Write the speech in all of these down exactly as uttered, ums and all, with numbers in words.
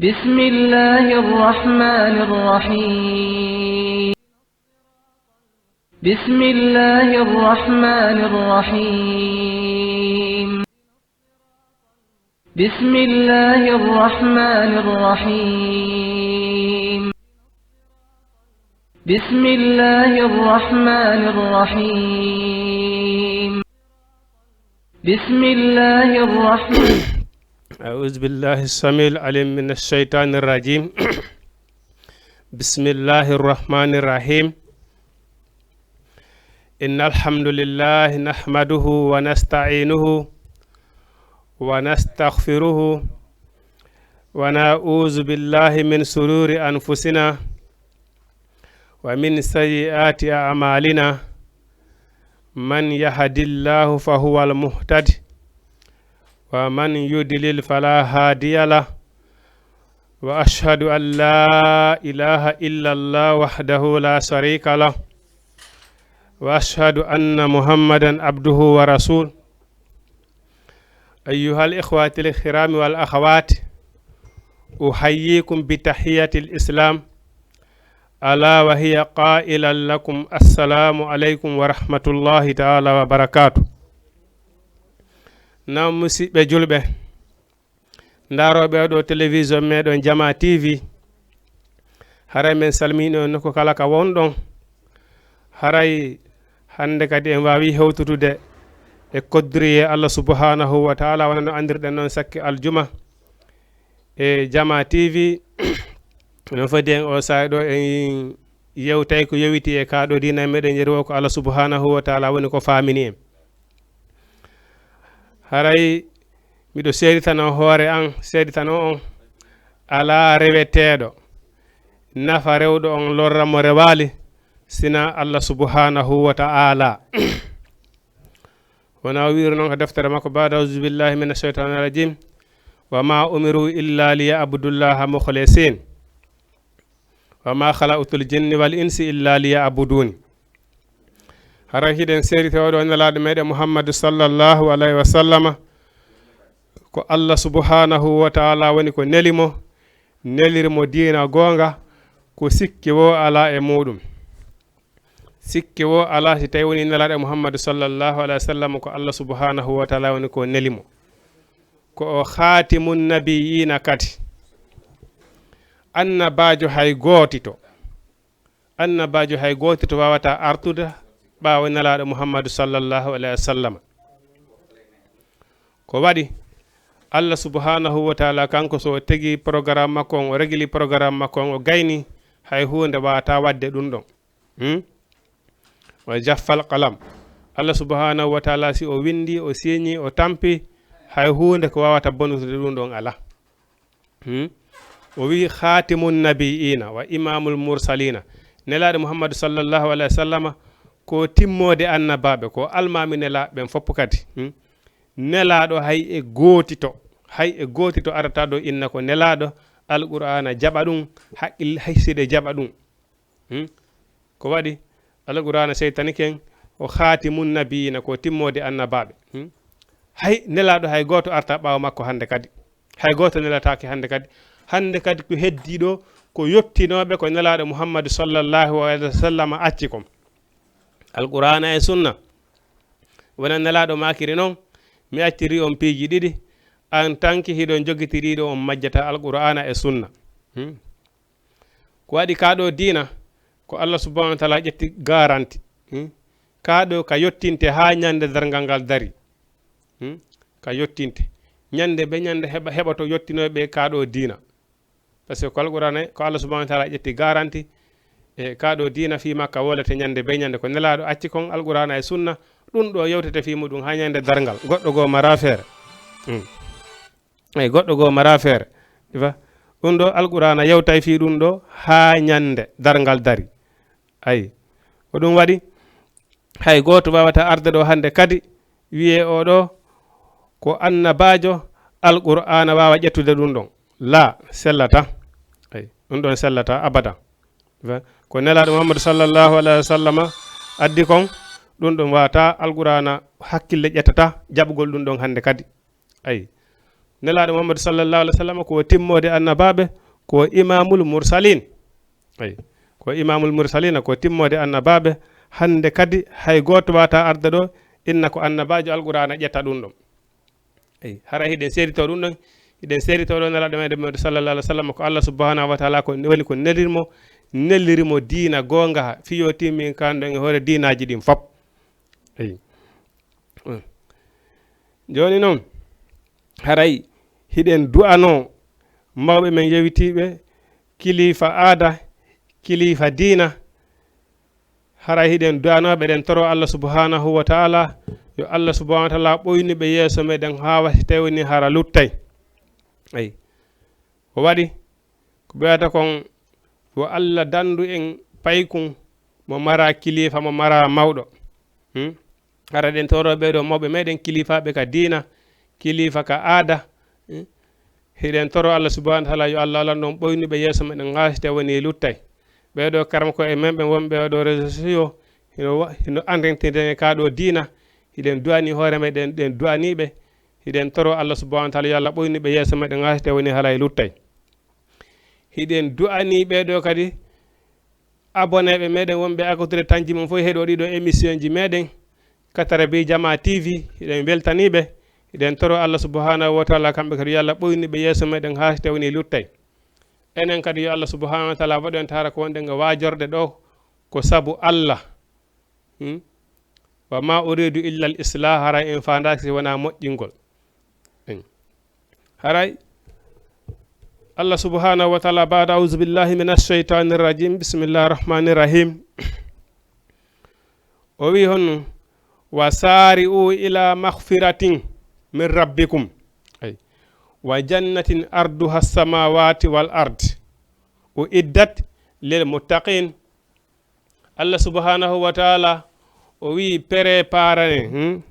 بسم الله الرحمن الرحيم. بسم الله الرحمن الرحيم. بسم الله الرحمن الرحيم. بسم الله الرحمن الرحيم. بسم الله الرحمن أعوذ بالله السميع العليم من الشيطان الرجيم. بسم الله الرحمن الرحيم. إن الحمد لله نحمده ونستعينه ونستغفره ونعوذ بالله من شرور أنفسنا ومن سيئات أعمالنا. من يهد الله فهو المهتد ومن يضلل فلا هادي له. وأشهد أن لا إله إلا الله وحده لا شريك له. وأشهد أن محمدا عبده ورسوله. أيها الإخوة الكرام والأخوات، أحييكم بتحية الإسلام، ألا وهي قائلا لكم السلام عليكم ورحمة الله تعالى وبركاته. Nam musidɓe julɓe, ndarooɓe oo ɗoo télévision meɗen Jama T V, haray men salmini on nokku kala ka wonɗon. Haray hannde kadi en waawi hewtutude e koddiriye Allah subhanahu wa taala, wona no anndirɗen noon sakke aljuma e Jama T V. No fodi en oo saa'i ɗoo en yewtay ko yowiti e kaa ɗoo diina meɗen yeru o ko Allah subhanahu wa taala woni ko faamini en. Haray miɗo seeditano hoore an, seeditano on, alaa reweteeɗo nafa rewɗo on lorra mo rewaali, sina Allah subhanahu wa ta'ala. Wona o wiiri noon ko deftere makko, baada auzu billahi min asheytani rajim, wa ma umiru illa li ya'budullaha mukhlisin wa ma khalaqtul jinni wal insi illa li ya'buduni. Hara hiɗen seedita oɗo nelaaɗo meɗen Muhammadu sallallahu alayhi wa sallama, ko Allah subhanahu wa ta'ala woni ko neli mo, nelir mo diina goonga, ko sikke wo alaa e muɗum. Sikke wo alaa si tawi woni nelaaɗo Muhammadu sallallahu alayhi wa sallam ko Allah subhanahu wa ta'ala woni ko neli mo. Ko o khatimun nabiyina kadi. Annabaajo hay gootito. Annabaajo hay gootito waawata artude ɓaawo nelaaɗo Muhammadu sallallahu alayhi wa sallam. Ko waɗi Allah subhanahu wa ta'ala kanko so o tegi programme makko on, o regili programme makko on, o gayni, hay huunde waawata waɗde ɗum ɗon. Hmm? Wa jaffal qalam. Allah subhanahu wa ta'ala si o windi, o siñi, o tampi, hay huunde ko waawata bonude ɗum ɗon alaa. Hmm? O wi'i khatimun nabiyina wa imamul mursalina. Nelaaɗo Muhammadu sallallahu alayhi wa sallama ko timmoode annabaaɓe, ko almaami nelaaɓe ɓen fof kadi. Hmm? Nelaaɗo hay e gootito, hay e gootito arata ɗo inna ko nelaaɗo, Alqur'aana jaɓa ɗum, haqqil-, hay siɗe jaɓa ɗum. Hmm? Ko waɗi Alqur'aana seytani ken, o khatimun nabiyina, ko timmoode annabaaɓe. Hmm? Hay nelaaɗo hay gooto arta ɓaawo makko hannde kadi. Hay gooto nelataake hannde kadi. Hannde kadi ko heddii ɗo, ko yottinooɓe ko nelaaɗo Muhammadu sallallahu alayhi wa sallam acci kon. Alqur'aana e sunna. Wona nelaaɗo maakiri noon, mi acciri on piiji ɗiɗi, en tant que hiɗon jogitiri ɗo on majjata Alqur'aana e sunna. Hmm? Ko waɗi kaa ɗo diina, ko Allah subhanahu wa ta'ala ƴetti garanti. Hmm? Kaa ɗo ka yottinte haa ñande darngal ngal dari. Hmm? Ka yottinte. Ñande be ñande heɓa, heɓoto yottinooɓe kaa ɗo diina. Parce que ko Alqur'aana, ko Allah subhanahu wa ta'ala ƴetti garanti, e kaa ɗo diina fii makka wolete ñande be ñande. Ko nelaaɗo acci kon Alqur'aana e sunna, ɗum ɗo yewtete fii muɗum haa ñande darngal. Goɗɗo goo mara feere. Hmm. Eyi, goɗɗo goo mara feere. Ifa, ɗum ɗo Alqur'aana yewtay fii ɗum ɗo haa ñande darngal dari. Ayi, ko ɗum waɗi, hay gooto waawata arde ɗo hannde kadi, wiyee oo ɗo ko annabaajo, Alqur'aana waawa ƴettude ɗum ɗon. Laa, sellataa. Ayi, ɗum ɗon sellataa abadan. Ifa, ko nelaaɗo Muhammadu sallallahu alayhi wa sallama addi kon, ɗum ɗon waawata Alqur'aana hakkille ƴettata jaɓugol ɗum ɗon hannde kadi. Ayi. Nelaaɗo Muhammadu sallallahu alaihi wasallam ko timmoode annabaaɓe, ko imamul mursalin. Ay, ko imamul mursalina, ko timmoode annabaaɓe. Hannde kadi hay gooto wata arda ɗo inna ko annabaajo Alqur'aana ƴetta ɗum ɗon. Ay, hara hiɗen seedito ɗum ɗon, hiɗen seedito ɗo Nelaaɗo meɗen Muhammadu sallallahu alaihi wasallam ko Allah subhanahu wa ta'ala ko woni ko nelirmo, nelirmo diina goonga, fiyo timmin kan ɗon e hoore diinaaji ɗin fop. Ay. Jooni noon, haray hiɗen du'anoo mawɓe men yewitiiɓe, kilifa aada, kilifa diina. Haray hiɗen du'anoo ɓe, eɗen toro Allah subhanahu wa ta'ala, yo Allah subhanahu wa ta'ala ɓoynu ɓe yeeso meɗen haa wasi tawi woni hara luttay. Ay. Ko waɗi, ko ɓe wiyata kon, yo Allah dandu en paykun mo mara kilifa, mo mara mawɗo. Hmm? Hara eɗen toro ɓee ɗoo mawɓe meɗen, kilifaaɓe ka diina, kilifa ka aada. Hmm? Hiɗen toro Allah subhanahu wa ta'ala yo Allah alan ɗon ɓoynu ɓe yeeso meɗen haa si tawi woni luttay. Ɓee ɗoo karamoko e men ɓe wonɓe e ɗoo réseaux sociaux, hino wa-, hino andintinde ka ɗoo diina. Hiɗen du'ani hoore meɗen, ɗen du'ani ɓe. Hiɗen toro Allah subhanahu wa ta'ala yo Allah ɓoynu ɓe yeeso meɗen haa si tawi woni haray luttay. Hiɗen du'ani ɓee ɗoo kadi abonné ɓe meɗen wonɓe à côté de tanji mum fof heɗo ɗiɗo émission ji meɗen, Katara Bi Jama T V, hiɗen weltani ɓe. Hiɗen toro Allah subhanahu wa ta'ala kamɓe kadi yo Allah ɓoynu ɓe yeeso meɗen haa si tawi woni luttay. Enen kadi yo Allah subhanahu wa ta'ala waɗu en tara ko wonɗen e waajorde ɗo ko sabu Allah. Hmm? Wa ma uridu illa al islah, haray en faandaaki si wonaa moƴƴingol. Haray Allah subhanahu wa ta'ala, baada auzu billahi min ash-shaytani rajim, bismillahi rahmani rahim. O wi honno, wa sari'u ila maghfiratin min rabbikum, ay, wa jannatin arduha as-samawati wal ard, uiddat lil muttaqin. Allah subhanahu wa ta'ala o wi, préparane, hmm?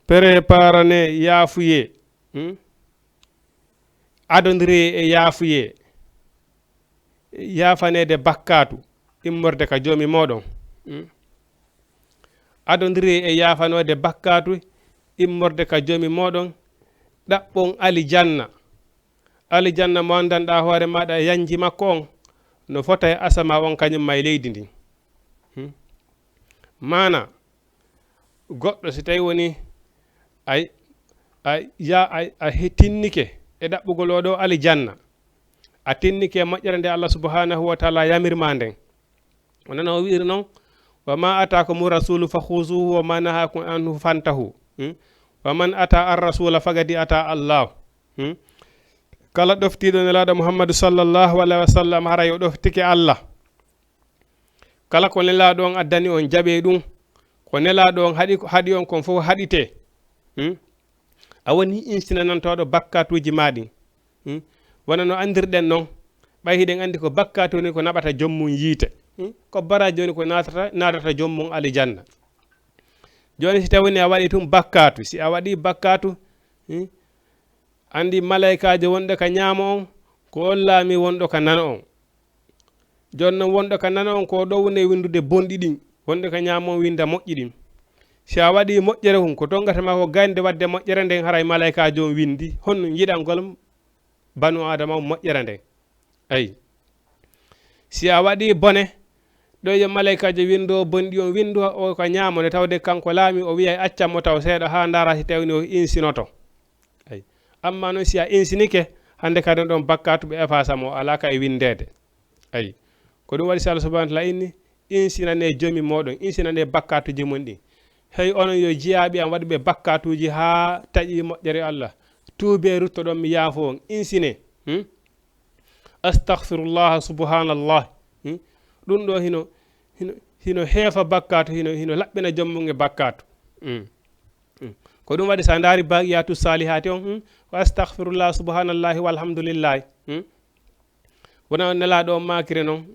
Préparane yaafuye, hmm? Adondire e yaafuye, yaafaneede bakkaatu immorde ka Joomi mooɗon. Hmm? Adondire e yaafanode bakkaatu immorde ka Joomi mooɗon, ɗaɓɓon alijanna. Alijanna mo anndanɗaa hoore maaɗa e yanji makko on, no fota e asama on kañum ma e leydi ndin. Hmm? Maana, goɗɗo si tawi woni a, a, ya, a, a he-, tinnike e ɗaɓɓugol oo ɗoo alijanna, a tinnike e moƴƴere nde Allah subhanahu wa ta'ala yamir ma nden. Wonano o wi'iri non, wa ma atakumu rasulu fa khuzuhu wa ma nahakum anhu fantahu. Hmm? Wa man ata ar rasula faqad ata Allah. Hmm? Kala ɗoftiiɗo Nelaaɗo Muhammadu sallallahu alaihi wa sallam, haray o ɗoftike Allah. Kala ko Nelaaɗo on addani on, jaɓee ɗum. Ko Nelaaɗo on haɗi, haɗi on kon fof haɗitee. Hmm? A woni insinanantooɗo bakkaatuuji maa ɗin. Hmm? Wona no anndirɗen non, ɓay hiɗen anndi ko bakkaatu woni ko naɓata joom mum yiite. Hmm? Ko baraaji woni ko naatata, naatata joom mum alijanna. Jooni si tawii a waɗii tun bakkaatu, si a waɗii bakkaatu, hmm? Anndi malaykaajo wonɗo ka ñaamo on, ko on laami wonɗo ka nano on. Jooni non wonɗo ka nano on ko ɗo woni e winndude bonɗi ɗin, wonɗo ka ñaamo on winnda moƴƴi ɗin. Si a waɗii moƴƴere hun, ko tongata ma ko gaynde waɗde moƴƴere nden, haray malaykaajo on winndi, honno yiɗangol banu Aadama on moƴƴere nden. Ayi. Si a waɗii bone, ɗo yo malaykaajo winndo bonɗi on, winndu o ka ñaamo nde, tawde kanko laami, o wi'ay accan mo taw seeɗa haa ndaara si tawni o insinoto. Ayi. Amma non si a insinike, hannde kadi on ɗon bakkaatu ɓe efasa mo, alaa ka e winndeede. Ayi. Ko ɗum waɗi si Allah subhanahu wa ta'ala inni, insinane Joomi mooɗon, insinane bakkaatuuji mon ɗin. Hey onon yo jiyaaɓe am waɗuɓe bakkaatuuji haa taƴi moƴƴere Allah. Tuubee, ruttoɗon, mi yaafo on. Insine. Hmm? Astaghfirullah, subhanallah. Hmm? Ɗum ɗo hino, hino, hino heefa bakkaatu, hino, hino laɓɓina joom mum e bakkaatu. Hmm. Hmm. Ko ɗum waɗi si a ndaari baqiyatu salihati on, hmm? Ko astaghfirullah, subhanallahi, walhamdulillahi. Hmm? Wona on Nelaaɗo on maakiri non,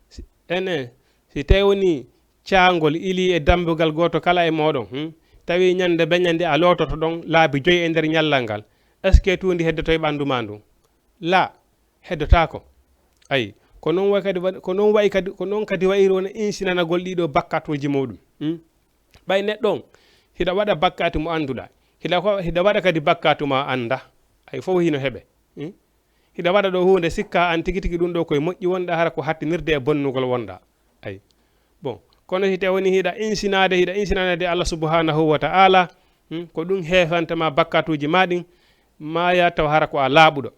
si, enen, si tawi woni caangol ilii e dambugal gooto kala e mooɗon, hmm? Tawi ñande be ñande a loototo ɗon laabi joyi e nder ñallal ngal, est-ce que tuundi heddoto e ɓanndu maa ndun? Laa, heddotaako. Ayi, ko non wayi kadi wa-, ko non wayi kadi, ko non kadi wayiri wona insinanagol ɗii ɗoo bakkatuuji muuɗum. Hmm? Ɓay neɗɗo on, hiɗa waɗa bakkaatu mo annduɗaa, hiɗa ko, hiɗa waɗa kadi bakkaatu mo a anndaa. Ay, fof hino heɓe. Hmm? Hiɗa waɗa ɗo huunde, sikka an tigi tigi ɗum ɗo koye moƴƴi wonɗa, hara ko hattinirde e bonnugol wonɗa. Ay. Bon, kono si tawii woni hiɗa insinaade, hiɗa insinaade e Allah subhanahu wa ta'ala, hmm, ko ɗum heefanta ma bakkatuuji ma ɗin, maaya taw hara ko a laaɓuɗo.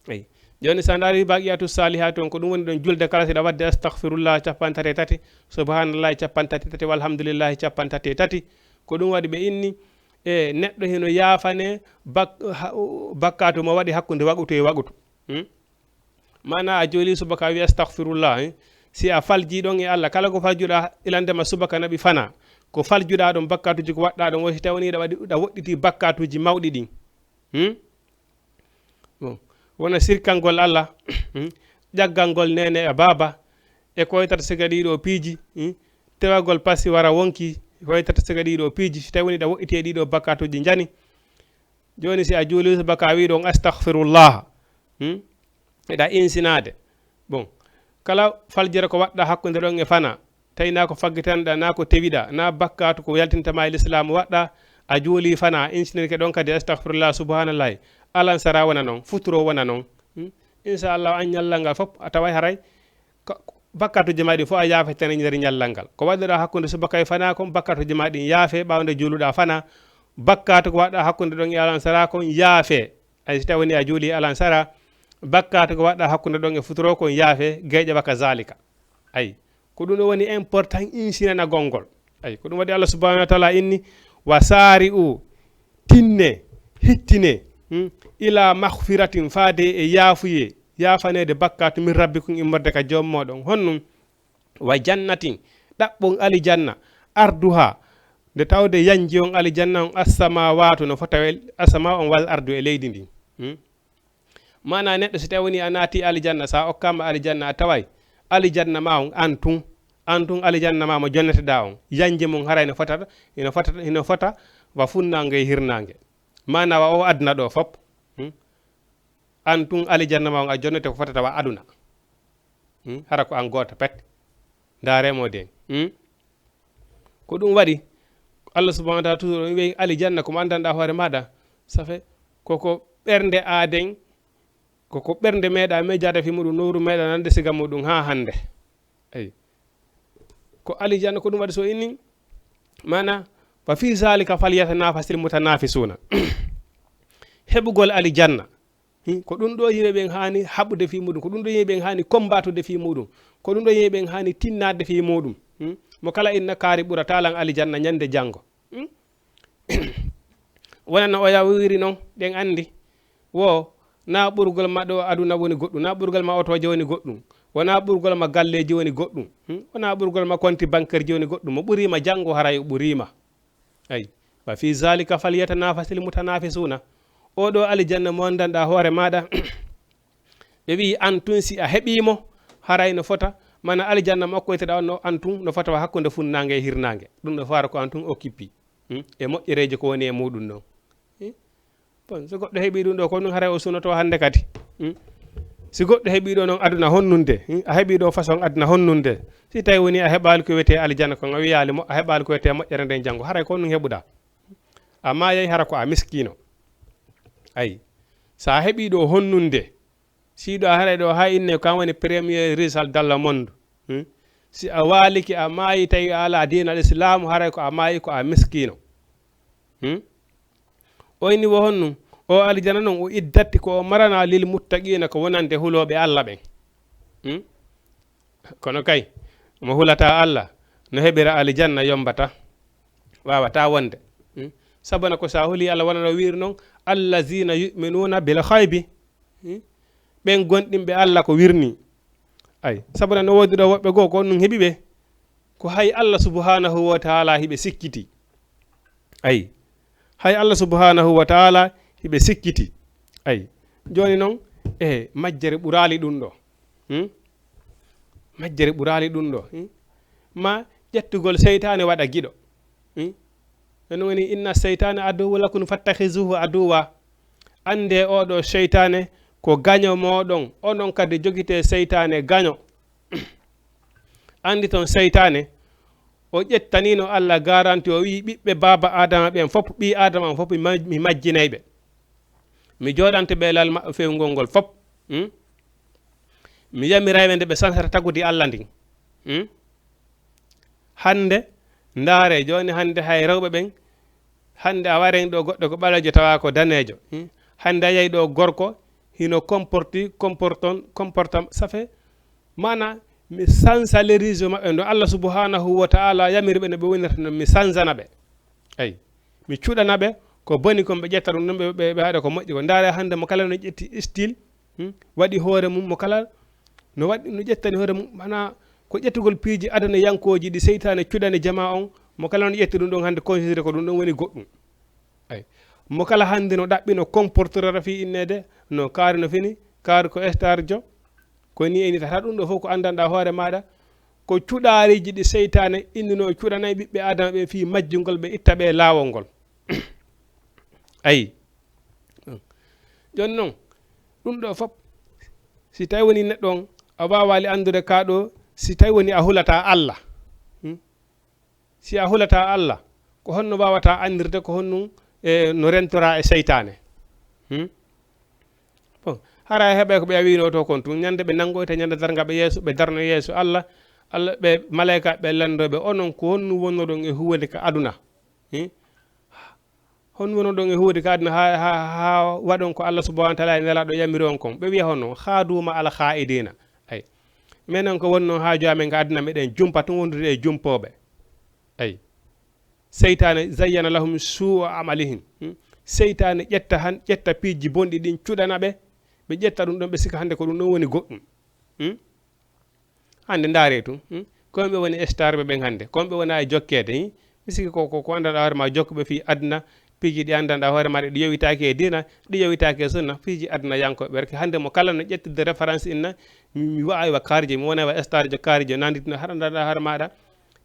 Ay. Jooni, sa ndaari baqiyatu salihaat on, ko ɗum woni ɗon julde kala, siɗa waɗde astaghfirullah cappanɗe tati e tati, subhanallahi cappanɗe tati e tati, walhamdulillahi cappanɗe tati e tati. Ko ɗum waɗi ɓe inni, e neɗɗo hino yaafane bak-, ha-, bakkatu mo waɗi hakkunde waqutu e waqutu. Hmm? Maana a jooli subaka a wi astaghfirullah, eh? Si a falji ɗon e Allah, kala ko faljuɗa ilandema subaka naɓi fana, ko faljuɗa ɗon bakkatuji ko waɗɗa ɗon, woni si tawani ɗa waɗi, ɗa woɗɗiti bakkatuji mawɗi ɗin. Hmm? Bon. Wona sirkangol Allah, hmm? Ƴaggangol nene e baaba, e ko waytata siga ɗiɗo piiji, hmm? Tewagol pasi wara wonki, ko waytata siga ɗiɗo piiji, si tawi woni ɗa woɗɗiti e ɗiɗo bakkatuji njani. Jooni si a juuli subaka a wi ɗon astaghfirullah, hmm? Eɗa insinaade. Bon, kala faljere ko waɗɗa hakkunde ɗon e fana, tawi na ko faggitanɗa, na ko tewiɗa, na bakkatu ko yaltintama e lislaam waɗɗa, a juuli fana, a insinirke ɗon kadi astaghfirullah, subhanallahi. Alansara wona non, futuro wona non. Hmm? Inchallah, an ñallal ngal fof, a taway haray ka-, bakkatuji ma ɗin fof a yaafetene nder ñallal ngal. Ko waɗɗa hakkunde subaka e fana kon, bakkatuji ma ɗin yaafe, ɓawde juuluɗa fana. Bakkatu ko waɗɗa hakkunde ɗon e alansara kon yaafe. Ay, si tawi woni a juuli alansara, bakkatu ko waɗɗa hakkunde ɗon e futuro kon yaafe, geeƴa wa kazalika. Ay, ko ɗum ɗo woni important insinanagol ngol. Ay, ko ɗum waɗi Allah subhanahu wa ta'ala inni, "Wa sari'u, tinne, hittine, hmm, ila maghfiratin, faade e yaafuye, yaafaneede bakkatu min rabbikum immorde ka joom moɗon." Honnum? "Wa jannatin, ɗaɓɓon alijanna, arduha, nde tawde yanji on alijanna on, assamawatu, no fota e asama on, wal ardu, e leydi ndin." Hmm? Maana neɗɗo si tawi woni a naati alijanna, sa okkama alijanna, a taway alijanna ma on, an tun, an tun alijanna ma mo jonneteɗa on, yanje mum haray no fota, hino fota, hino fota wa funnange e hirnange. Maana wa o aduna ɗo fop. Hmm? An tun alijanna ma on a jonnete ko fotata wa aduna. Hmm? Hara ko an gooto pet. Ndaare mo den. Hmm? Ko ɗum waɗi, Allah subhanahu wa ta'ala toujours on wi'i alijanna ko mo anndanɗa hoore maɗa, ça fait koko ɓernde aaden, koko ɓernde meeɗa mejade fi muɗum, nowru meeɗa nande siga muɗum haa hannde. Eyi. Ko alijanna ko ɗum waɗi so inni, maana, "Wa fi zalika falyatanafasil mutanafisuna." Heɓugol alijanna. Hmm, ko ɗum ɗo yimɓe ɓen haani haɓude fii muɗum, ko ɗum ɗo yimɓe ɓen haani kombatude fii muɗum, ko ɗum ɗo yimɓe ɓen haani tinnaade fii muɗum. Hmm? Mo kala inna kaari ɓurata lan alijanna ñande janngo. Hmm? Wona no o yawiri non, ɗen anndi. Wo, na ɓurgol ma ɗo aduna woni goɗɗum, na ɓurgol ma otooje woni goɗɗum, wona ɓurgol ma galleeji woni goɗɗum, hmm? Wona ɓurgol ma konti bankerji woni goɗɗum. Mo ɓuriima janngo haray o ɓuriima. Ay, "Wa fi zalika falyatanafasil mutanafisuna." O ɗo alijanna mo anndanɗa hoore maɗa, ɓe wi'i an tun si a heɓi mo, haray no fota, mana alijanna mo okkoyteɗa on no an tun no fota wa hakkunde funnange e hirnange. Ɗum no faara ko an tun okkipi. Hmm? E moƴƴereeji ko woni e muɗum non. Hmm? Bon, so goɗɗo heɓi ɗum ɗo, ko ɗum haray o sunoto hannde kadi. Hmm? Si goɗɗo heɓi ɗo non aduna honnunde, hmm? A heɓi ɗo façon aduna honnunde. Si tawi woni a heɓaali ko wiyetee alijanna kon, a wiyaali mo, a heɓaali ko wiyetee moƴƴere nden janngo, haray ko ɗum heɓuɗa. A maayay hara ko a miskiino. Ay, sa heɓi ɗo honnunde, si ɗo a haray ɗo ha inne kan woni premier riche dans le monde. Hmm? Si a waaliki a maayi tawi a ala diinal Islaamu, haray ko a maayi ko a miskiino. Hmm? O inni wo honnum, o alijana non o iddatti ko o marana lil muttaqiina ko wonande hulooɓe Allah ɓen. Hmm? Kono kay, mo hulata Allah, no heɓira alijanna yombata, wawata wonde. Hmm? Sabana ko sa huli Allah wonano wiiri non, "Allazina yu'minuna bil ghaibi." Hmm? Ɓen gonɗinɓe Allah ko wirni. Ay, sabana no woodi ɗo woɓɓe goo ko on ɗum heɓi ɓe. Ko hay Allah subhanahu wa ta'ala hiɓe sikkiti. Ay, hay Allah subhanahu wa ta'ala hiɓe sikkiti. Ay, jooni non, e majjere ɓuraali ɗum ɗo. Hmm? Majjere ɓuraali ɗum ɗo. Hmm? Ma ƴettugol seytaane waɗa giɗo. Hmm? Ɗum woni, "Inna seytaane aduwwu lakum fattakhizuhu aduwwa." Annde oɗo seytaane ko gaño moɗon, onon kadi jogite seytaane gaño. Anndi ton seytaane, o ƴettanino Allah garanti, o wi'i ɓiɓɓe baaba Adama ɓen fop, ɓii Adama on fop, mi maj-, mi majjinay ɓe. Mi jooɗante ɓe lal maɓɓe fewngol ngol fop. Hmm? Mi yamiray ɓe nde ɓe sansata tagude Allah ndin. Hmm? Hannde, ndaare, jooni hannde hay rewɓe ɓen, hannde a waray ɗo goɗɗo ko ɓaleejo tawa ko daneejo. Hmm? Hannde a yey ɗo gorko, hino comporti, comporton, comportam, ça fait, maana, mi sansa le réseau maɓɓe, no Allah subhanahu wa ta'ala yamiri ɓe no ɓe wonirta non, mi sansana ɓe. Ay, mi cuɗana ɓe, ko boni kon ɓe ƴetta ɗum ɗon, ɓe, ɓe, ɓe haɗa ko moƴƴi ko. Ndaare hannde mo kala no ƴetti style, hmm, waɗi hoore mum, mo kala no waɗi, no ƴettani hoore mum, maana ko ƴettugol piiji adanayankooji ɗi seytaane cuɗani jamaa on, mo kala no ƴetti ɗum ɗon hannde considéré ko ɗum ɗon woni goɗɗum. Ay, mo kala hannde no ɗaɓɓi no comporterora fii inneede, no kaari no fini, kaari ko star jo, ko ni e ni tata ɗum ɗo fof ko anndanɗaa hoore maaɗa, ko cuɗaariiji ɗi seytaane innunoo cuɗanay ɓiɓɓe Aadama ɓe fii majjungol ɓe itta ɓe laawol ngol. Ayi. Jooni noon, ɗum ɗo fof, si tawi woni neɗɗo on, a waawaali anndude kaa ɗo, si tawi woni a hulataa Allah. Hmm? Si a hulataa Allah, ko honno waawataa anndirde ko honɗum e no rentoraa e seytaane? Hmm? Bon, hara heɓay ko ɓe a wiinoo to kon tun, ñande ɓe nanngoyta, ñande darnga ɓe yeeso, ɓe darno yeeso Allah, Allah, ɓe maleyka ɓe lanndoo ɓe, onon ko honɗum wonnoɗon e huwude ka aduna? Hmm? Honɗum wonnoɗon e huwude ka aduna haa, haa, haa waɗon ko Allah subhanahu wa ta'ala e nelaaɗo yamiri on kon? Ɓe wiya honno? Khaadu ma'al khaa'idina. Ay. Menen ko wonno haaju amen ka aduna, meɗen jumpa tun wondude e jumpooɓe. Ay. Seytaane zayyana lahum su'a amalihim. Hmm? Seytaane ƴetta han, ƴetta piiji bonɗi ɗin cuɗana ɓe, ɓe ƴetta ɗum ɗon, ɓe sikka hannde ko ɗum ɗon woni goɗɗum. Hmm? Hannde ndaaree tun, hmm? Ko ɓe woni star ɓe ɓen hannde, ko ɓe wona e jokkeede, hmm? Mi sikki ko, ko, ko anndanɗaa hoore ma jokkuɓe fii aduna, piiji ɗi anndanɗaa hoore ma ɗi yowitaaki e diina, ɗi yowitaaki e sunna, piiji aduna yankooɓe rek. Hannde mo kala no ƴettude référence inna, mi, mi wa'a wa kaarijo, mi wona wa star jo kaarijo, nanditino hara anndanɗaa hoore maaɗa,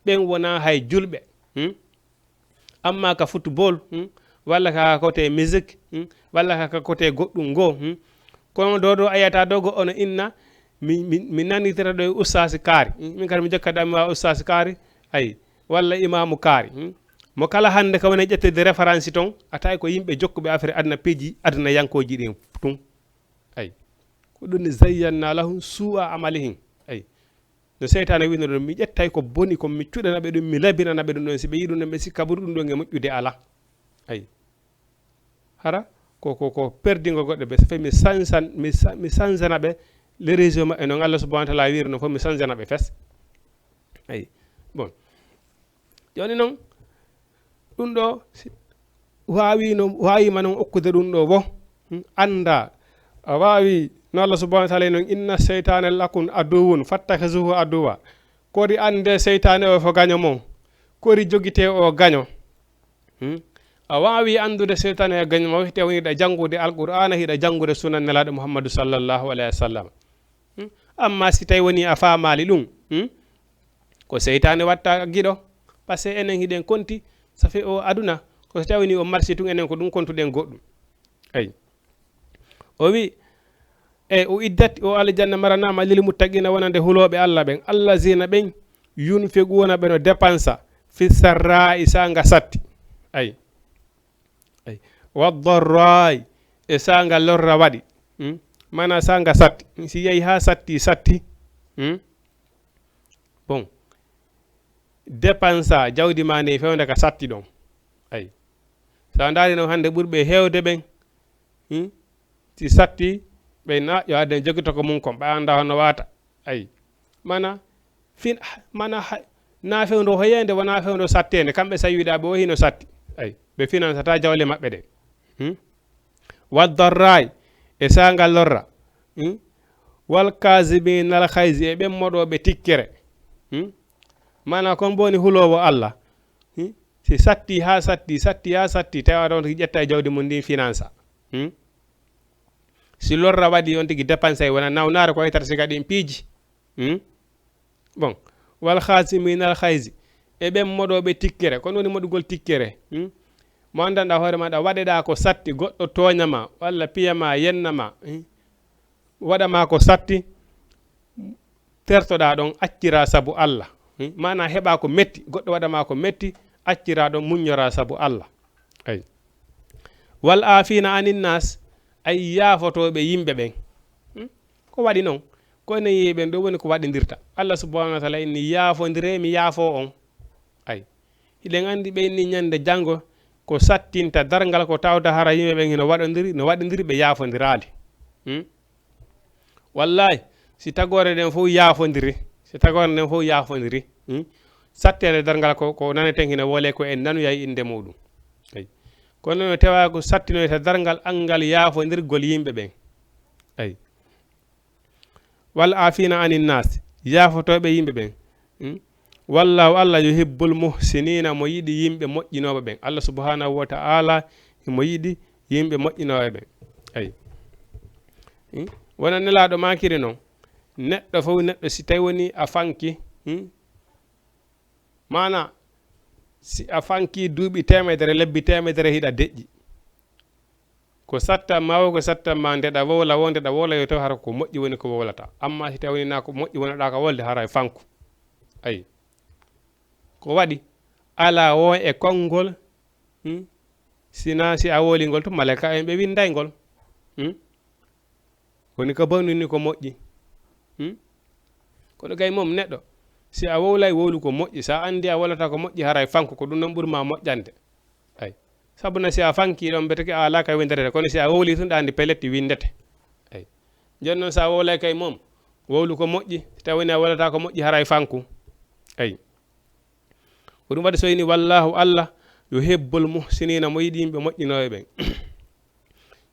ɓen wona hay julɓe, hmm? Amma ka football, hmm, walla ka côté musique, hmm, walla ka, ka côté goɗɗum ngo, hmm. Kono ɗo, ɗo a yiyata ɗo go ono inna, mi, mi, mi nanitira ɗo e ustaasi kaari, hmm. Min kadi mi jokkat ɗam mi wa ustaasi kaari, ayi, walla imaamu kaari, hmm. Mo kala hannde ka woni ƴettude référence ton, a tawi ko yimɓe jokkuɓe affaire aduna, piiji aduna yankooji ɗin tun. Ayi. Ko ɗum ni zayyanna lahum su'a amalihim. Ayi. No seytaane wi'no ɗum, mi ƴettay ko boni kon, mi cuɗana ɓe ɗum, mi labinana ɓe ɗum ɗon. Si ɓe yi'i ɗum ɗon, ɓe sikka buri ɗum ɗon e moƴƴude alaa. Ayi. Hara ko, ko, ko perdingo goɗɗo ɓe. Ça fait mi sansan-, mi sa-, mi sansana ɓe les réseaux maɓɓe, non Allah subhanahu wa ta'ala wi'ri non fof, mi sansana ɓe fes. Ayi. Bon. Jooni non, ɗum ɗo, si, waawi no, waawima non okkude ɗum ɗo wo, hmm, annda, a waawi, no Allah subhanahu wa ta'ala non, "Inna seytaane lakum aduwwun fattakhizuhu aduwwa." Kori annde seytaane o ko gaño mon, kori jogitee o gaño. Hmm? A waawi anndude seytaane e gaño ma, wiyte woni hiɗa janngude Alqur'aana, hiɗa janngude Sunna Nelaaɗo Muhammadu sallallahu alayhi wa sallam. Hmm? Amma si tawi woni a faamaali ɗum, hmm? Ko seytaane watta giɗo, parce que enen hiɗen konti, ça fait o aduna, ko si tawi woni o marsi tun, enen ko ɗum kontuɗen goɗɗum. Ayi. O wi, e o iddat, o aljanna maranaama lil muttaqiina wonande hulooɓe Allah ɓen, allazina ɓen yunfiquuna ɓe no dépensa, fi sarra'i saanga satti. Ayi. Ayi. Wa darra'i e saanga lorra waɗi. Hmm? Mana saanga satti. Si yahi haa satti, satti. Hmm? Bon. Dépensa jawdi ma ndi fewde ka satti ɗon. Ayi. So a ndaari non hannde ɓurɓe heewde ɓen, hmm? Si satti, ɓe na, yo adden jogito ko mum kon, ɓe annda hono waata. Ayi. Mana, fin, mana, ha, na fewndo hoyeende, wona fewndo satteende. Kamɓe sa wiɗa ɓe o hino satti. Ayi. Ɓe finansata jawle maɓɓe ɗen. Hmm? Wa darra'i, e saanga lorra. Hmm? Wal kaazimiina al ghayza, e ɓen moɗooɓe tikkere. Hmm? Mana kon boni huloowo Allah. Hmm? Si satti haa satti, satti haa satti, tawa ɗon ƴetta e jawdi mum ndin finansa. Hmm? Si lorra waɗi on tigi dépensay, wona nawnaare ko waytata siga ɗin piiji. Hmm? Bon, wal khaazimiina al ghayza, e ɓen moɗooɓe tikkere, ko woni moɗugol tikkere. Hmm? Mo anndanɗaa hoore maaɗa, waɗeɗaa ko satti, goɗɗo tooña ma, walla piya ma, yenna ma. Hmm? Waɗa ma ko satti, tertoɗaa ɗon, acciraa sabu Allah. Hmm? Maanaa heɓaa ko metti, goɗɗo waɗa ma ko metti, acciraa ɗon, muññoraa sabu Allah. Ayi. Wal aafiina anin naas, ay yaafotooɓe yimɓe ɓen. Hmm? Ko waɗi non? Ko enen yehi ɓen ɗo woni ko waɗindirta. Allah subhanahu wa taala inni, "Yaafondire, mi yaafo on." Ay. Hiɗen anndi ɓe inni ñande janngo ko sattinta darngal ko tawta hara yimɓe ɓen hino waɗondiri, no waɗondiri ɓe yaafondiraali. Hmm? Wallahi, si tagoore nden fof yaafondiri, si tagoore nden fof yaafondiri, hmm? Sattere darngal ko, ko naneten hino wole ko en nanuyay innde muɗum. Ay. Kono no tewa ko sattinoyta darngal anngal yaafondirgol yimɓe ɓen. Ay. Wal afina anin nas, yaafotooɓe yimɓe ɓen. Hmm? Wallahu, Allah, yuhibbul muhsinina, mo yiɗi yimɓe moƴƴinooɓe ɓen. Allah subhanahu wa ta'ala, mo yiɗi yimɓe moƴƴinooɓe ɓen. Ay. Hmm? Wona Nelaaɗo maakiri non, neɗɗo fof neɗɗo, si tawi woni a fanki, hmm? Maana, si a fanki duuɓi teemedere, lebbi teemedere hiɗa deƴƴi. Ko sattan ma wo, ko sattan ma ndeɗa wowla wo, ndeɗa wowla yo taw hara ko moƴƴi woni ko wowlata. Amma si tawi woni na ko moƴƴi wonoɗa ka wolde, haray fanku. Ayi. Ko waɗi? Ala wo e konngol, hmm? Sina si a wowli ngol to malaika en ɓe winday ngol. Hmm? Woni ko boni ni ko moƴƴi. Hmm? Kono kay mom neɗɗo, si a wowlay wowlu ko moƴƴi, sa andi a wowlata ko moƴƴi, haray fanku ko ɗum non ɓuri ma moƴƴande. Ay. Sabu na si a fanki ɗon, beteke a ala kay winderede, kono si a wowli tun, ɗa andi pellet windete. Ay. Jon non sa wowlay kay mom, wowlu ko moƴƴi, si tawi ni a wowlata ko moƴƴi, haray fanku. Ay. Ko ɗum waɗi so ini wallahu Allah yuhibbul muhsinina, mo yiɗi yimɓe moƴƴinooɓe ɓen.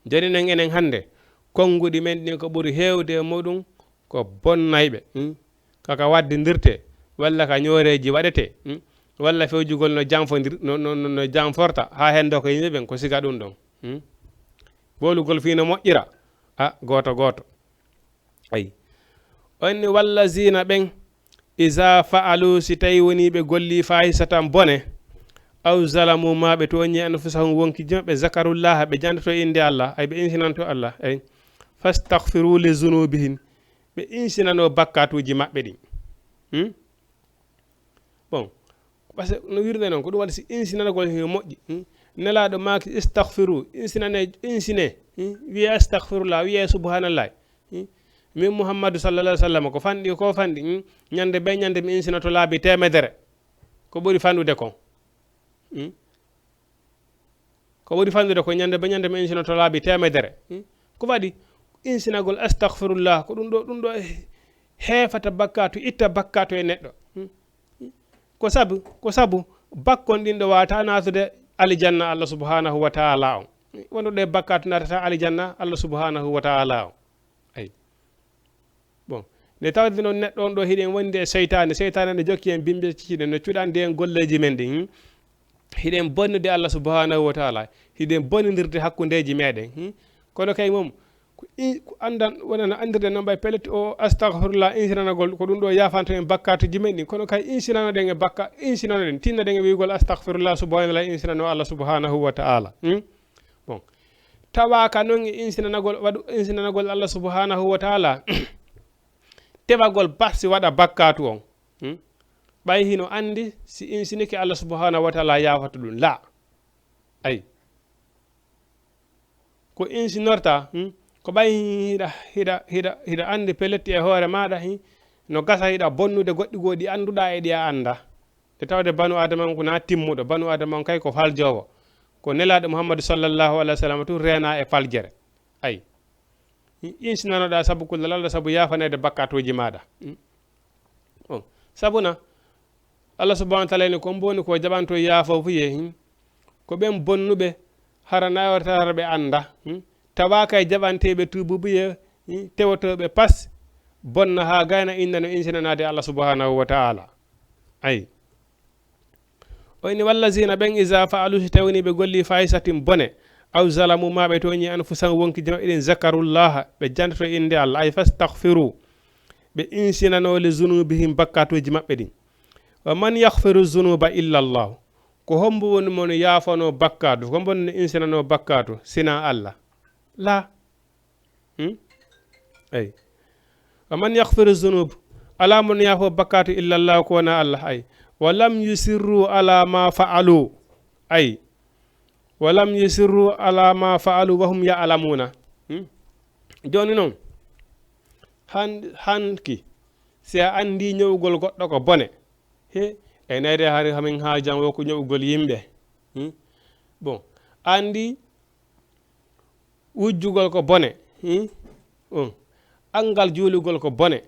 Joni nen enen hannde, konnguɗi men ɗin ko ɓuri heewde e muɗum ko bonnayɓe, hmm? Kaka waddindirte, walla ka ñooreeji waɗete, hmm? Walla fewjugol no janfondir-, no, no, no, no janforta, haa henndo ko yimɓe ɓen ko siga ɗum ɗon, hmm? Wowlugol fii no moƴƴira, a, gooto gooto. Ayi. On ni, "Wallazina ɓen, iza fa'alu, si tawi woni ɓe golli fahisatan bone, aw zalamu ma ɓe tooñi anfusahum wonki maɓɓe, zakarullaha ɓe jantoto innde Allah, ay ɓe insinanto Allah, ay fastaghfiru li zunubihim, ɓe insinano bakkatuuji maɓɓe ɗin." Hmm? Bon, parce que no wirde noon, ko ɗum waɗi si insinanagol hino moƴƴi. Hmm? Nelaaɗo maaki, "Istaghfiru, insinane, insine." Hmm? Wiye, "Astaghfirullah," wiye, "Subhanallah." Hmm? Min Muhammadu sallallahu alaihi wasallam, ko fanɗi, ko fanɗi. Hmm? Ñande be ñande mi insinoto laabi teemedere. Ko ɓuri fanɗude kon. Hmm? Ko ɓuri fanɗude ko ñande be ñande mi insinoto laabi teemedere. Hmm? Ko waɗi insinagol astaghfirullah, ko ɗum ɗo, ɗum ɗo heefata bakkatu, itta bakkatu e neɗɗo. Hmm? Ko sabu, ko sabu bakkon ɗin ɗo wata naatude alijanna Allah subhanahu wa ta'ala on. Wondude e bakkatu naatata alijanna Allah subhanahu wa ta'ala on. Ay. Bon. Nde tawde noon neɗɗo on ɗo hiɗen wondi e seytaane, seytaane ne jokki en bimbe ciciɗe, no cuɗande en golleeji men ɗin, hmm? Hiɗen bonnude Allah subhanahu wa ta'ala, hiɗen bonnindirde hakkundeeji meɗen, hmm? Kono kay mom, ko i-, ko anndan, wonana anndirde noon ɓay pellet o astaghfirullah, insinanagol, ko ɗum ɗo yaafanto en bakkatuji men ɗin. Kono kay insinanoɗen e bakka-, insinanoɗen, tinnoɗen e wi'ugol astaghfirullah, subhanallah, insinano Allah subhanahu wa ta'ala, hmm? Bon. Tawaaka noon e insinanagol, waɗu insinanagol Allah subhanahu wa ta'ala, tewagol basi waɗa bakkatu on. Hmm? Ɓay hino anndi si insinike Allah subhanahu wa ta'ala yaafata ɗum. La. Ay. Ko insinorta, hmm? Ko ɓay hiɗa, hiɗa, hiɗa, hiɗa anndi pelletti e hoore maɗa, hmm? No gasa hiɗa bonnude goɗɗi goo ɗi annduɗa e ɗi a annda. Nde tawde banu Adama on ko na timmuɗo, banu Adama on kay ko faljowo. Ko Nelaaɗo Muhammadu sallallahu alaihi wasallam tun reena e faljere. Ay. Insinanoɗa sabu kullal Allah, sabu yaafaneede bakkatuuji maaɗa. Mm. On. Sabu na, Allah subhanahu wa ta'ala ni ko mboni ko jaɓanto yaafo fuye, hmm? Ko ɓen bonnuɓe, hara na warta hara ɓe annda, hmm? Tawaaka e jaɓanteeɓe tuububuye, hmm? Tewotooɓe pas, bonna haa gayna inna no insinanaade Allah subhanahu wa ta'ala. Ay. O inni, "Wallazina ɓen iza fa'alu, si tawni ɓe golli fahisatin bone, aw zalamu ma ɓe tooñi anfusahum wonki jama ɗin, zakarullaha, ɓe jantoto innde Allah, ay fastaghfiru, ɓe insinano li zunubihim bakkatuuji maɓɓe ɗin. Wa man yaghfiru zunuba illa Allah." Ko hombo woni mo no yaafano bakkatu, ko hombo woni no insinano bakkatu, sina Allah? La. Hmm? Ay. Wa man yaghfiru zunub, ala mo no yaafo bakkatu illa Allah ko wona Allah. Ay. Wa lam yusirru ala ma fa'alu. Ay. Wa lam yusirru ala ma fa'alu wa hum ya'lamuna. Hmm? Jooni noon, han-, hanki, si a anndi ñowugol goɗɗo ko bone, he, e nayde hari hamin haajan wo ko ñowugol yimɓe. Hmm? Bon, anndi wujjugol ko bone. Hmm? Hmm. Anngal juulugol ko bone.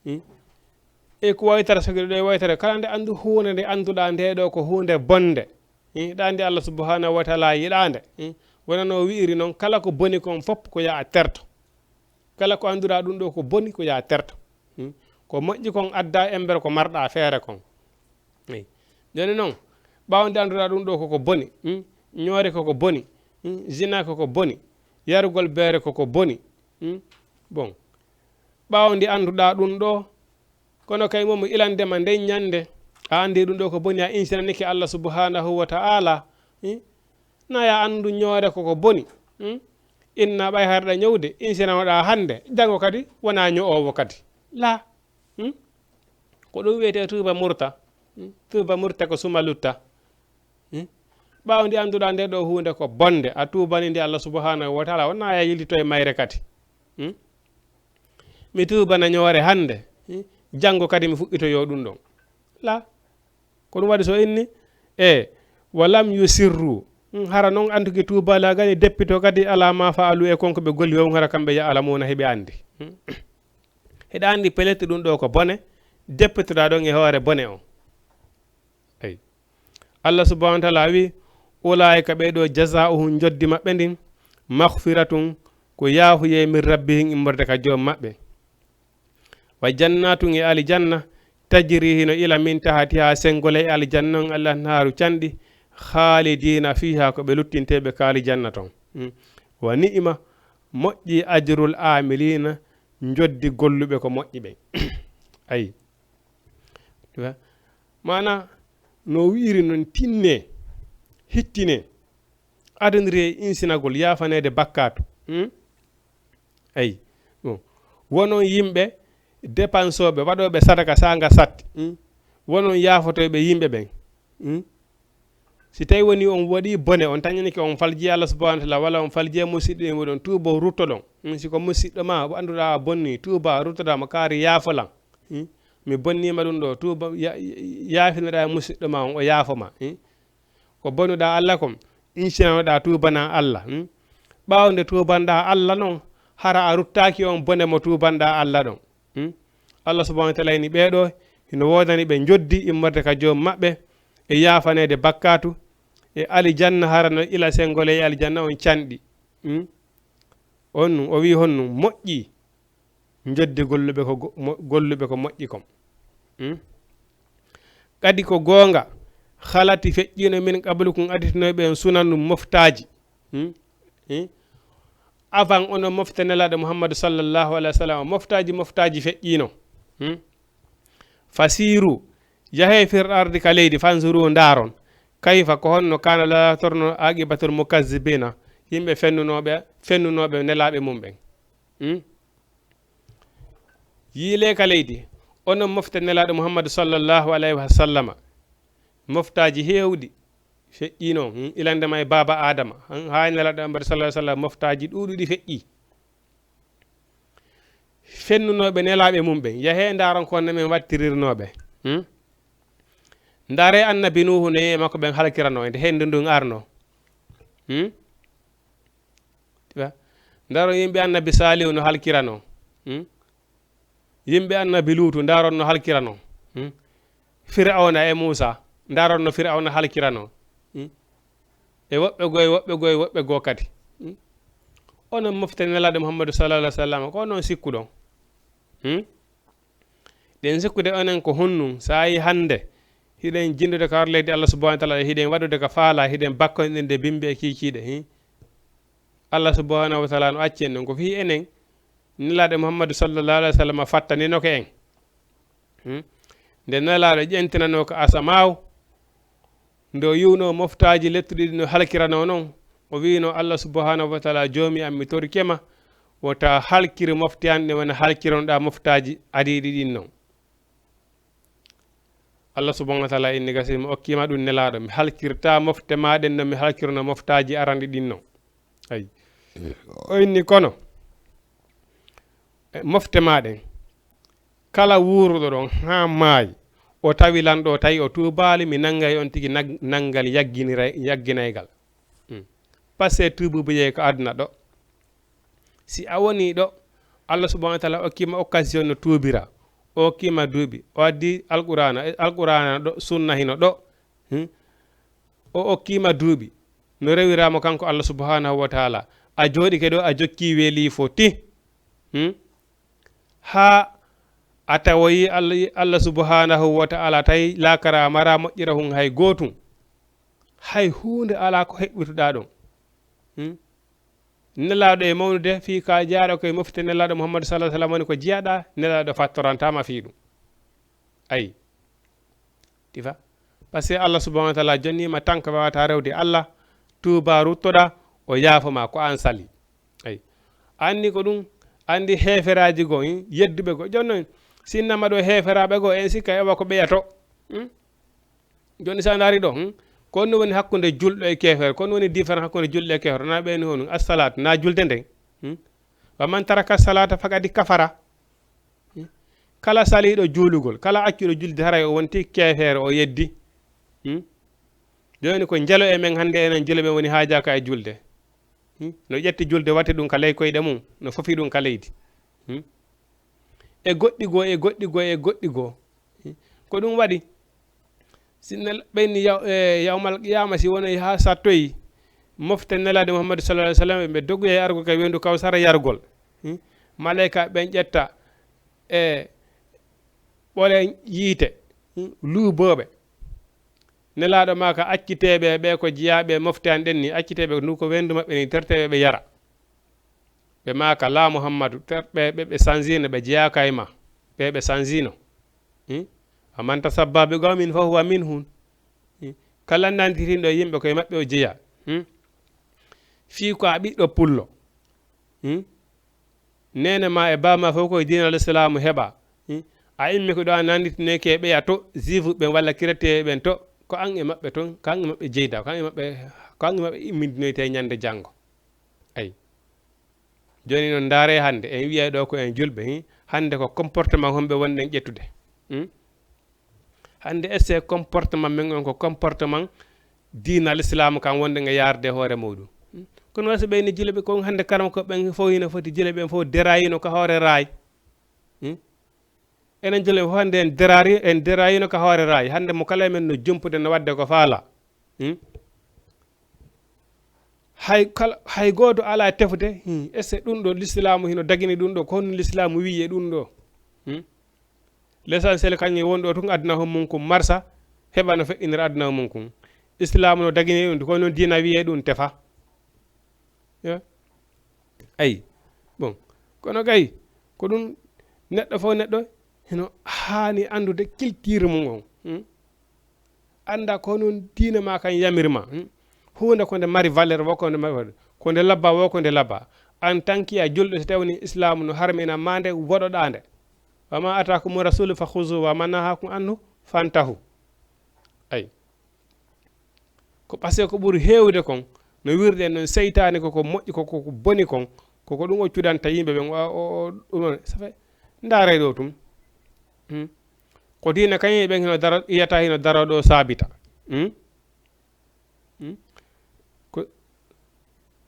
Hmm? E ko waytara sogiri ɗo e waytara, kala nde anndu huunde nde annduɗaa nde ɗo ko huunde bonde. Hmm? Ɗa anndi Allah subhanahu wa taala yiɗaande. Hmm? Wona no wi'iri noon, kala ko boni kon fof ko yaa terto. Kala ko annduɗaa ɗum ɗo ko boni ko yaa terto. Hmm? Ko moƴƴi kon adda embere ko marɗaa feere kon. Eyi. Jooni noon, ɓaawo nde annduɗaa ɗum ɗo koko boni, hmm? Ñoore koko boni, hmm? Zina koko boni, yarugol beere koko boni, hmm? Bon, ɓaawo nde annduɗaa ɗum ɗo, kono kay moom ilandema nden ñande, a anndi ɗum ɗo ko boni, a insinanike Allah subhanahu wa ta'ala, hmm? Na ya anndu ñoore koko boni, hmm? Inna ɓay harɗa ñowde, insinanoɗaa hannde, janngo kadi wona ño'oowo kadi. La. Hmm? Ko ɗum wiyetee tuuba murta. Hmm? Tuuba murta ko suma lutta. Hmm? Ɓaawo nde annduɗaa nde ɗo huunde ko bonde, a tuubani nde Allah subhanahu wa taala, wona ya yillito e mayre kadi. Hmm? Mi tuubana ñoore hannde, hmm? Janngo kadi mi fuɗɗitoyo ɗum ɗon. La. Ko ɗum waɗi so inni, e, wa lam yusirru. Hmm, hara noon antuki tuubaali gani deppito kadi ala ma fa'alu e kon ko ɓe golli, wa hum hara kamɓe ya alamuna hiɓe anndi. Hmm? Hiɗa anndi pellet ɗum ɗo ko bone, deppitoɗaa ɗon e hoore bone on. Eyi. Allah subhanahu wa taala wi, ulaa'ika ɓee ɗo jazaa'uhum njoddi maɓɓe ndin, maghfiratun ko yaafuyee min rabbihim immorde ka joom maɓɓe. Wa jannatun e alijanna, tajri hino ila min tahtiha sengole e alijanna on al anhaaru canɗi, khalidina fiha ko ɓe luttinteeɓe ka alijanna ton. Mm. Wa ni'ima moƴƴi ajrul amilina njoddi golluɓe ko moƴƴi ɓen. Ayi. Maana no wi'iri non tinne, hittine, adondiri e insinagol, yaafaneede bakkaatu. Hmm? Ayi. Bon. Wonon yimɓe depansooɓe, waɗooɓe sadaka saanga satti. Hmm? Wonon yaafotoyɓe yimɓe ɓen. Hmm? Si tawi woni on waɗi bone, on tañanike on falji Allah subhanahu wa taala, walla on falji e musiɗɗo e muɗon, tuubo ruttoɗon. Hmm? Si ko musiɗɗo ma, annduɗaa a bonni, tuuba ruttoɗaa mo kaari yaafolan. Hmm? Mi bonniima ɗum ɗo, tuuba, ya-, yaafinoɗaa e musiɗɗo ma on, o yaafo ma. Hmm? Ko bonuɗaa Allah kon, insinanoɗaa tuubanaa Allah. Hmm? Ɓaawo nde tuubanɗaa Allah non, hara a ruttaaki on bone mo tuubanɗaa Allah ɗon. Hmm? Allah subhanahu wa taala ini ɓee ɗo, hino woodani ɓe njoddi immorde ka joom maɓɓe, e yaafaneede bakkaatu, e alijanna hara no ila sengole e alijanna on canɗi. Hmm? On nun, o wi'i honnun, moƴƴi njoddi golluɓe ko go-, mo-, golluɓe ko moƴƴi kon. Hmm? Kadi ko goonga, halati feƴƴiino min qablukum additinooɓe en sunanu moftaaji. Hmm? Hmm? Avant onon mofte Nelaaɗo Muhammadu sallallahu alaihi wa sallam, moftaaji, moftaaji feƴƴiino. Hmm? Fasiru, yahee fil ardi ka leydi, fanzuru, ndaaron. Kayfa, ko honno, kana, laatorno, aqibatul mukazzibina, yimɓe fennunooɓe, fennunooɓe nelaaɓe mum ɓen. Hmm? Yiilee ka leydi, onon mofte Nelaaɗo Muhammadu sallallahu alaihi wa sallama. Moftaaji heewɗi feƴƴiino, hmm, ilande ma e baaba Aadama, han, haa e Nelaaɗo Muhammadu sallallahu alaihi wa sallam, moftaaji ɗuuɗuɗi feƴƴi. Fennunooɓe nelaaɓe mum ɓen, yahee ndaaron ko no men wattirirnooɓe. Hmm? Ndaaree annabi Nuuhu no yimɓe makko ɓen halkiranoo, e nde henndu ndun arnoo. Hmm? Tiba? Ndaaron yimɓe annabi Saalihu no halkiranoo. Hmm? Yimɓe annabi Luutu, ndaaron no halkiranoo. Hmm? Fir'awna e Muusa, ndaaron no Fir'awna halkiranoo. Hmm? E woɓɓe goo, e woɓɓe goo, e woɓɓe goo kadi. Hmm? Onon mofte Nelaaɗo Muhammadu sallallahu alaihi wa sallam, ko onon sikkuɗon. Hmm? Ɗen sikkude onon ko hunnun, saa'i hannde, hiɗen jinndude ka hoore leydi Allah subhanahu wa taala, hiɗen waɗude ka faala, hiɗen bakkondirde bimbi e kiikiiɗe. Hmm? Allah subhanahu wa taala no acci en ɗon. Ko fii enen, Nelaaɗo Muhammadu sallallahu alaihi wa sallam fattaninoke en. Hmm? Nde Nelaaɗo ƴentinanoo ka asamaaw, nde o yi'unoo moftaaji lettuɗi ɗin no halkiranoo non, o wi'unoo Allah subhanahu wa taala, "Joomi am, mi torike ma, wota halkir mofte an ɗe wona halkiranɗaa moftaaji adiiɗi ɗin non." Allah subhanahu wa taala inni, "Gasi mi okkiima ɗum Nelaaɗo, mi halkirtaa mofte maa ɗen no mi halkirno moftaaji aranɗi ɗin non." Ayi. O inni kono, e, mofte maa ɗen, kala wuuruɗo ɗon haa maayi, o tawi lan ɗoo, tawi o tuubaali, mi nanngay on tigi nag-, nanngal yagginira-, yagginaygal. Hmm. Parce que tuubuubu yehi ko aduna ɗo. Si a wonii ɗo, Allah subhanahu wa taala okkii ma occasion no tuubira. O okkii ma duuɓi. O addi Alqur'aana, Alqur'aana ɗo, sunna hino ɗo. Hmm? O okkii ma duuɓi. No rewiraa mo kanko Allah subhanahu wa taala. A jooɗike ɗo, a jokkii weelii foti. Hmm? Haa a tawoyi Allah, Allah subhanahu wa taala tawi laakara maraa moƴƴira hun hay gootum. Hay huunde alaa ko heɓɓituɗaa ɗon. Hmm? Nelaaɗo e mawnude fii ka jaaɗo koye mofte Nelaaɗo Muhammadu sallallahu alaihi wasallam woni ko jiyaɗaa, Nelaaɗo fattorantaama fii ɗum. Ayi. Tifa. Parce que Allah subhanahu wa taala jonnii ma tan ko waawataa rewde Allah, tuubaa ruttoɗaa, o yaafo ma ko an sali. Ayi. Anndi ko ɗum, anndi heeferaaji goo, hmm? Yedduɓe goo. Jooni noon, si innama ɗo heeferaaɓe goo, en sikka ewa ko ɓeyato. Hmm? Jooni, so a ndaari ɗo, hmm? Ko honno woni hakkunde julɗo e keefeero? Ko honno woni différence hakkunde julɗo e keefeero? Na ɓeyni honum? Assalaatu, na julde nden? Hmm? Wa man taraka salata faqad kafara. Hmm? Kala saliiɗo juulugol, kala accuɗo julde, haray o wonti keefeero, o yeddi. Hmm? Jooni ko njelo e men hannde, enen julɓe woni haajaaka e julde. Hmm? No ƴetti julde, watti ɗum ka ley koyɗe mum, no fofi ɗum ka leydi. Hmm? E goɗɗi goo, e goɗɗi goo, e goɗɗi goo. Ko ɗum waɗi, si nel-, ɓenni yaw-, e yawmal qiyama, si wonoyi haa sattoyi, mofte Nelaaɗo Muhammadu sallallahu alaihi wasallam, ɓe dogoya e argo ka weendu Kawsara yargol. Hmm? Malayka ɓen ƴetta e ɓole yiite, hmm, luubooɓe. Nelaaɗo maa ka acciteeɓe ɓe ko jiyaaɓe mofte an ɗen ni, acciteeɓe ndu ko weendu maɓɓe ni, terteeɓe ɓe yara. Ɓe maaka, "La Muhammadu, ter-, ɓe, ɓe, ɓe sanzino, ɓe jeyaaka e ma. Ɓe, ɓe sanzino. Hmm? Wa man tasabba bi qawmin fa huwa minhum." Hmm? Kala nanditinɗo e yimɓe, ko e maɓɓe o jeya. Hmm? Fii ko a ɓiɗɗo pullo. Hmm? Neene ma e baa ma fof ko e diina Lislaamu heɓa. Hmm? A immi ko ɗo a nanditineeki e ɓeya to, juif ɓen walla chrétien ɓen to, ko an e maɓɓe ton, ko an e maɓɓe jeyda, ko an e maɓɓe, ko an e maɓɓe immindinoyte ñande janngo. Ayi. Jooni noon, ndaaree hannde, en wiyay ɗo ko en julɓe, hin? Hannde ko comportement homɓe wonɗen ƴettude? Hmm? Hannde, est-ce que comportement men on ko comportement diina Lislaamu kan wonde nga yaarde hoore muɗum? Hmm? Kono wasi ɓeyni julɓe kon hannde, karam ko ɓen fof hino foti, julɓe ɓen fof derayino ka hoore raay. Hmm? Enen julɓe fof hannde en derari, en derayino ka hoore raay. Hannde mo kala e men no jumpude, no waɗde ko faala. Hmm? Hay kala, hay gooto alaa e tefde, hmm, est-ce que ɗum ɗo Lislaamu hino dagini ɗum ɗo? Ko honno Lislaamu wi'i e ɗum ɗo? Hmm? L'essentiel kañum woni ɗo tun aduna hon mum kum marsa, heɓa no feƴƴinira aduna hon mum kum. Islaamu no dagini ɗum, ko noon diina wi'i e ɗum tefa. Ya? Ayi. Bon. Kono kay, ko ɗum neɗɗo fof neɗɗo hino haani anndude culture mum on. Hmm? Annda ko honum diina ma kan yamiri ma. Hmm? Huunde ko nde mari valeur, wo ko nde mari valeur. Ko nde labba, wo ko nde labba. En tant que a julɗo, so tawni Islaamu no harmina ma nde, woɗoɗaa nde. Wa ma ataakumu rasulu fa khuzuhu wa ma nahakum anhu fantahu. Ayi. Ko parce que ko ɓuri heewde kon, no wirde non, seytaane ko ko moƴƴi, ko ko boni kon, ko ko ɗum o cudanta yimɓe ɓen, o, o, o, ɗum on, ça fait, ndaaree ɗo tum. Hmm? Ko diina kañum e ɓen hino daro, iyata hino daro ɗo saabita. Hmm? Hmm? Ko,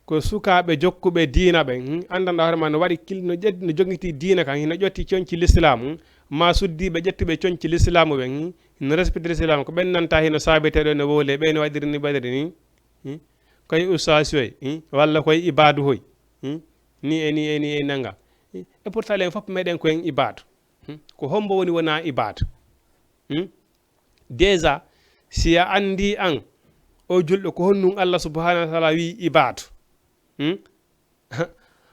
ko sukaaɓe jokkuɓe diina ɓen, hmm? Anndanɗo hoore ma no waɗi kil-, no ƴetti, no jogiti diina kan, hino ƴetti conci Lislaamu, hmm? Ma suddiiɓe ƴettuɓe conci Lislaamu ɓen, hmm? Hino respecte Lislaamu, ko ɓen nanta hino saabite ɗo, no wowle, ɓe no waɗiri ni, waɗiri ni. Hmm? Koye ustaas hoy, hmm? Walla koye ibaadu hoy. Hmm? Ni e ni e ni e nanga. Hmm? Et pourtant, en fof meɗen ko en ibaadu. Hmm? Ko hombo woni wona ibaadu? Hmm? Déjà, si a anndi an, o julɗo, ko honɗum Allah subhanahu wa taala wi'i ibaadu? Hmm?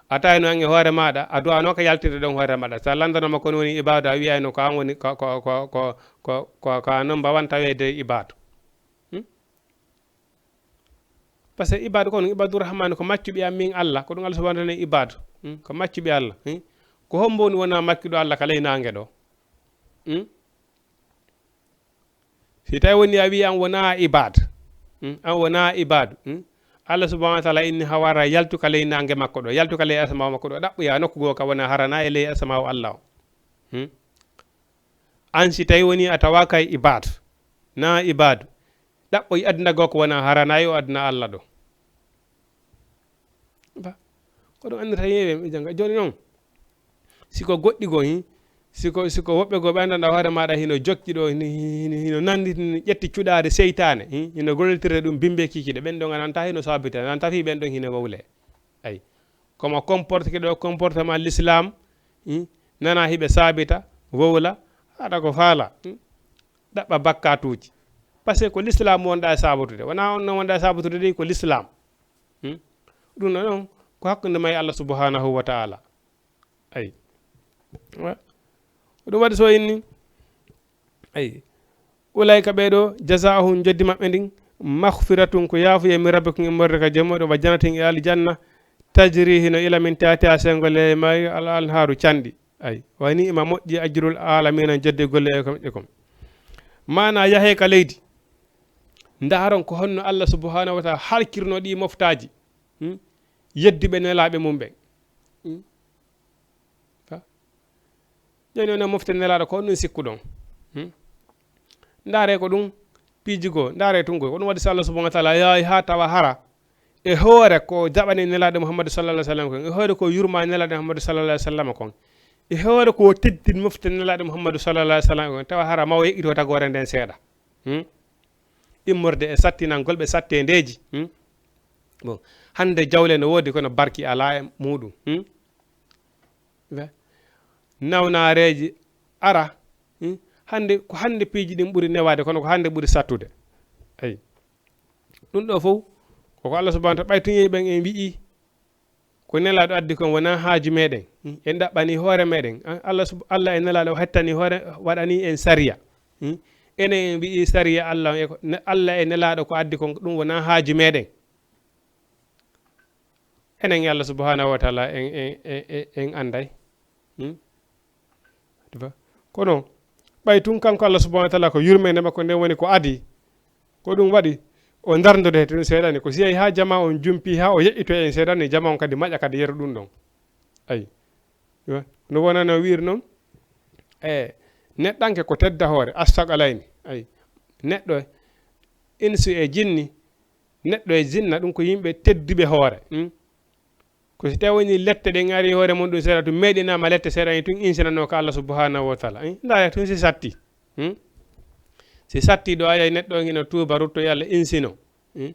A tawi no an e hoore maɗa, a duwano ka yaltirde ɗon hoore maɗa. Sa landanooma ko woni ibaadu, a wi'ayno ko an woni ko, ko, ko an number one taweede ibaadu. Hmm? Parce que ibaadu ko on, ibaadu rahmaani ko maccuɓe am min Allah, ko ɗum Allah subhanahu wa taala ibaadu. Hmm? Ko maccuɓe Allah. Hmm? Ko hombo woni wona maccuɗo Allah ka ley naange ɗo? Hmm? Si tawi woni a wi'i an wona ibaad, hmm, an wona ibaadu, hmm, Allah subhanahu wa taala inni hawara yaltuka ley nange makko ɗo, yaltuka ley asamawo makko ɗo, ɗaɓɓoya nokku goo ka wona harana e ley asamawo Allah o. Hmm? An si tawi woni a tawa kay ibad, na ibadu, ɗaɓɓoy aduna goo ko wona harana e o aduna Allah ɗo. Ba, ko ɗum andirta yimɓe ɓe jannga. Jooni noon, si ko goɗɗi goo, hi, si ko, si ko woɓɓe goo ɓe anndanɗa hoore maaɗa hino jokki ɗo, hino, hino, hino nanndi, hino ƴetti cuɗaari seytaane, hi, hino gollitira ɗum bimbe kikiɗe, ɓen ɗon a nanta hino saabita, nanta fii ɓen ɗon hino wowle. Ay. Komo comporte ke ɗo comportement l'islam, hi, nana hiɓe saabita, wowla, haɗa ko faala, hi, ɗaɓɓa bakkatuuji. Parce que ko l'islam wonɗa e saabotude. Wona on non wonɗa e saabotude de, ko l'islam. Hmm? Ɗum ɗon noon ko hakkunde ma e Allah subhanahu wa ta'ala. Ay. Wa-, ko ɗum waɗi so inni. Ay. Ulayka ɓee ɗo, jazaa'uhum, joddi maɓɓe ndin, maghfiratun, ko yaafuye min rabbikum, immorde ka Joomi mooɗon, wa jannatin, e aljanna, tajri, hino ila min tahtiha, senngo ley maayo, al anhaaru, canɗi. Ay. Wa ni'ma, moƴƴi, ajrul aalamiina, jodde golle e ko moƴƴi kon. Maana, yahe ka leydi. Ndaaron ko honno Allah subhanahu wa ta'ala halkirno ɗi moftaaji. Hmm? Yedduɓe nelaaɓe mum ɓen. Hmm? Fa? Jooni onon mofte nelaaɗo ko honɗum sikkuɗon? Hmm? Ndaare ko ɗum piiji goo, ndaare tun goo. Ko ɗum waɗi so Allah subhanahu wa ta'ala yahi haa tawa hara e hoore ko jaɓani nelaaɗo Muhammadu sallallahu alaihi wasallam kon, e hoore ko yurma nelaaɗo Muhammadu sallallahu alaihi wasallam kon, e hoore ko teddin mofte nelaaɗo Muhammadu sallallahu alaihi wasallam kon, tawa hara mawo yeƴƴito tagoore nden seeɗa. Hmm? Immorde e sattinangol ɓe satteendeeji. Hmm? Bon, hannde jawle no woodi kono barki alaa e muuɗum. Hmm? Be-, nawnaareeji ara. Hmm? Hannde, ko hannde piiji ɗin ɓuri newaade kono ko hannde ɓuri sattude. Eyi. Ɗum ɗo fof koko Allah subhanahu wa ta'ala ɓay tun yehi ɓen en wi'i ko nelaaɗo addi kon wonaa haaju meɗen. Hmm? En ɗaɓɓani hoore meɗen. An-, Allah sub-, Allah e nelaaɗo o hettani hoore, waɗani en sariya. Hmm? Enen en wi'i sariya Allah on e ko, ne-, Allah e nelaaɗo ko addi kon ɗum wonaa haaju meɗen. Enen e Allah subhanahu wa ta'ala en, en, en, en, en anday. Hmm? Kono ɓay tun kanko Allah subhanahu wa ta'ala ko yurmeende makko nden woni ko adii. Ko ɗum waɗi o ndarndode tun seeɗani. Ko si yahi haa jama on jumpi haa o yeƴƴito en seeɗani, jama on kadi maƴa kadi yeru ɗum ɗon. Ay. No wonano wi'ir non, e neɗɗanke ko tedda hoore, astaqalayni. Ay. Neɗɗo, insu e jinni, neɗɗo e jinna, ɗum ko yimɓe tedduɓe hoore. Hmm? Ko si tawi woni lette ɗen ari hoore mum ɗum seeɗa, tun meeɗinaama lette seeɗa, en tun insinanoo ka Allah subhanahu wa ta'ala. Eh, ndaare tun si satti. Hmm? Si satti ɗo, ayay neɗɗo on hino tuuba, ruttoyi Allah, insino. Hmm?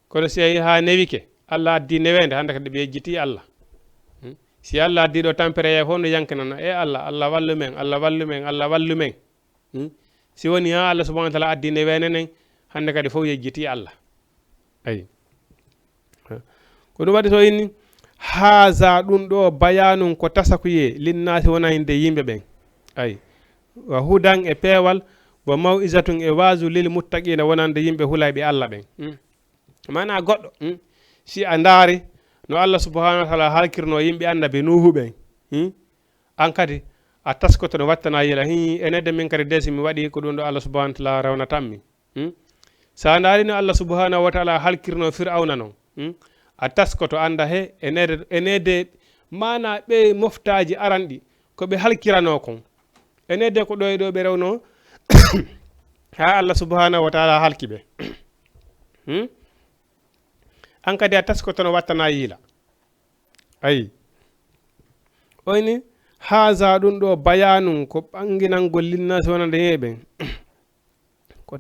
Kono si yahi haa newike, Allah addi neweende, hannde kadi ɓe yejjiti Allah. Hmm? Si Allah addi ɗo tampere yahi fof no yankinana, e Allah, Allah wallu men, Allah wallu men, Allah wallu men. Hmm? Si woni haa Allah subhanahu wa ta'ala addi neweende nden, hannde kadi fof yejjiti Allah. Ayi. Ko ɗum waɗi so inni, haaza ɗum ɗo bayaanun ko tasakuye, linnaasi wonande yimɓe ɓen. Ayi. Wa hudan e peewal, wa maw'izatun e waazu lil muttaqiina wonande yimɓe hulayɓe Allah ɓen. Hmm. Maanaa goɗɗo, hmm, si a ndaari no Allah subhanahu wa ta'ala halkirno yimɓe annabi Nuuhu ɓen, hmm, an kadi a taskoto no wattana yila, hi, enede min kadi de si mi waɗi ko ɗum ɗo Allah subhanahu wa ta'ala rewnatammi. Hmm? Si a ndaari no Allah subhanahu wa ta'ala halkirno Fir'awna non, hmm, a taskoto annda he enede, enede maanaa ɓe moftaaji aranɗi ko ɓe halkiranoo kon. Enede ko ɗo e ɗo ɓe rewno haa Allah subhanahu wa ta'ala halki ɓe. Hmm? An kadi a taskoto no wattana yiila. Ayi. Oyni, haaza ɗum ɗo bayaanun ko ɓanginangol linnaasi wonande yimɓe ɓen. Ko,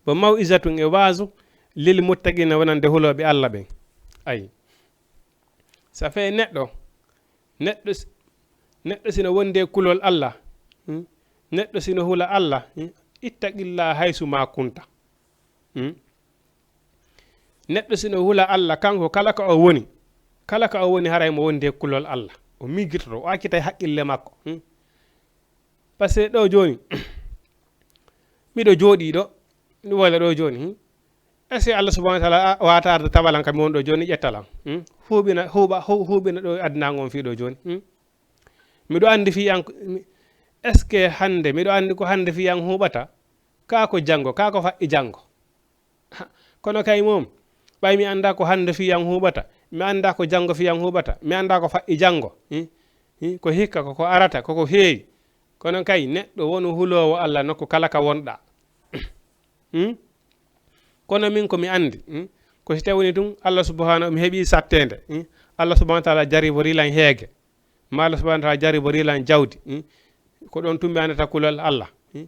wa maw'izatun e waazu lil muttaqiina wonande hulooɓe Allah ɓen. Ayi. Ça fait neɗɗo, neɗɗo si, neɗɗo sino wonde kulol Allah, hmm? Neɗɗo sino hula Allah, hmm? Ittaqillaha haysu ma kunta. Hmm? Neɗɗo sino hula Allah, kanko kala ka o woni, kala ka o woni haray mo wonde kulol Allah. O miijitoto, o accitay haqqille makko. Hmm? Parce que ɗo jooni, miɗo jooɗii ɗo, miɗo woyla ɗo jooni. Hmm? Est-ce que Allah subhanahu wa ta'ala a-, wata arde tawalan kam mi won ɗo jooni, ƴettalan? Hmm? Huuɓina, huuɓa, hu-, huuɓina ɗo aduna ngon fii ɗo jooni. Hmm? Miɗo anndi fii an, mi-, est-ce que hannde, miɗo anndi ko hannde fii an huuɓata? Kaa ko janngo, kaa ko faɗɗi janngo. Ha, kono kay mum, Ɓay mi anndaa ko hannde fii an huuɓata, mi anndaa ko janngo fii an huuɓata, mi anndaa ko fa'i janngo. Hmm? Hmm? Ko hikka, ko ko arata, ko ko heewi. Kono kay, neɗɗo wonu huloowo Alla nokku kala ka wonɗaa. Hmm? Kono min ko mi anndi, hmm? Ko si tawii tun Alla subhanahu, mi heɓii satteende, hmm? Alla subhanahu wa taala jariborii lan heege, ma Alla subhanahu wa taala jariborii lan jawdi, hmm? Ko ɗon tun mi anndata kulol Alla, hmm?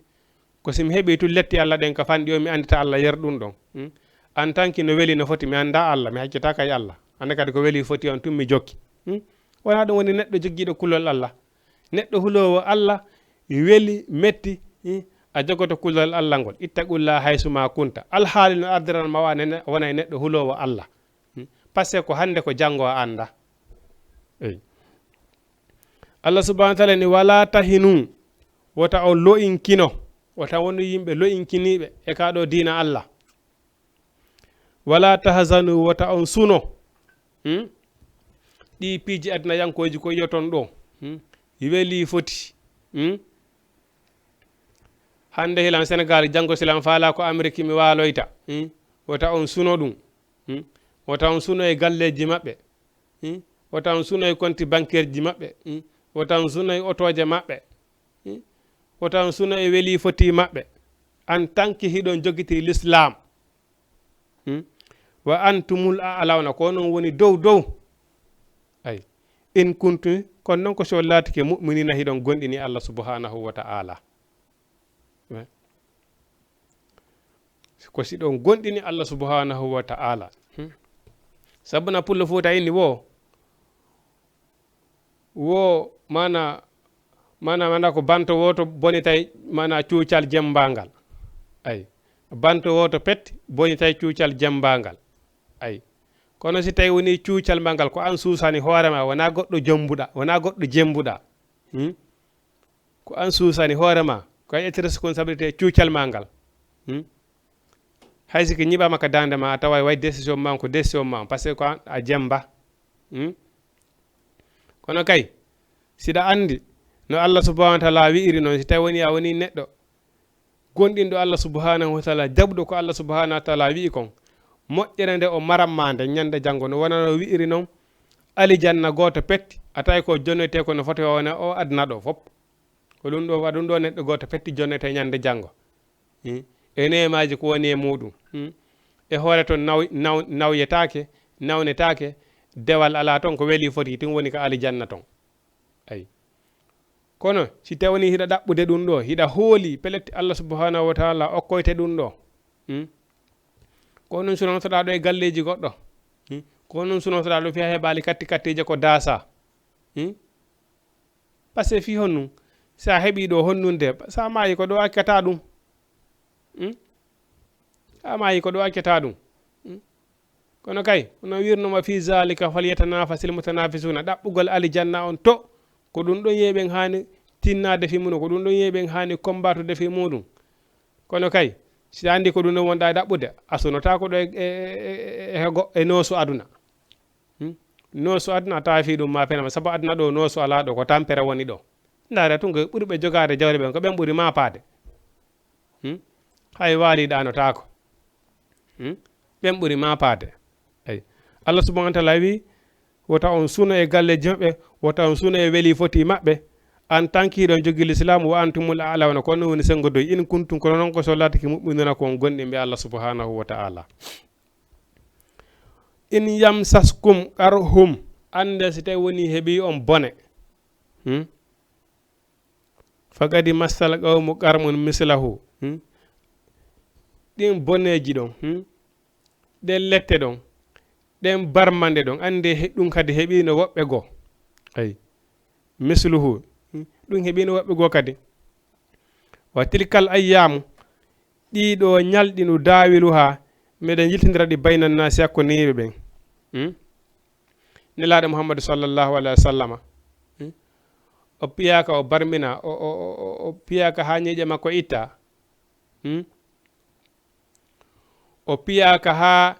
Ko si mi heɓii tun letti Alla ɗen ka fanɗi o, mi anndita Alla yer ɗun ɗon, hmm? En tant que no weli no foti, mi anndaa Alla, mi haccitaaka e Alla. Annda kadi ko weli foti on tun mi jokki, hmm? Wonaa ɗun woni neɗɗo joggiiɗo kulol Alla. Neɗɗo huloowo Alla, weli, metti, hmm? A jogoto kulol Alla ngol. Ittaqullaha haysu ma kunta. Alhaali no ardiran ma wa nene-, wona e neɗɗo huloowo Alla. Hmm? Parce que ko hannde ko janngo a anndaa. Eyi. Alla subhanahu wa taala ni, "Wala tahinu, wota on lo'inkino, wota wonu yimɓe lo'inkiniiɓe e kaa ɗoo diina Alla. Wala tahzanu, wota on suno." Hmm? Ɗii piiji adinayankooji ko yi'oton ɗoo. Hmm? Weli foti. Hmm? Hannde hilan Senegal, janngo silan faalaa ko Ameriki mi waaloyta. Hmm? Wota on suno ɗun. Hmm? Wota on suno e galleeji maɓɓe. Hmm? Wota on suno e konti bankeerji maɓɓe. Hmm? Wota on suno e otooje maɓɓe. Hmm? Wota on suno e weli foti maɓɓe. En tant que hiɗon jogiti l'islam. Hmm? Wa antumul a'launa, ko onon woni dow dow. Ay. In kuntum, kono non ko si on laatike mu'minina, hiɗon gonɗini Alla subhanahu wa ta'ala. Eh. Ko si ɗon gonɗini Alla subhanahu wa ta'ala. Hmm? Sabu na Pullo Fuuta inni wo, wo mana, mana, mana ko banto woto bonitay mana cuucal jembangal. Ay. Banto woto pet bonitay cuucal jembangal. Ay. Kono si tawi woni cuucal ma ngal ko an suusani hoore ma, wona goɗɗo jombuɗa, wona goɗɗo jembuɗa. Hmm? Ko an suusani hoore ma, ko a ƴetti responsabilité cuucal ma ngal. Hmm? Hay si ko ñiɓama ka daande ma, a tawa way décision ma on ko décision ma on, parce que ko an a jemba. Hmm? Kono kay, siɗa anndi no Allah subhanahu wa taala wi'iri non, si tawi woni a woni neɗɗo gonɗinɗo Allah subhanahu wa taala, jaɓuɗo ko Allah subhanahu wa taala wi'i kon, moƴƴere nde o maran ma nde ñande janngo, no wona no wi'iri non, alijanna gooto petti, a tawi ko jonnetee ko no foti wona o aduna ɗo fop. Ko ɗum ɗo, wa ɗum ɗo neɗɗo gooto petti jonnetee ñande janngo. Hmm? E neemaaji ko woni e muuɗum. Hmm? E hoore ton naw-, naw-, nawyetaake, nawnetaake, dewal alaa ton, ko weli foti, tun woni ka alijanna ton. Ay. Kono si tawni hiɗa ɗaɓɓude ɗum ɗo, hiɗa hooli pellet Allah subhanahu wa taala okkoyte ɗum ɗo. Hmm? Ko onon sunotoɗaa ɗo e galleeji goɗɗo. Hmm? Ko onon sunotoɗaa ɗo fiya heɓaali katti kattiije ko daasa. Hmm? Parce que fii honɗum? Si a heɓii ɗo honɗum de, si a maayi ko ɗo accata ɗum. Hmm? Si a maayi ko ɗo accata ɗum. Hmm? Kono kay, no wi'irnoo ma, "Fii zaalika falyatanafasil mutanafisuuna." Ɗaɓɓugol alijanna on to, ko ɗum ɗon yeeɓen haani tinnaade fii muɗum, ko ɗum ɗon yeeɓen haani kombaatude fii muɗum. Kono kay, si a anndi ko ɗum ɗon wonɗaa e ɗaɓɓude, a sunotaako ɗo e, e, e, e, e, e go-, e noosu aduna. Hmm? Noosu aduna a tawa fii ɗum ma fenama, sabu aduna ɗo noosu alaa ɗo, ko tampere woni ɗo. Ndaara tun ko ɓurɓe jogaade jawle ɓen, ko ɓen ɓuri maapaade. Hmm? Hay waali ɗaanotaako. Hmm? Ɓen ɓuri maapaade. Eyi. Allah subhanahu wa taala wi, "Wota on suno e galleeji maɓɓe, wota on suno e weli foti maɓɓe. En tant que hiɗon jogii lislaam, wa antumul a'lawna, ko onon woni senngodoy. In kuntum, kono non ko so laatike mu'minuna ko on gonɗinɓe Allah subhanahu wa taala." "In yamsaskum qarhum," annde si tawi woni heɓi on bone. Hmm? "Faqad massal qawmu qarhun mislahu." Hmm? Ɗin boneeji ɗon, hmm? Ɗen lette ɗon, ɗen barmande ɗon, annde he-, ɗum kadi heɓino woɓɓe goo. Ay. Misluhu. Hmm? Ɗum heɓino woɓɓe goo kadi. "Wa tilkal ayyaamu," ɗii ɗoo ñalɗi, "nudaawiluhaa," meɗen yiltindira ɗi, "bayna naasi," hakkunde yimɓe ɓen. Hmm? Nelaaɗo Muhammadu sallallahu alayhi wa sallama, hmm? O piyaaka, o barmina, o, o, o, o, o piyaaka haa ñiiƴe makko itta. Hmm? O piyaaka haa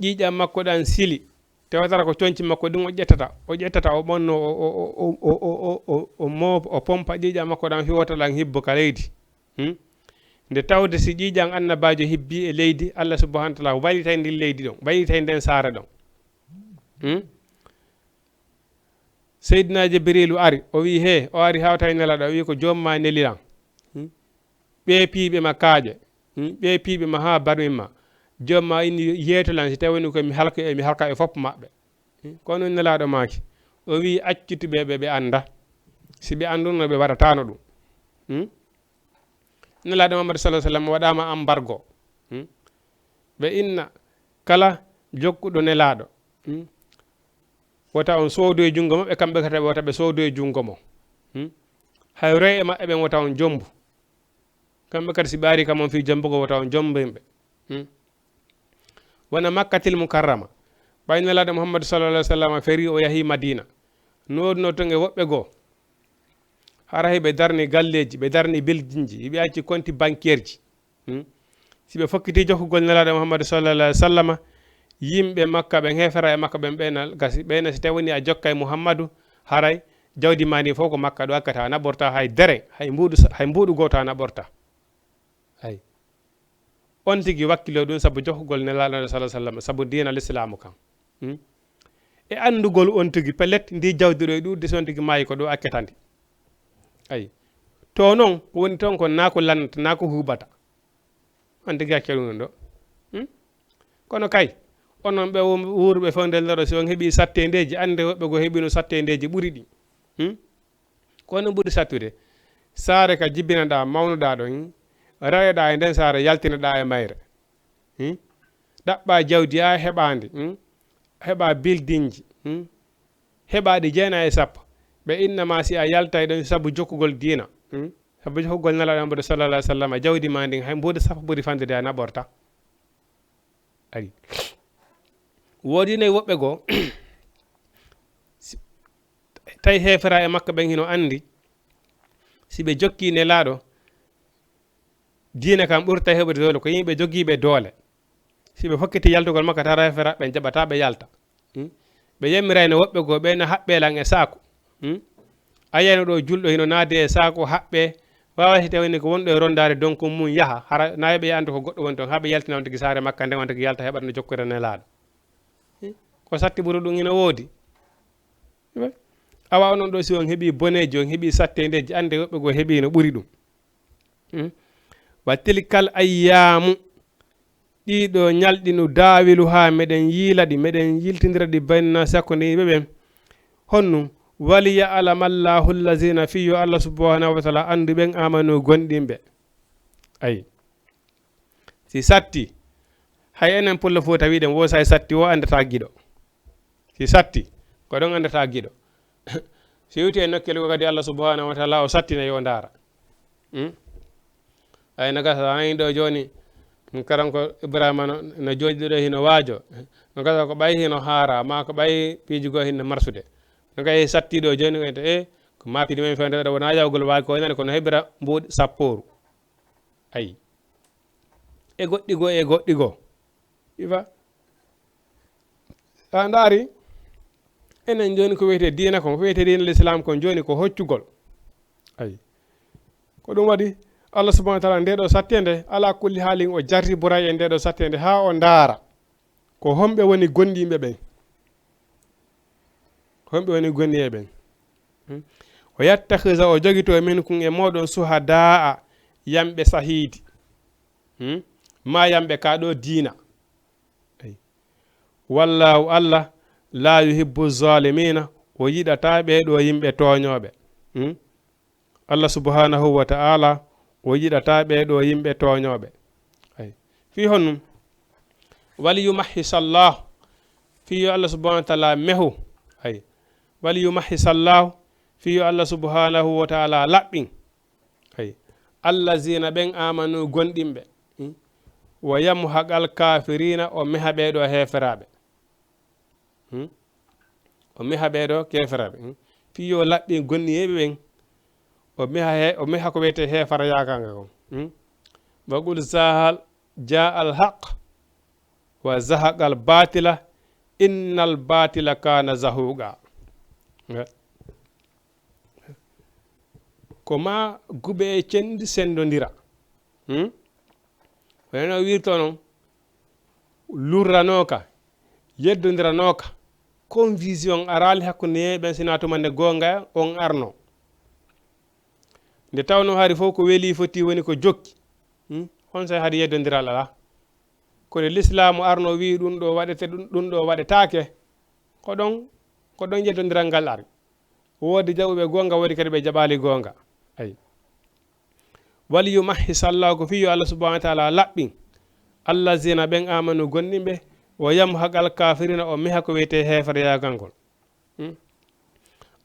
ƴiiƴam makko ɗan sili. Tewatata ko conci makko ɗin o ƴettata, o ƴettata, o ɓonno, o, o, o, o, o, o, o mo-, o pompa ƴiiƴam makko ɗan, hiwota ɗan hibbo ka leydi. Hmm? Nde tawde si ƴiiƴan annabaajo hibbii e leydi, Allah subhanahu wa taala waylitay ndin leydi ɗon, waylitay nden saare ɗon. Hmm? Seydina Jibriilu ari, o wi'i, "He, o ari hawta e Nelaaɗo," o wi'i, "Ko Joom maa neli lan. Hmm? Ɓee piiɓe ma kaaƴe. Hmm? Ɓee piiɓe ma haa barmin ma. Joom maa inni yeeto lan si tawii ko mi halka e, mi halka e fof maɓɓe." Hmm? Kono Nelaaɗo maaki, o wi'i, "Accutu ɓe, ɓe, ɓe annda. Si ɓe annduno, ɓe waɗataano ɗum." Hmm? Nelaaɗo Muhammad sallallahu alaihi wasallam waɗaama embargo. Hmm? Ɓe inna kala jokkuɗo Nelaaɗo. Hmm? Wota on soodo e junngo maɓɓe, kamɓe kadi wota ɓe soodo e junngo mo. Hmm? Hay roy e maɓɓe ɓen wota on jombu. Kamɓe kadi si ɓaari kam on fii jombugo wota on jombu yimɓe. Hmm? Wona Makkatil Mukarrama. Ɓay Nelaaɗo Muhammad sallallahu alaihi wasallam feri o yahi Madina. Nooduno ton e woɓɓe goo. Hara hiɓe darni galleeji, ɓe darni bildinji, hiɓe acci konti bankeerji. Hmm? Si ɓe fokkiti jokkugol Nelaaɗo Muhammadu sallallahu alaihi wasallama, yimɓe Makka ɓen, heefera e Makka ɓen, ɓeyna gasi, ɓeyna si tawi woni a jokkay Muhammadu, haray jawdi maa ndin fof ko Makka ɗo akkata, a naɓorta hay dere, hay mbuuɗu sa-, hay mbuuɗu gooto a naɓorta. Ay. On tigi wakkilo ɗum sabu jokkugol Nelaaɗo sallallahu alaihi wasallam, sabu diina Lislaamu kan. Hmm? E anndugol on tigi, pellet, ndi jawdi ɗo e ɗuuɗde, si on tigi maayi ko ɗo accata ndi. Ay. To non, woni ton ko naa ko lannata, naa ko huuɓata. On tigi acca ɗum ɗon ɗo. Hmm? Kono kay, onon ɓe won-, wuuruɓe fewndel ɗo, si on heɓii satteendeeji, annde woɓɓe goo heɓiino satteendeeji ɓuri ɗi. Hmm? Ko honno ɓuri sattude? Saare ka jibinaɗaa, mawnuɗaa ɗon, reweɗaa e nden saare, yaltinaɗaa e mayre. Hmm? Ɗaɓɓaa jawdi, a heɓaandi, hmm? Heɓaa bildinji, hmm? Heɓaa ɗi jeenayi e sappo. Ɓe inna ma si a yaltay ɗon sabu jokkugol diina, hmm? Sabu jokkugol Nelaaɗo Muhammadu sallallahu alaihi wasallam, jawdi maa ndin, hay mbuuɗu sappo ɓuri fanɗude a naɓorta. Ari. Woodino e woɓɓe goo, si, tawi heefera e Makka ɓen hino anndi, si ɓe jokkii Nelaaɗo, diina kan ɓurtay heɓude doole, ko yimɓe jogiiɓe doole. Si ɓe fokkiti yaltugol Makka, tara heefera ɓen jaɓataa ɓe yalta. Hmm? Ɓe yammirayno woɓɓe goo, ɓe na haɓɓee lan e saaku. Hmm? A yiyayno ɗo julɗo hino naade e saaku haɓɓee, waawa si tawii ko wonɗo e rondaade donkun mun yaha, hara na ɓe andu ko goɗɗo woni ton, haa ɓe yaltina on tigi saare Makka nden, on tigi yalta heɓata no jokkira Nelaaɗo. Hmm? Ko satti ɓuri ɗum hino woodi. Awa onon ɗo si on heɓii boneeji, on heɓii satteendeeji, annde woɓɓe goo heɓii no ɓuri ɗum. Hmm? Wa tilkal ayyaamu, ɗii ɗoo ñalɗi, nudaawiluhaa, meɗen yiila ɗi, meɗen yiltindira ɗi bayna naasi, hakkunde yimɓe ɓen. Honno? Waliya'lama Allahu allazina, fii yo Allah subhanahu wa taala anndu ɓen, aamanu, gomɗinɓe. Ayi. Si satti, hay enen Pullo Fuuta wiɗen wo say satti wo anndata giɗo. Si satti, ko ɗon anndata giɗo. Si yewti e nokkel goo kadi Allah subhanahu wa taala o sattina yo ndaara. Hmm? Ay no gasa, a nani ɗo jooni, karanko Ibrahima no, no jooɗi ɗo hino waajo. No gasa ko ɓay hino haara, maa ko ɓay piiji goo hino marsude. No gasa satti ɗo jooni, ko ete, e, ko maa piiji men fewndo ɗo wona yawgol waaki ko nani kono heɓira mbuuɗi sappooru. Ayi. E goɗɗi goo, e goɗɗi goo. Iva. A ndaari, enen jooni ko wiyetee diina kon, ko wiyetee diina Lislaam kon jooni ko hoccugol. Ayi. Ko ɗum waɗi Allah subhanahu wa taala ndee ɗoo satteende, alaa kulli haalin o jarriboray e ndee ɗoo satteende haa o ndaara ko homɓe woni gomɗinɓe ɓen. Ko homɓe woni gomɗinɓe ɓen. Hmm? O yattakhidha, o jogitoo, minkum, e mooɗon, suhadaa, yamɓe sahiidi. Hmm? Maa yamɓe ka ɗoo diina. Ayi. Wallaahu, Allah, laa yuhibbu zaalimiina, o yiɗataa ɓee ɗoo yimɓe tooñooɓe. Hmm? Allah subhanahu wa ta'ala, o yiɗataa ɓee ɗoo yimɓe tooñooɓe. Ayi. Fii honɗum? Waliyumahhisallah, fii yo Allah subhanahu wa ta'ala mehu. Ayi. Waliyumahhisallah, fii yo Allah subhanahu wa ta'ala laɓɓin. Ayi. Allazina, ɓen, aamanu, gomɗinɓe. Hmm? Wa yamhaqal kaafiriina, o meha ɓee ɗoo heeferaaɓe. Hmm? O meha ɓee ɗoo keeferaaɓe. Hmm? Fii yo laɓɓin gomɗinɓe ɓen. O meha he-, o meha ko wiyetee heeferayaagal ngal kon. Hmm? Wa qul zahal, jaa al haq, wa zahaqal baatila, innal baatila kaana zahuuqa. Ko maa gube e cenndi senndondira. Hmm? Wonano wirto noon, lurranooka, yeddondiranooka, confusion araali hakkunde yimɓe ɓen, sinaa tuma nde goonga on arno. Nde tawnoo hari fof ko weli foti woni ko jokki. Hmm? On say hari yeddondiral alaa. Ko nde lislaamu arno wi ɗum ɗo waɗete, ɗum, ɗum ɗo waɗetaake. Ko ɗon, ko ɗon yeddondiral ngal ari. Woodi jaɓuɓe goonga, woodi kadi ɓe jaɓaali goonga. Ay. Wal yumahhis Allahu, ko fii yo Allah subhanahu wa ta'ala laɓɓin. Allazina, ɓen, amanu, gonɗinɓe, wa yamhaqal kafirina, o meha ko wiyetee heefereyaagal ngol. Hmm?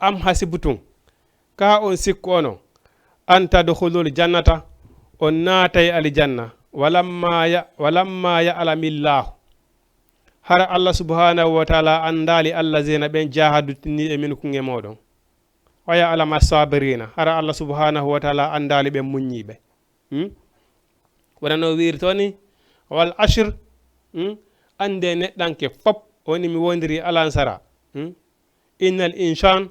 Am hasibtum, kaa on sikku onon, an tadkhulul jannata, on naatay aljanna, walamma ya-, walamma ya'lamillahu, hara Allah subhanahu wa ta'ala anndaali allazina ɓen jahadu tinniiɓe minkum e mooɗon. Wa ya'lam as-sabirina, hara Allah subhanahu wa ta'ala anndaali ɓen muññiiɓe. Hmm? Wonano wirto ni, wal ashr, hmm? Annde neɗɗanke fop, woni mi wondiri alansara. Hmm? Innal insan,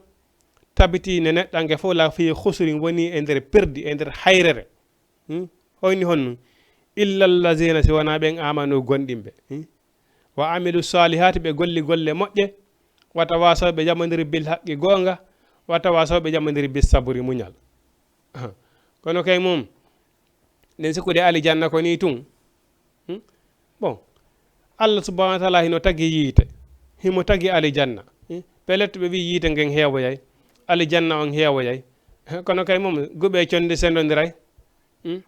tabiti ne neɗɗanke fof la fi khusrin, woni e nder perdi, e nder hayrere. Hmm? Hoyni honno? Illa allazina, si wonaa ɓen amanu gonɗinɓe. Hmm? Wa amilu salihati, ɓe golli golle moƴƴe, wa tawasaw, ɓe jamondiri bil haqqi goonga, wa tawasaw, ɓe jamondiri bis sabri muñal. Aha. Kono kay mum, nden sikkude alijanna ko nii tun. Hmm? Bon, Allah subhanahu wa ta'ala hino tagi yiite, himo tagi alijanna. Hmm? Pellet ɓe wi yiite ngen heewoyay, alijanna on heewoyay. Kono kay mum, guɓe e conde sendondiray. Hmm?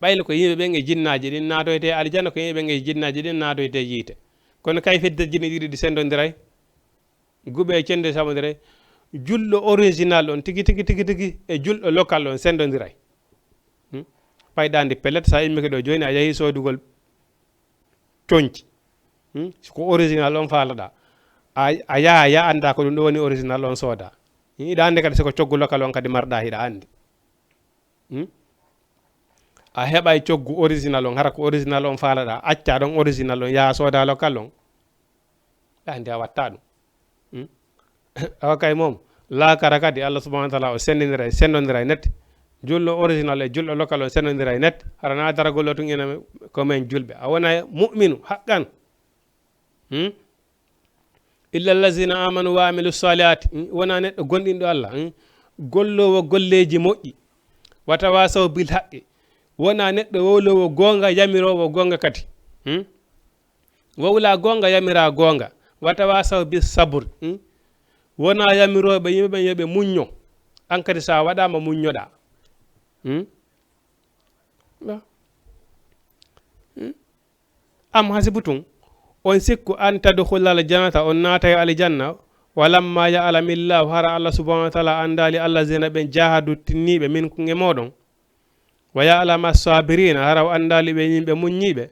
Ɓaylo ko yimɓe ɓen e jinnaaji ɗin naatoyte aljanna, ko yimɓe ɓen e jinnaaji ɗin naatoyte yiite. Kono kay fedde jinni ɗiɗi ɗi sendondiray. Guɓe e cende sabondiray. Julɗo original on tigi, tigi, tigi, tigi e julɗo local on sendondiray. Hmm? Payɗa andi pellet, sa immike ɗo jooni, a yahi soodugol conci. Hmm? Si ko original on faalaɗa. A, a yaha, ya anda ko ɗum ɗo woni original on sooda. Hmm? Iɗa andi kadi siko coggu local on kadi marɗa, hiɗa andi. Hmm? A heɓay coggu original on, hara ko original on faalaɗa, acca ɗon original on, yaha sooda local on. Andi a watta ɗum. Hmm? Awa kay mom, laakara kadi Allah subhanahu wa ta'ala o sendindiray, sendondiray net. Julɗo original e julɗo local on sendondiray net. Hara na daragol o tun ina ko men julɓe. A wona mu'minu haqqan. Hmm? Illa allazina amanu wa amilu salihati. Hmm? Wona neɗɗo gonɗinɗo Allah. Hmm? Golloowo golleeji moƴƴi. Wa tawasaw bil haqqi. Wona neɗɗo wowloowo goonga, yamiroowo goonga kadi. Hmm? Wowla goonga, yamira goonga. Wa tawasaw bis sabr. Hmm? Wona yamirooɓe yimɓe ɓen yo ɓe muñño. An kadi sa waɗaama muññoɗa. Hmm? Ba. Hmm? Am hasibtum, on sikku, an tadkhulal jannata, on naatay aljanna, wa lamma ya'lamillahu, hara Allah subhanahu wa ta'ala andaali allazina ɓen jahadu tinniiɓe minkum e mooɗon, wa ya'lama sabirina, hara o andaali ɓe yimɓe muññiiɓe.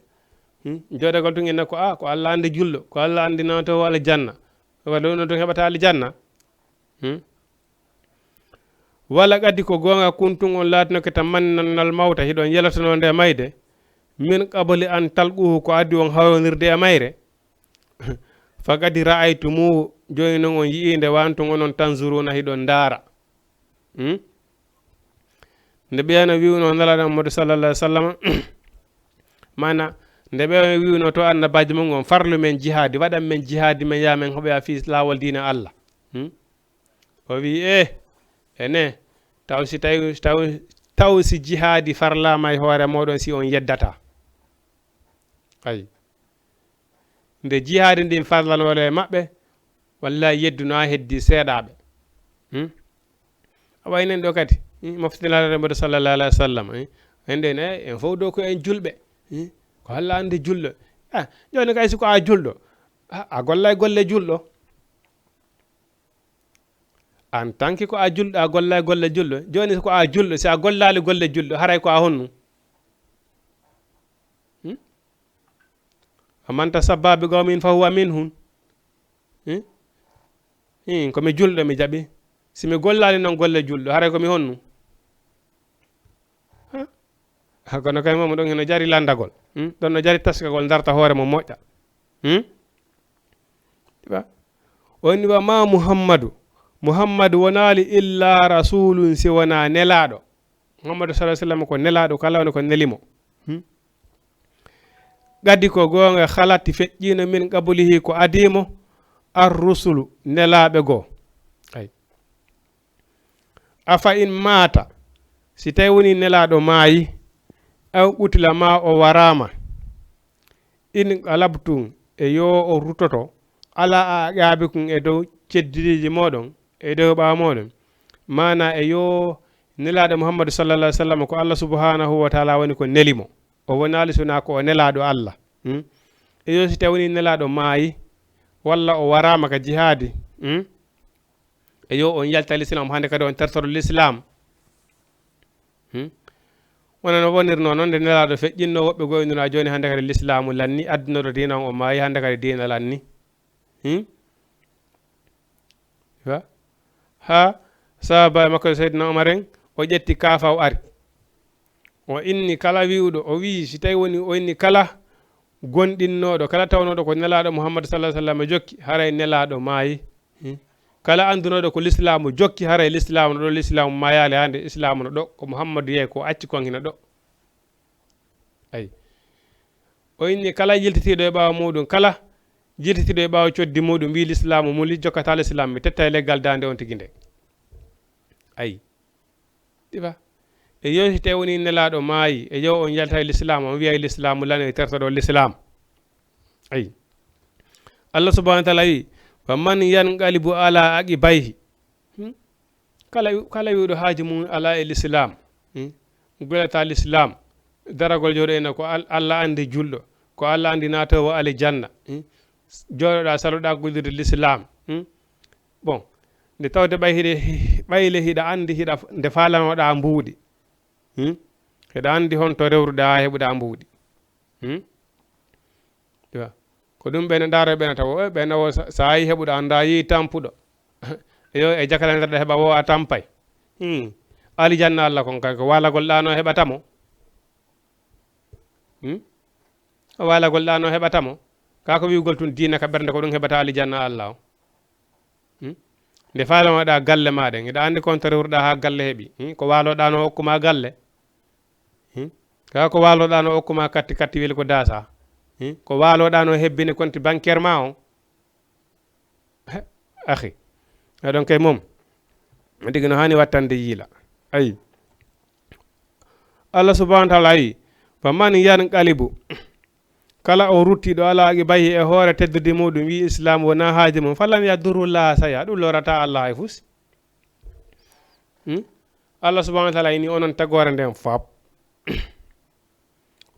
Hmm? Jooɗagol tun inna ko, a, ko Allah andi julɗo, ko Allah andi naatowo aljanna. Ko ɗum ɗon tun heɓata aljanna. Hmm? Wala kadi ko goonga kuntum on laatinoke tamannawna al mawta, hiɗon yelotono nde mayde, min qabli an talquhu, ko addi on hawrondirde e mayre. Faqad ra'aytumuhu, jooni non on yi'ii nde, wa antum onon tanzuruna, hiɗon ndaara. Hmm? Nde ɓeyano wi'uno Nalaaɗo Muhammadu sallallahu alaihi wasallam, mana, nde ɓeyano wi'uno to annabaajo mum on, farlu men jihaadi, waɗan men jihaadi, men yaha men hoɓoya fii laawol diina Allah. Hmm? O wi'i, eh, ene, taw si tawi, taw, taw si jihaadi farlaama e hoore mooɗon si on yeddata. Ayi. Nde jihaadi ndin farlanooɗo e maɓɓe, wallahi yeddunaa heddi seeɗaaɓe. Hmm? Awa enen ɗo kadi, hmm, mofte Nalaaɗo Muhammadu sallallahu alaihi wasallam, hmm? En ɗen, eh, en fof ɗo ko en julɓe. Hmm? Ko Allah andi julɗo. Ah, jooni kay si ko a julɗo, a, a gollay golle julɗo. En tant que ko a julɗo, a gollay golle julɗo. Jooni ko a julɗo, si a gollaali golle julɗo, haray ko a honnu? Hmm? Wa man tashabbaha bi qawmin fa huwa minhum. Hmm? Hmm, ko mi julɗo mi jaɓi. Si mi gollaali non golle julɗo, haray ko mi honnu? Ha? Ha, kono kay mom ɗon hino jari landagol. Hmm? Ɗon no jari taskagol darta hoore mo moƴƴa. Hmm? Ɗiwa. O inni wa ma Muhammadu. Muhammadu wonaali illa rasulun si wona nelaaɗo. Muhammadu sallallahu alaihi wasallam ko nelaaɗo, kala woni ko neli mo. Hmm? Gadi ko goonga, khalati, feƴƴiino, min qablihi, ko adii mo, ar-rusulu, nelaaɓe goo. Ay. Afa in maata, si tawi woni nelaaɗo maayi, aw qutila, maa o waraama, inqalabtum, e yo on ruttoto, ala aqaabikum, e dow ceddiiji mooɗon, e dow ɓaawo mooɗon. Maana e yo nelaaɗo Muhammadu sallallahu alaihi wasallam ko Allah subhanahu wa ta'ala woni ko neli mo. O wonaali sona ko o nelaaɗo Allah. Hmm? E yo si tawi woni nelaaɗo maayi, walla o waraama ka jihaadi. Hmm? E yo on yalta l'islam, hannde kadi on tertoro l'islam. Hmm? Wona no wonirnoo noon nde nelaaɗo feƴƴinnoo, woɓɓe goo inndunoo jooni hannde kadi l'islaamu lanni, addunoɗo diina on o maayi, hannde kadi diina lanni. Hmm? Wa? Haa sahaaba makko Seydina Omar en, o ƴetti kaafa o ari. O inni kala wi'uɗo, o wi'i si tawi woni o inni kala gonɗinnooɗo, kala tawnooɗo ko nelaaɗo Muhammad sallallahu alaihi wasallam jokki, haray nelaaɗo maayi. Hmm? Kala anndunooɗo ko lislaamu jokki, haray lislaamu no ɗo, lislaamu maayaali hannde, islaamu no ɗo, ko Muhammadu yehi ko acci kon hino ɗo. Ay. O inni kala yiltitiiɗo e ɓaawo muuɗum, kala yiltitiiɗo e ɓaawo coddi muuɗum, wi'i lislaamu muli, jokkataa lislaam, mi tetta e leggal daande on tigi nde. Ay. Ɗiva. E yo si tawi woni nelaaɗo maayi, e yo on yalta e lislaam, on wi'a e lislaamu lan e tertoɗo lislaam. Ay. Allah subhanahu wa ta'ala wi, "Wa man yanqalibu ala aqibayhi." Hmm? Kala, kala wi'uɗo haaju mum ala e lislaam. Hmm? Gollata lislaam. Daragol jooɗo ena ko Al-, Allah anndi julɗo. Ko Allah anndi naatoowo aljanna. Hmm? Jooɗoɗaa, saloɗaa gollude lislaam. Hmm? Bon, nde tawde ɓay hiɗe, ɓayle hiɗa anndi hiɗa, nde faalanoɗaa mbuuɗi. Hmm? Hiɗa anndi honto rewruɗaa haa heɓuɗaa mbuuɗi. Hmm? Ɗiva. Ko ɗum ɓe no ndaaro ɓe no tawo, eh, ɓe no wo sa-, sa yi heɓuɗo annda yi tampuɗo. Yo e jakala nder ɗo heɓa wo a tampay. Hmm. Alijanna Allah kon kay ko walagol ɗano heɓata mo. Hmm? Walagol ɗano heɓata mo. Ka ko wi'ugol tun diina ka ɓernde ko ɗum heɓata alijanna Allah o. Hmm? Nde faalonoɗa galle ma ɗen, hiɗa anndi kon to rewruɗa ha galle heɓi. Hmm? Ko waloɗa no okkuma galle. Hmm? Ka ko waloɗa no okkuma katti katti weli ko dasa. Hmm? Ko waloɗa no hebbini konti bancaire ma on. He, akhi. Aɗon kay mom. Digi no hani wattande yiila. Ayi. Allah subhanahu wa ta'ala wi, "Fa man yanqalibu," kala o ruttiɗo, "ala aqibayhi," e hoore teddudi muɗum, wi Islam wona haaji mum, "falan yadurru llaha shay'a," ɗum lorata Allah hay fus. Hmm? Allah subhanahu wa ta'ala ini onon tagore nden fop.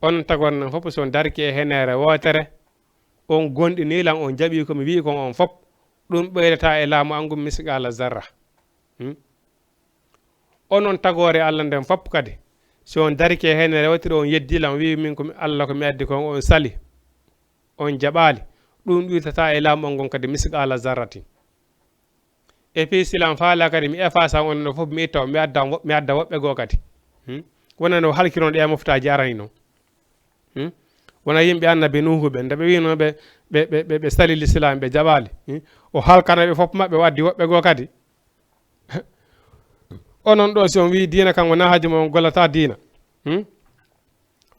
Onon tagore nden fop, so on darki e henere wotere, on gondini lan, on jaɓi ko mi wi'i kon on fop, ɗum ɓeydata e laamu an ngun misqala zarra. Hmm? Onon tagore Allah nden fop kadi, so on darike heen rewtiri, on yeddi lan, wi'i min ko mi Allah ko mi addi kon, on sali, on jaɓali, ɗum ɗuytata e laamu on ngon kadi misqala zarratin. E fii silan faala kadi mi efasa on no fof, mi itta on, mi adda on wo-, mi adda woɓɓe goo kadi. Hmm? Wona no halkiron ɗe moftaaji arani non. Hmm? Wona yimɓe annabi Nuhu ɓe, nde ɓe wino ɓe, ɓe, ɓe, ɓe, ɓe sali lislaam, ɓe jaɓali. Hmm? O halkana ɓe fof maɓɓe, o addi woɓɓe goo kadi. Onon ɗo, si on wi'i diina kan wona haaju mon, on gollata diina. Hmm?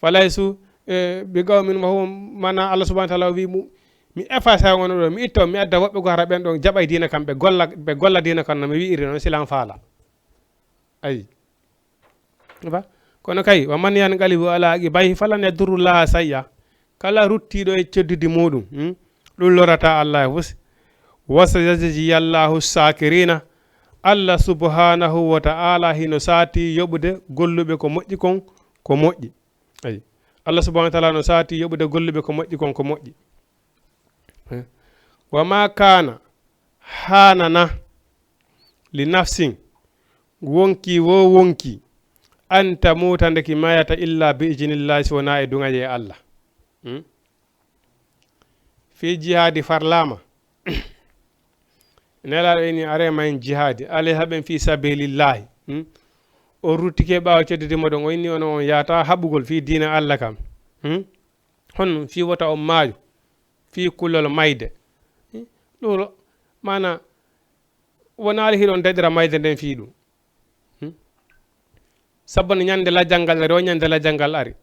Falaysu, eh, bi qawmin wa hum, mana Allah subhanahu wa ta'ala wi'i mu, mi efasa on ɗo, mi itta on, mi adda woɓɓe goo hara ɓen ɗon jaɓay diina kan, ɓe golla, ɓe golla diina kan no mi wi'iri non, silan faala. Ayi. Ba? Kono kay, "Wa man yanqalibu ala aqibayhi falan yadurru llaha shay'a." Kala ruttiiɗo e ceddudi muɗum, hmm? Ɗum lorata Allah e fus. "Wa sayajzi llahu shakirina." Allah subhanahu wa ta'ala hino saati yoɓude golluɓe ko moƴƴi kon, ko moƴƴi. Ayi. Allah subhanahu wa ta'ala no saati yoɓude golluɓe ko moƴƴi kon, ko moƴƴi. Eh? "Wa ma kana," haanana, "li nafsin," wonki wo wonki, "an tamuta," nde ki mayata, "illa bi ijnillahi," si wona e duŋaye Allah. Hmm? Fii jihaadi farlaama. Nelaaɗo ini, "Are ma en jihaadi, ale haɓen fii sabilillahi." Hmm? O ruttike ɓaawo ceddudi moɗon, o inni on, on yaata haɓugol fii diina Allah kam. Hmm? Honno fii wota on maayu, fii kulol mayde. Hmm? Ɗum ro-, maana, wonaali hiɗon daɗira mayde nden fii ɗum. Hmm? Sabu no ñande lajal ngal ari, o ñande lajal ngal ari.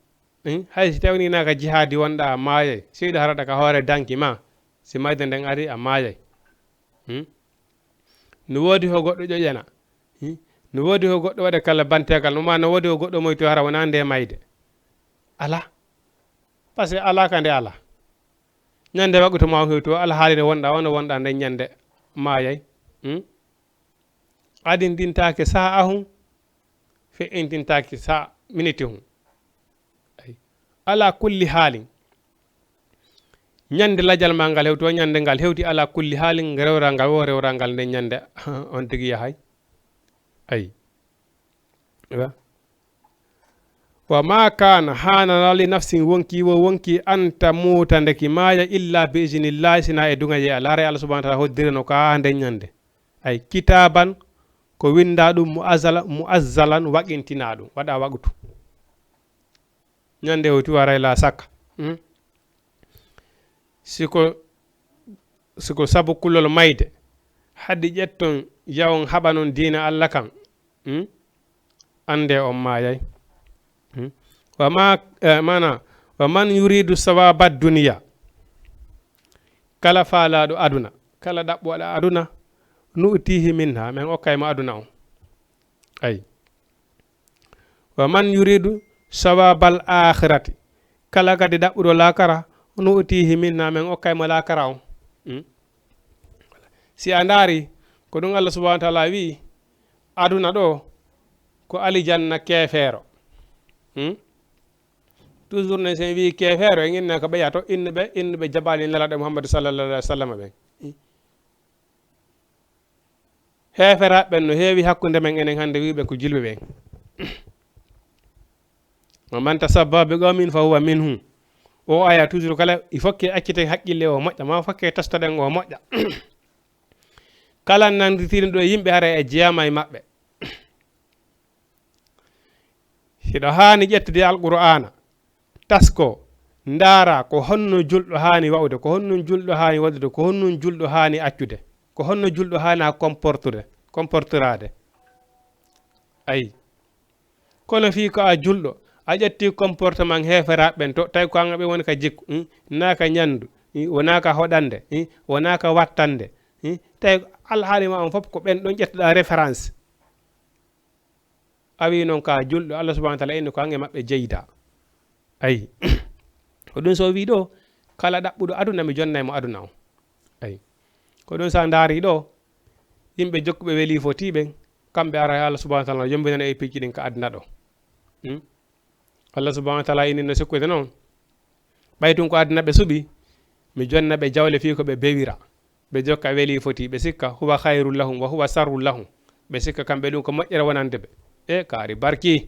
Hmm? Hay si tawni naka jihaadi wonɗa a maayay, seyɗo haraɗa ka hoore danki ma, si mayde nden ari a maayay. Hmm? No woodi ko goɗɗo ƴoƴana. Hmm? No woodi ko goɗɗo waɗa kala bantegal, ma no woodi ko goɗɗo moytu hara wona nde mayde. Ala. Parce que ala ka nde ala. Ñande waɗuto ma on hewto alhaali nde wonɗa, wona wonɗa nden ñande maayay. Hmm? Adindintaake sa'a hum, fe'intintaake sa'a miniti hum. Ay. Ala kulli haalin. Ñande lajal ma ngal hewti, o ñande ngal hewti, ala kulli haalin, rewral ngal, o rewral ngal nden ñande, on tigi yahay. Ay. Wa, wa ma kana, haanana li nafsin, wonki wo wonki, an tamuuta, nde ki maaya, illa bi iznillahi, sina e duŋaye Allah. Haray Allah subhanahu wa ta'ala hoddirano ka haa nden ñande. Ay, kitaban, ko winda ɗum, muazzala-, muazzalan, waɗintina ɗum, waɗa waɗutu. Ñande o tuwaray la sakka. Hmm? Siko, siko sabu kulol mayde, haddi ƴetton yawon haɓanon diina Allah kan. Hmm? Annde on maayay. Hmm? Wa ma, eh, mana, wa man yuridu sawaba dunya, kala faalaɗo aduna, kala ɗaɓɓuɗo aduna, nu'tihi minha, men okkay mo aduna on. Ay. Wa man yuridu sawabal akhirati, kala kadi ɗaɓɓuɗo laakara, nu'tihi minha, men okkay mo laakara on. Hmm? Si a ndaari, ko ɗum Allah subhanahu wa ta'ala wi'i, aduna ɗo, ko alijanna keefeero. Hmm? Toujours ne, sen wi'i keefeero, en inna ko ɓe yato, innuɓe, innuɓe jaɓaali Nelaaɗo Muhammadu sallallahu alaihi wasallam ɓen. Hmm? Heeferaaɓe ɓen no heewi hakkunde men enen hannde, wi'uɓe ko julɓe ɓen. Wa man tashabbaha bi qawmin fa huwa minhum. O aya toujours kala, il faut que acciten haqqille o moƴƴa, ma faut que testoɗen o moƴƴa. Kala nannditiiɗo ɗo yimɓe, haray e jeyaama e maɓɓe. Hiɗo haani ƴettude Alqur'aana, tasko, ndaara ko honno julɗo haani wa'ude, ko honno julɗo haani waɗude, ko honno julɗo haani accude, ko honno julɗo haani a comportude, comportiraade. Ayi. Kono fii ko a julɗo, a ƴetti comportement heeferaaɓe ɓen to, tawi ko an ɓe woni ka jikku, hmm? Naa ka ñanndu, hmm? Wonaa ka hoɗande, hmm? Wonaa ka wattande, hmm? Tawi alhaali ma on fof ko ɓen ɗon ƴettuɗaa référence. A wi non ka julɗo, Allah subhanahu wa ta'ala inni ko an e maɓɓe jeyda. Ayi. Ko ɗum so wi ɗo, kala ɗaɓɓuɗo aduna, mi jonnay mo aduna on. Ayi. Ko ɗum sa ndaari ɗo, yimɓe jokkuɓe weli fotii ɓen, kamɓe ara Allah subhanahu wa ta'ala yombinana e piiji ɗin ka aduna ɗo. Hmm? Allah subhanahu wa ta'ala inni no sikkude non. Ɓay tun ko aduna ɓe suɓi, mi jonna ɓe jawle fii ko ɓe bewira. Ɓe jokka weli foti, ɓe sikka huwa khairul lahum wa huwa sarrul lahum. Ɓe sikka kamɓe ɗum ko moƴƴere wonande ɓe. E kaari barki.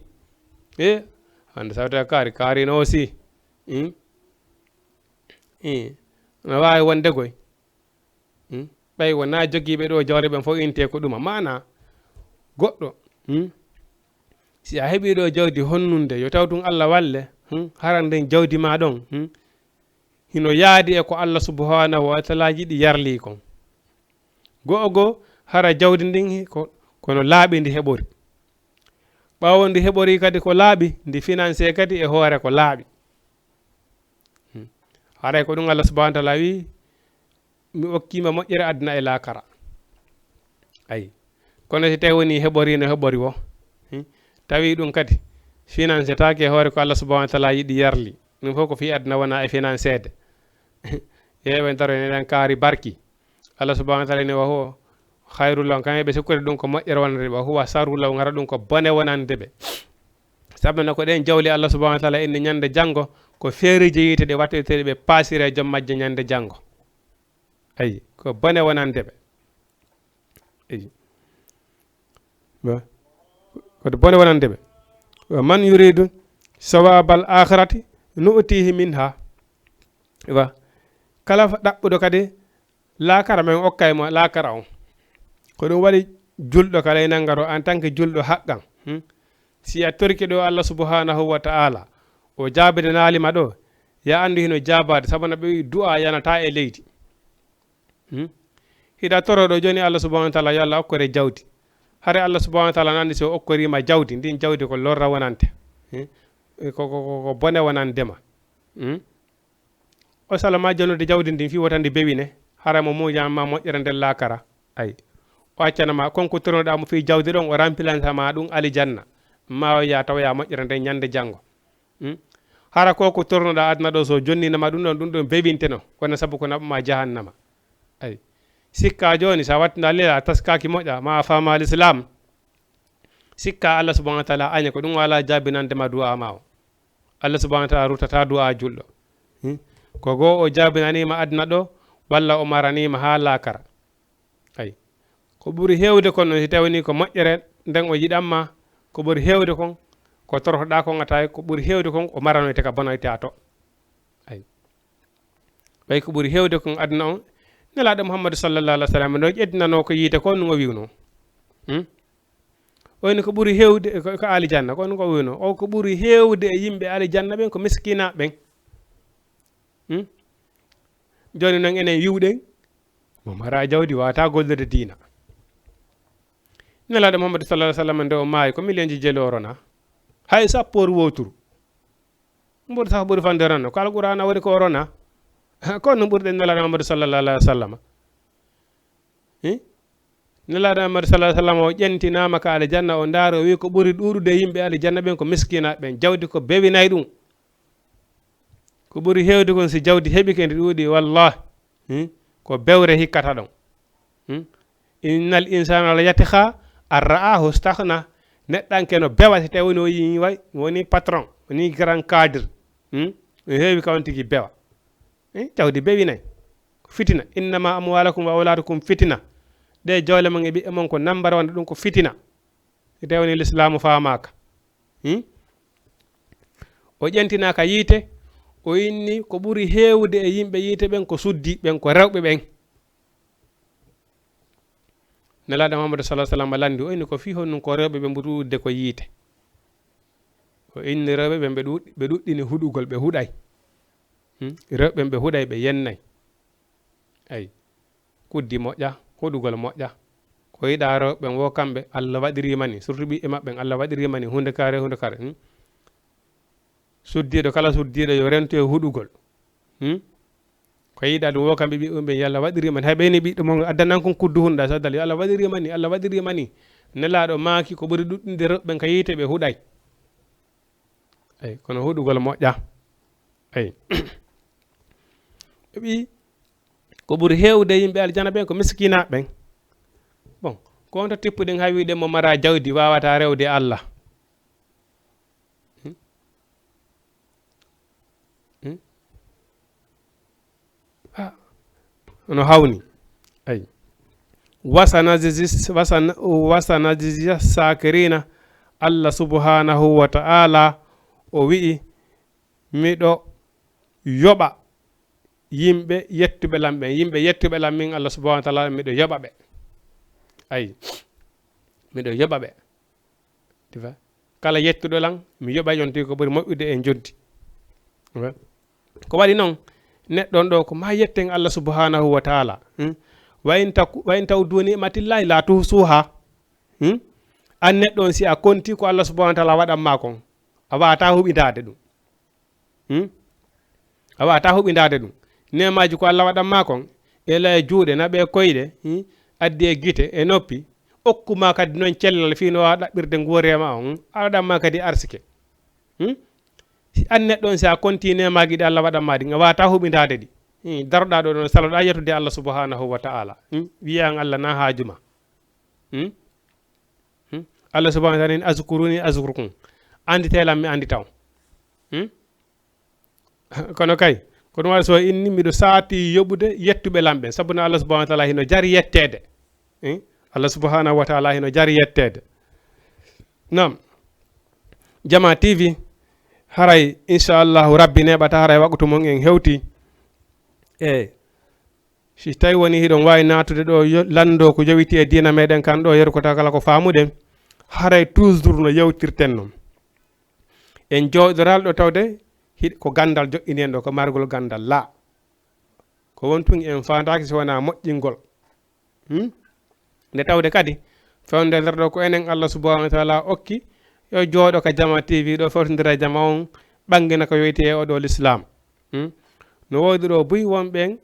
E hande sawta kaari, kaari no aussi. Hmm? E no waawi wonde koy. Hmm? Ɓay wonaa jogiiɓe ɗo jawle ɓen fof inte ko ɗuma. Maana goɗɗo. Hmm? Si a heɓii ɗo jawdi honnunde, yo taw tun Allah walle. Hmm? Hara nden jawdi ma ɗon. Hmm? Hino yaadi e ko Allah subhanahu wa ta'ala yiɗi yarli kon. Go'o goo, hara jawdi ndin ko, kono laaɓi ndi heɓori. Ɓaawo ndi heɓori kadi ko laaɓi, ndi financé kadi e hoore ko laaɓi. Hmm. Haray ko ɗum Allah subhanahu wa ta'ala wi, mi okkima moƴƴere aduna e laakara. Ayi. Kono si tawi woni heɓori no heɓori wo, hmm, tawi ɗum kadi financé taake e hoore ko Allah subhanahu wa ta'ala yiɗi yarli. Ɗum fof ko fii aduna wona e financede. Yeeɓe daro ne ɗan kaari barki. Allah subhanahu wa ta'ala ne wa huwa khairul lahum. Kamɓe ɓe sikkude ɗum ko moƴƴere wonande ɓe. Wa huwa sarrul lahum, hara ɗum ko bone wonande ɓe. Sabu no ko ɗen jawle Allah subhanahu wa ta'ala inni ñande janngo, ko feereeji yiite ɗe wattirteeɗe ɓe paasira e joom majje ñande janngo. Ayi, ko bone wonande ɓe. Eyi. Ba. Ko bone wonande ɓe. Wa man yuridu sawabal akhirati nu'tihi minha. Ba. Kala fa-, ɗaɓɓuɗo kadi laakara, men okkay mo laakara on. Ko ɗum waɗi julɗo kala e nangaro en tant que julɗo haqqan. Hmm? Si a torike ɗo Allah subhanahu wa ta'ala, o jaabidanaali ma ɗo, ya anndu hino jaabaade, sabu no ɓe wi'i du'a yanata e leydi. Hmm? Hiɗa toro ɗo jooni Allah subhanahu wa ta'ala, yo Allah okkore jawdi. Hare Allah subhanahu wa ta'ala nandi si o okkorima jawdi, ndin jawdi ko lorra wonante. Hmm? ko, ko, ko, ko bone wonande ma. Hmm? O sala ma jonude jawdi ndin fii wota ndi bewine, hara mo muujama moƴƴere nder laakara. Ay. O accana ma, kon ko tornoɗaa mo fii jawdi ɗon, o rampilanta ma ɗum alijanna. Ma o yaa tawa yaa moƴƴere nden ñande janngo. Hmm? Hara ko ko tornoɗaa aduna ɗo, so jonnina ma ɗum ɗon, ɗum ɗon bewinte no. Kono sabu ko naɓa ma jahannama. Ay. Sikka jooni, sa wattinaa lila, a taskaaki moƴƴa, ma a faama l'islam. Sikka Allah subhanahu wa ta'ala aña ko ɗum wala jaabinande ma du'a ma o. Allah subhanahu wa ta'ala ruttata du'a julɗo. Hmm? Ko goo o jaabinanima aduna ɗo, walla o maranima ha laakara. Ay. Ko ɓuri heewde kon noon, si tawni ko moƴƴere nden o yiɗan ma, ko ɓuri heewde kon, ko torotoɗaa kon a tawi, ko ɓuri heewde kon, o maranoyte ka bonoyte a to. Ay. Ɓay ko ɓuri heewde kon aduna on, Nelaaɗo Muhammadu sallallahu alaihi wa sallam, no ƴeddinanoo ko yiite ko, no o wi'unoo. Hmm? O woni ko ɓuri heewde ko, ko alijanna, ko, no o wi'unoo. O ko ɓuri heewde e yimɓe alijanna ɓen ko miskinaaɓe ɓen. Hmm? Jooni noon enen wi'uɗen, mo mara jawdi waata gollude diina. Nelaaɗo Muhammadu sallallahu alaihi wa sallam nde o maayi ko miliyonji jelo o rona. Hay sappoor wooturu. Ɓuri sax ɓuri fande rona. Ko Alqur'aana waɗi ko o rona. Ko no ɓurɗen Nelaaɗo Muhammadu sallallahu alaihi wa sallam. Hi? Nelaaɗo Muhammadu sallallahu alaihi wa sallam o ƴentinaama ka alijanna, o ndaari, o wi'i ko ɓuri ɗuuɗude yimɓe alijanna ɓen ko miskinaaɓe ɓen. Jawdi ko bewinay ɗum. Ko ɓuri heewde kon si jawdi heɓike ndi ɗuuɗi, wallah, hmm, ko bewre hikkata ɗon. Hmm? Innal insana la yatgha an ra'ahu staghna. Neɗɗanke no bewa si tawi woni o yii way, woni patron, woni grand cadre. Hmm? No heewi ka on tigi bewa. Hmm? Jawdi bewinay. Fitina. Innama amwalukum wa awladukum fitina. Ɗe jawle mon e ɓiɓɓe mon ko number one, ɗum ko fitina. Si tawi woni lislaamu faamaaka. Hmm? O ƴentinaaka yiite, o inni ko ɓuri heewde e yimɓe yiite ɓen ko suddi ɓen, ko rewɓe ɓen. Nelaaɗo Muhammadu sallallahu alaihi wa sallam lanndi, o inni ko fii honɗum ko rewɓe ɓen ɓuri ɗuuɗude ko yiite. O inni rewɓe ɓen ɓe ɗuuɗ-, ɓe ɗuɗɗini huɗugol, ɓe huɗay. Hmm? Rewɓe ɓen ɓe huɗay, ɓe yennay. Ay. Kuddi moƴƴa, huɗugol moƴƴa. Ko yiɗaa rewɓe ɓen wo kamɓe, Allah waɗiriima ni. Surtout ɓiɓɓe maɓɓe ɓen, Allah waɗiriima ni. Huunde kaare, huunde kaare. Hmm? Suddiiɗo, kala suddiiɗo yo rentu e huɗugol. Hmm? Ko yiɗaa ɗum wo kamɓe ɓiɓɓe ɓen, yo Allah waɗiriima ni. Hay ɓeyni ɓiɗɗo mon, addanan kon kuddu hunɗa, so addal, yo Allah waɗiriima ni, Allah waɗiriima ni. Nelaaɗo maaki ko ɓuri ɗuɗɗinde rewɓe ɓen ka yiite ɓe huɗay. Ay, kono huɗugol moƴƴa. Ay. Ɓe ɓi ko ɓuri heewde yimɓe aljana ɓen ko miskinaaɓe ɓen. Bon, ko on to tippuɗen hay wi'uɗen mo mara jawdi waawata rewde Allah. Hmm? Hmm? Ah, no hawni. Ay. Wasana jizis-, wasana, wasana jizis sakirina. Allah subhanahu wa ta'ala o wi'i, miɗo yoɓa yimɓe yettuɓe lan ɓen. Yimɓe yettuɓe lan min Allah subhanahu wa ta'ala, miɗo yoɓa ɓe. Ay. Miɗo yoɓa ɓe. Tu vois? Kala yettuɗo lan, mi yoɓay on tigi ko ɓuri moƴƴude e njoɓdi. Tu vois? Ko waɗi non, neɗɗo on ɗo ko ma yetten Allah subhanahu wa ta'ala. Hmm? Wa in taku-, wa in ta'uddu ni'matillahi la tuhsuha. Hmm? An neɗɗo on, si a konti ko Allah subhanahu wa ta'ala waɗan ma kon, a waata huɓindaade ɗum. Hmm? A waata huɓindaade ɗum. Neemaaji ko Allah waɗan ma kon, e la e juuɗe, naɓe e koyɗe, hmm? Addi e gite, e noppi, okku ma kadi non cellal fii no waawa ɗaɓɓirde nguuree ma on, hmm? A waɗan ma kadi arsike. Hmm? Si an neɗɗo on, si a konti neemaaji ɗi Allah waɗan ma ɗin, a waata huɓindaade ɗi. Hmm? Daroɗaa ɗo ɗon, saloɗaa yettude Allah subhanahu wa ta'ala. Hmm? Wi'aa an Allah na haaju ma. Hmm? Hmm? Allah subhanahu wa ta'ala in, "Azkuruni azkurkum." Anditee lan, mi andita on. Hmm? Kono kay, ko ɗum waɗi so inni miɗo saati yoɓude yettuɓe lan ɓen. Sabu no Allah subhanahu wa ta'ala hino jari yetteede. Hmm? Allah subhanahu wa ta'ala hino jari yetteede. Naam. Jama T V, haray, inchallahu rabbi, neeɓata haray waqtu mon en hewti. E Si tawi woni hiɗon waawi naatude ɗo, yo-, lanndoo ko yowitii e diina meɗen kan ɗo, yeru ko tawa kala ko faamuɗen, haray toujours no yewtirten non. En jooɗoral ɗo tawde hiɗ-, ko ganndal joɗɗini en ɗo, ko margol ganndal laa. Ko won tun en faandaaki si wonaa moƴƴingol. Hmm? Nde tawde kadi, fewndo nder ɗo ko enen Allah subhanahu wa ta'ala okki, Yo jooɗo ka Jama T V ɗo, fewtondira e jama on, ɓanngina ko yoyti e oɗo lislaam. Hmm? No woodi ɗo buy wonɓe en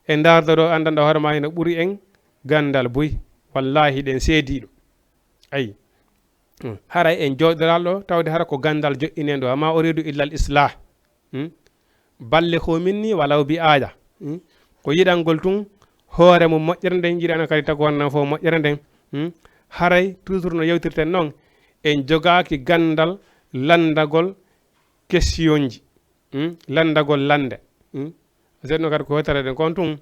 e ndaarda ɗo, anndanɗo hoore ma ina ɓuri en ganndal buy. Wallaahi, ɗen seediiɗo. Ayi. Hmm. Haray en jooɗoral ɗo, tawde hara ko ganndal joɗɗinen ɗo, amma uriidu illal islaah. Hmm? Ballighuu minnii walaw bi aaya. Hmm? Ko yiɗangol tun hoore mum moƴƴere nden, yiɗana kadi tago wonana fof moƴƴere nden. Hmm? Haray toujours no yewtirten noon, en jogaaki ganndal lanndagol questionji. Hmm? Lanndagol lannde. Hmm? Seeɗno kadi ko hewtere ɗen kon tun.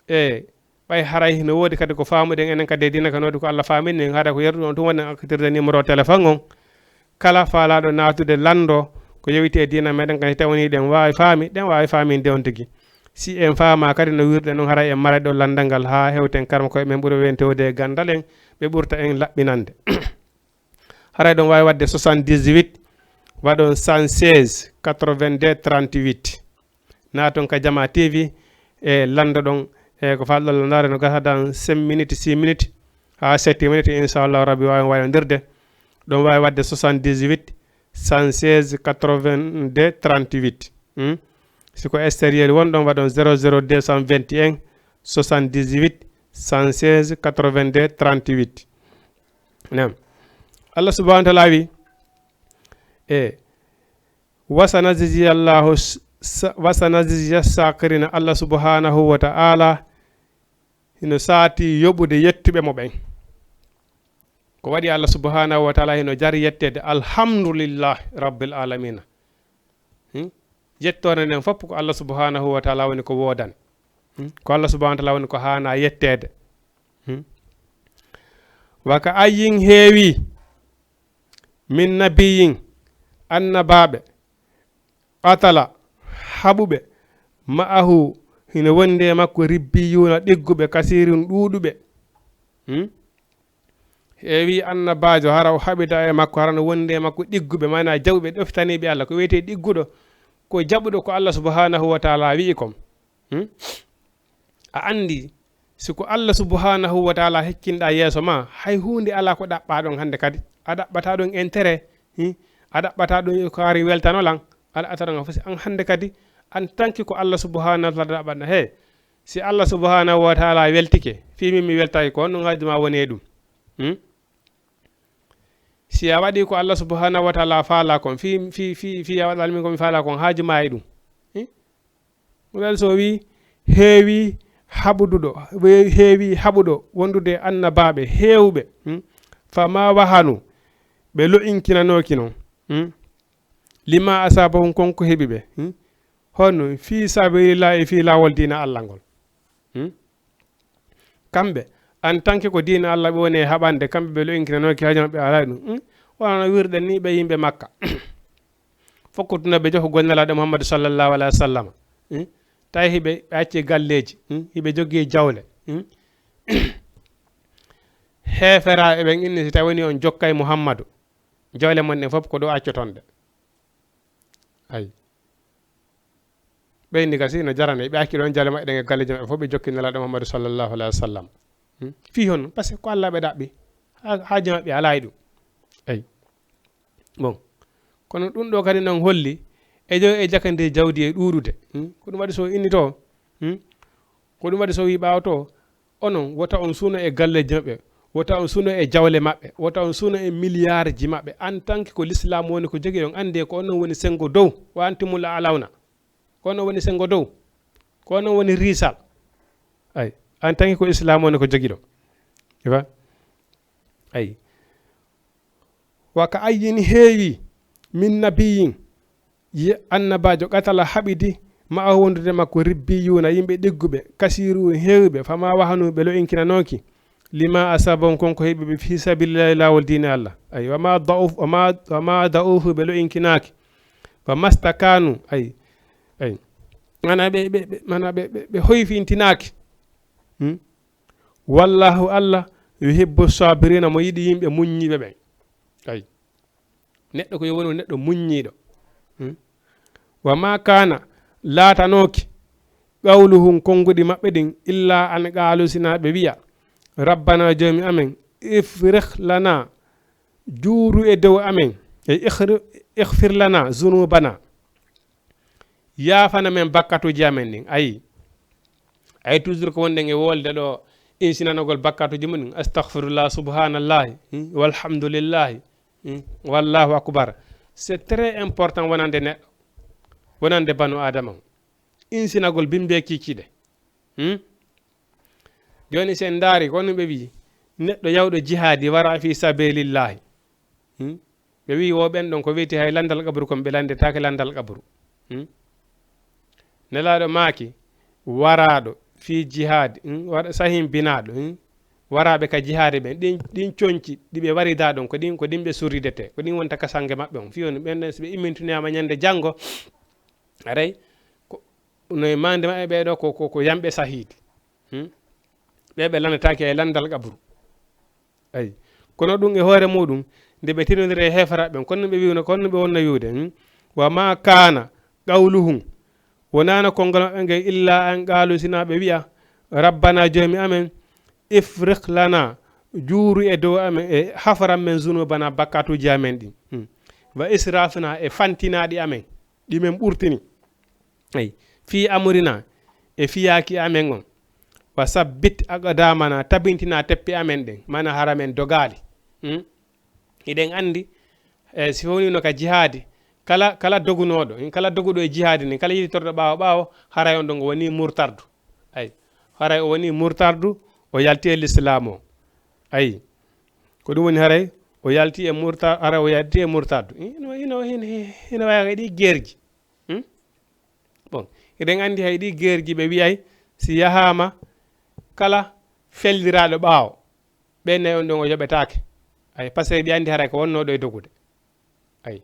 E ɓay haray hino woodi kadi ko faamuɗen enen kadi e diina, ka no woodi ko Allah faaminni en, haray ko yerduɗon tun woni en akkitirde numéro téléphone on. Kala faalaaɗo naatude lanndo ko yowiti e diina meɗen, kadi tawani ɗen waawi faami, ɗen waawi faaminde on tigi. Si en faamaa kadi no wirɗen non, haray en maray ɗo lanndal ngal haa hewten karma koye men ɓuri ɓen tewde e ganndal en, ɓe ɓurta en laɓɓinande. Haray ɗon waawi waɗde soixante-dix-huit, waɗon cent seize, quatre-vingt-deux, trente-huit. Naaton ka Jama T V e lanndoɗon e ko faalɗon lanndaade, no gasa dans cinq minutes, six minutes, haa sept minutes, inchallahu rabbi, waawen waylondirde. Ɗon waawi waɗde soixante-dix-huit, cent seize, quatre-vingt-deux, trente-huit. Hmm? Si ko extérieur wonɗon, waɗon zéro zéro deux cent vingt et un, soixante-dix-huit, cent seize, quatre-vingt-deux, trente-huit. Naam. Allah subhanahu wa ta'ala wi, e, "Wa sanajzi Allahu s-, sa-, wa sanajzi shakirina." Allah subhanahu wa ta'ala hino saati yoɓude yettuɓe mo ɓen. Ko waɗi Allah subhanahu wa ta'ala hino jari yetteede, "Alhamdulillahi rabbil alamina." Hmm? Yettoore nden fof ko Allah subhanahu wa ta'ala woni ko woodan. Hmm? Ko Allah subhanahu wa ta'ala woni ko haana yetteede. Hmm? Wa ka ayyin heewi min nabiyyin, annabaaɓe, qatala, haɓuɓe, ma'ahu, hino wondi e makko, ribbiyuuna, ɗigguɓe, kasiirun, ɗuuɗuɓe. Hmm? Heewi annabaajo, hara o haɓida e makko, hara no wondi e makko ɗigguɓe, maanaa jaɓuɓe, ɗoftaniiɓe Allah. Ko wiyetee ɗigguɗo, ko jaɓuɗo ko Allah subhanahu wa ta'ala wi'i kon. Hmm? A anndi, si ko Allah subhanahu wa ta'ala hekkinɗaa yeeso maa, hay huunde alaa ko ɗaɓɓaa ɗon hannde kadi. A ɗaɓɓataa ɗon intérêt, hmm? A ɗaɓɓataa ɗon ko ari weltano lan. A ɗaɓɓataa ɗon fof, si an hannde kadi, en tant que ko Allah subhanahu wa ta'ala ɗaɓɓanɗaa. He, si Allah subhanahu wa ta'ala weltike, fii min mi weltaaki, ko honɗun haaju maa woni e ɗum? Hmm? Si a waɗii ko Allah subhanahu wa ta'ala faalaa kon, fii, fii, fii, fii a waɗaali min ko mi faalaa kon, haaju maa e ɗum? Hmm? Ɗum waɗi so o wii, heewi haɓuduɗo, heewi haɓuɗo wondude e annabaaɓe heewɓe, hmm? Fa ma wahanu, ɓe lo'inkinanooki non, hmm? Lima asabahum, kon ko heɓi ɓe, hmm? Honno? Fii sabilillahi, fii laawol diina Allah ngol. Hmm? Kamɓe, en tant que ko diina Allah ɓe woni e haɓande, kamɓe ɓe lo'inkinanooki haaju maɓɓe alaa e ɗum. Hmm? Wonano wirɗen ni ɓe yimɓe Makka. Fokkotuna ɓe jokko gol Nelaaɗo Muhammadu sallallahu alaihi wa sallam. Hmm? Tawi hiɓe, ɓe acci galleeji. Hmm? Hiɓe jogii jawle. Hmm? Heeferaaɓe ɓen inni, si tawi woni on jokkay Muhammadu, jawle mon ɗen fof ko ɗo accoton ɗe. Ay. Ɓe inni gasi no jarane, ɓe acci ɗon jawle maɓɓe ɗen e galleeji maɓɓe fof, ɓe jokki Nelaaɗo Muhammadu sallallahu alaihi wa sallam. Hmm? Fii honno? Parce que ko Allah ɓe ɗaɓɓi. Ha-, haaju maɓɓe alaa e ɗum. Ay. Bon. Kono ɗum ɗo kadi non holli e jo e jakande jawdi e ɗuuɗude. Hmm? Ko ɗum waɗi so inni to. Hmm? Ko ɗum waɗi so wi ɓaawo to, onon, wota on suno e galleeji maɓɓe, wota on suno e jawle maɓɓe, wota on suno e miliyaarji maɓɓe. En tant que ko l'islam woni ko jogiɗon, anndee ko onon woni senngo dow, "wa antumul a'launa." Ko onon woni senngo dow. Ko onon woni riisal. Ay, en tant que ko islam woni ko jogiɗon. Iwa? Ay. Wa ka ayyin heewi min nabiyyin, yi annabaajo, qatala haɓidi, ma'ahu wondude makko, ribbiyuuna, yimɓe ɗigguɓe, kasiiru heewɓe, fa ma wahanu, ɓe lo'inkinanooki, lima asabahum, kon ko heɓi ɓe, fi sabilillahi, laawol diine Allah. Ay, wa ma da'uf-, wa ma, wa ma da'ufu, ɓe lo'inkinaaki. Wa mastakanu, ay, ay. Mana ɓe, ɓe, ɓe, mana ɓe, ɓe, ɓe hoyfintinaaki. Hmm? Wallahu, Allah, yuhibbu sabirina, mo yiɗi yimɓe muññiiɓe ɓen. Ay. Neɗɗo ko yo wonu neɗɗo muññiiɗo. Hmm? Wa ma kana, laatanooki, qawluhum, konnguɗi maɓɓe ɗin, illa an qaalu, sina ɓe wi'a, "Rabbana, Joomi amen, ifrih lana, juuru e dow amen." E ikhri-, ikhfir lana zunubana. Yaafana men bakkatuuji amen ɗin. Ayi. Ayi, toujours ko wonɗen e wolde ɗo, insinanogol bakkatuuji mum ɗin. Astaghfirullah, subhanallahi, hmm, walhamdulillahi, hmm, wallahu akbar. C'est très important wonande neɗɗo, wonande banu Adama. Insinagol bimbe kikiɗe. Hmm? Jooni, si en ndaari, ko honno ɓe wi'i, neɗɗo yawɗo jihaadi wara fi sabilillahi. Hmm? Ɓe wi'i, wo ɓen ɗon ko wi'ete hay landal qabru kon, ɓe landetaake landal qabru. Hmm? Nelaaɗo maaki, waraaɗo fi jihaadi, hmm? Waɗa sahimbinaaɗo, hmm? Waraaɓe ka jihaadi ɓen, ɗin, ɗin conci ɗi ɓe warida ɗon, ko ɗin, ko ɗin ɓe surridete, ko ɗin wonta ka sange maɓɓe on. Fii on, ɓen ɗon, si ɓe immintinoyaama ñande janngo, aray, ko, no e maande maɓɓe ɓee ɗoo, ko, ko, ko yamɓe sahiidi. Hmm? Ɓe ɓe landetaake e landal qabru. Ayi. Kono ɗum e hoore muɗum, nde ɓe tinondiri e heeferaaɓe ɓen, kono ɓe wi'uno, kono ɓe wonno wi'ude, hmm? Wa ma kana qawluhum, wonaano konngol maɓɓe ngel, illa an qalu, sina ɓe wi'a, rabbana, joomi amen, ifriq lana, juuru e dow amen, e haforan men zunubana, bakkatuuji amen ɗin. Hmm. Wa israfna, e fantinaaɗi amen, ɗi men ɓurtini. Eyi, fii amrina, e fiyaaki amen on. Wa sabbit aqdamana, tabintina teppe amen ɗen, mana hara men dogaali. Hmm? Hiɗen anndi, e, si wonino ka jihaadi, kala, kala dogunooɗo, kala doguɗo e jihaadi ni, kala yiɗi torɗo ɓaawo ɓaawo, haray on ɗon o woni murtardu. Ayi, haray o woni murtardu, o yalti e lislaam o. Ayi, ko ɗum woni haray o yalti e murta-, haray o yalti e murtardu. Ino, ino, ino, ino wayi ɗi geerji. Hmm? Bon, hiɗen anndi hay ɗi geerji ɓe wi'ay si yahaama kala felliraaɗo ɓaawo, ɓe nayi on ɗon o yoɓetaake. Ay, parce que ɓe anndi haray ko wonnoo ɗo e dogude. Ay.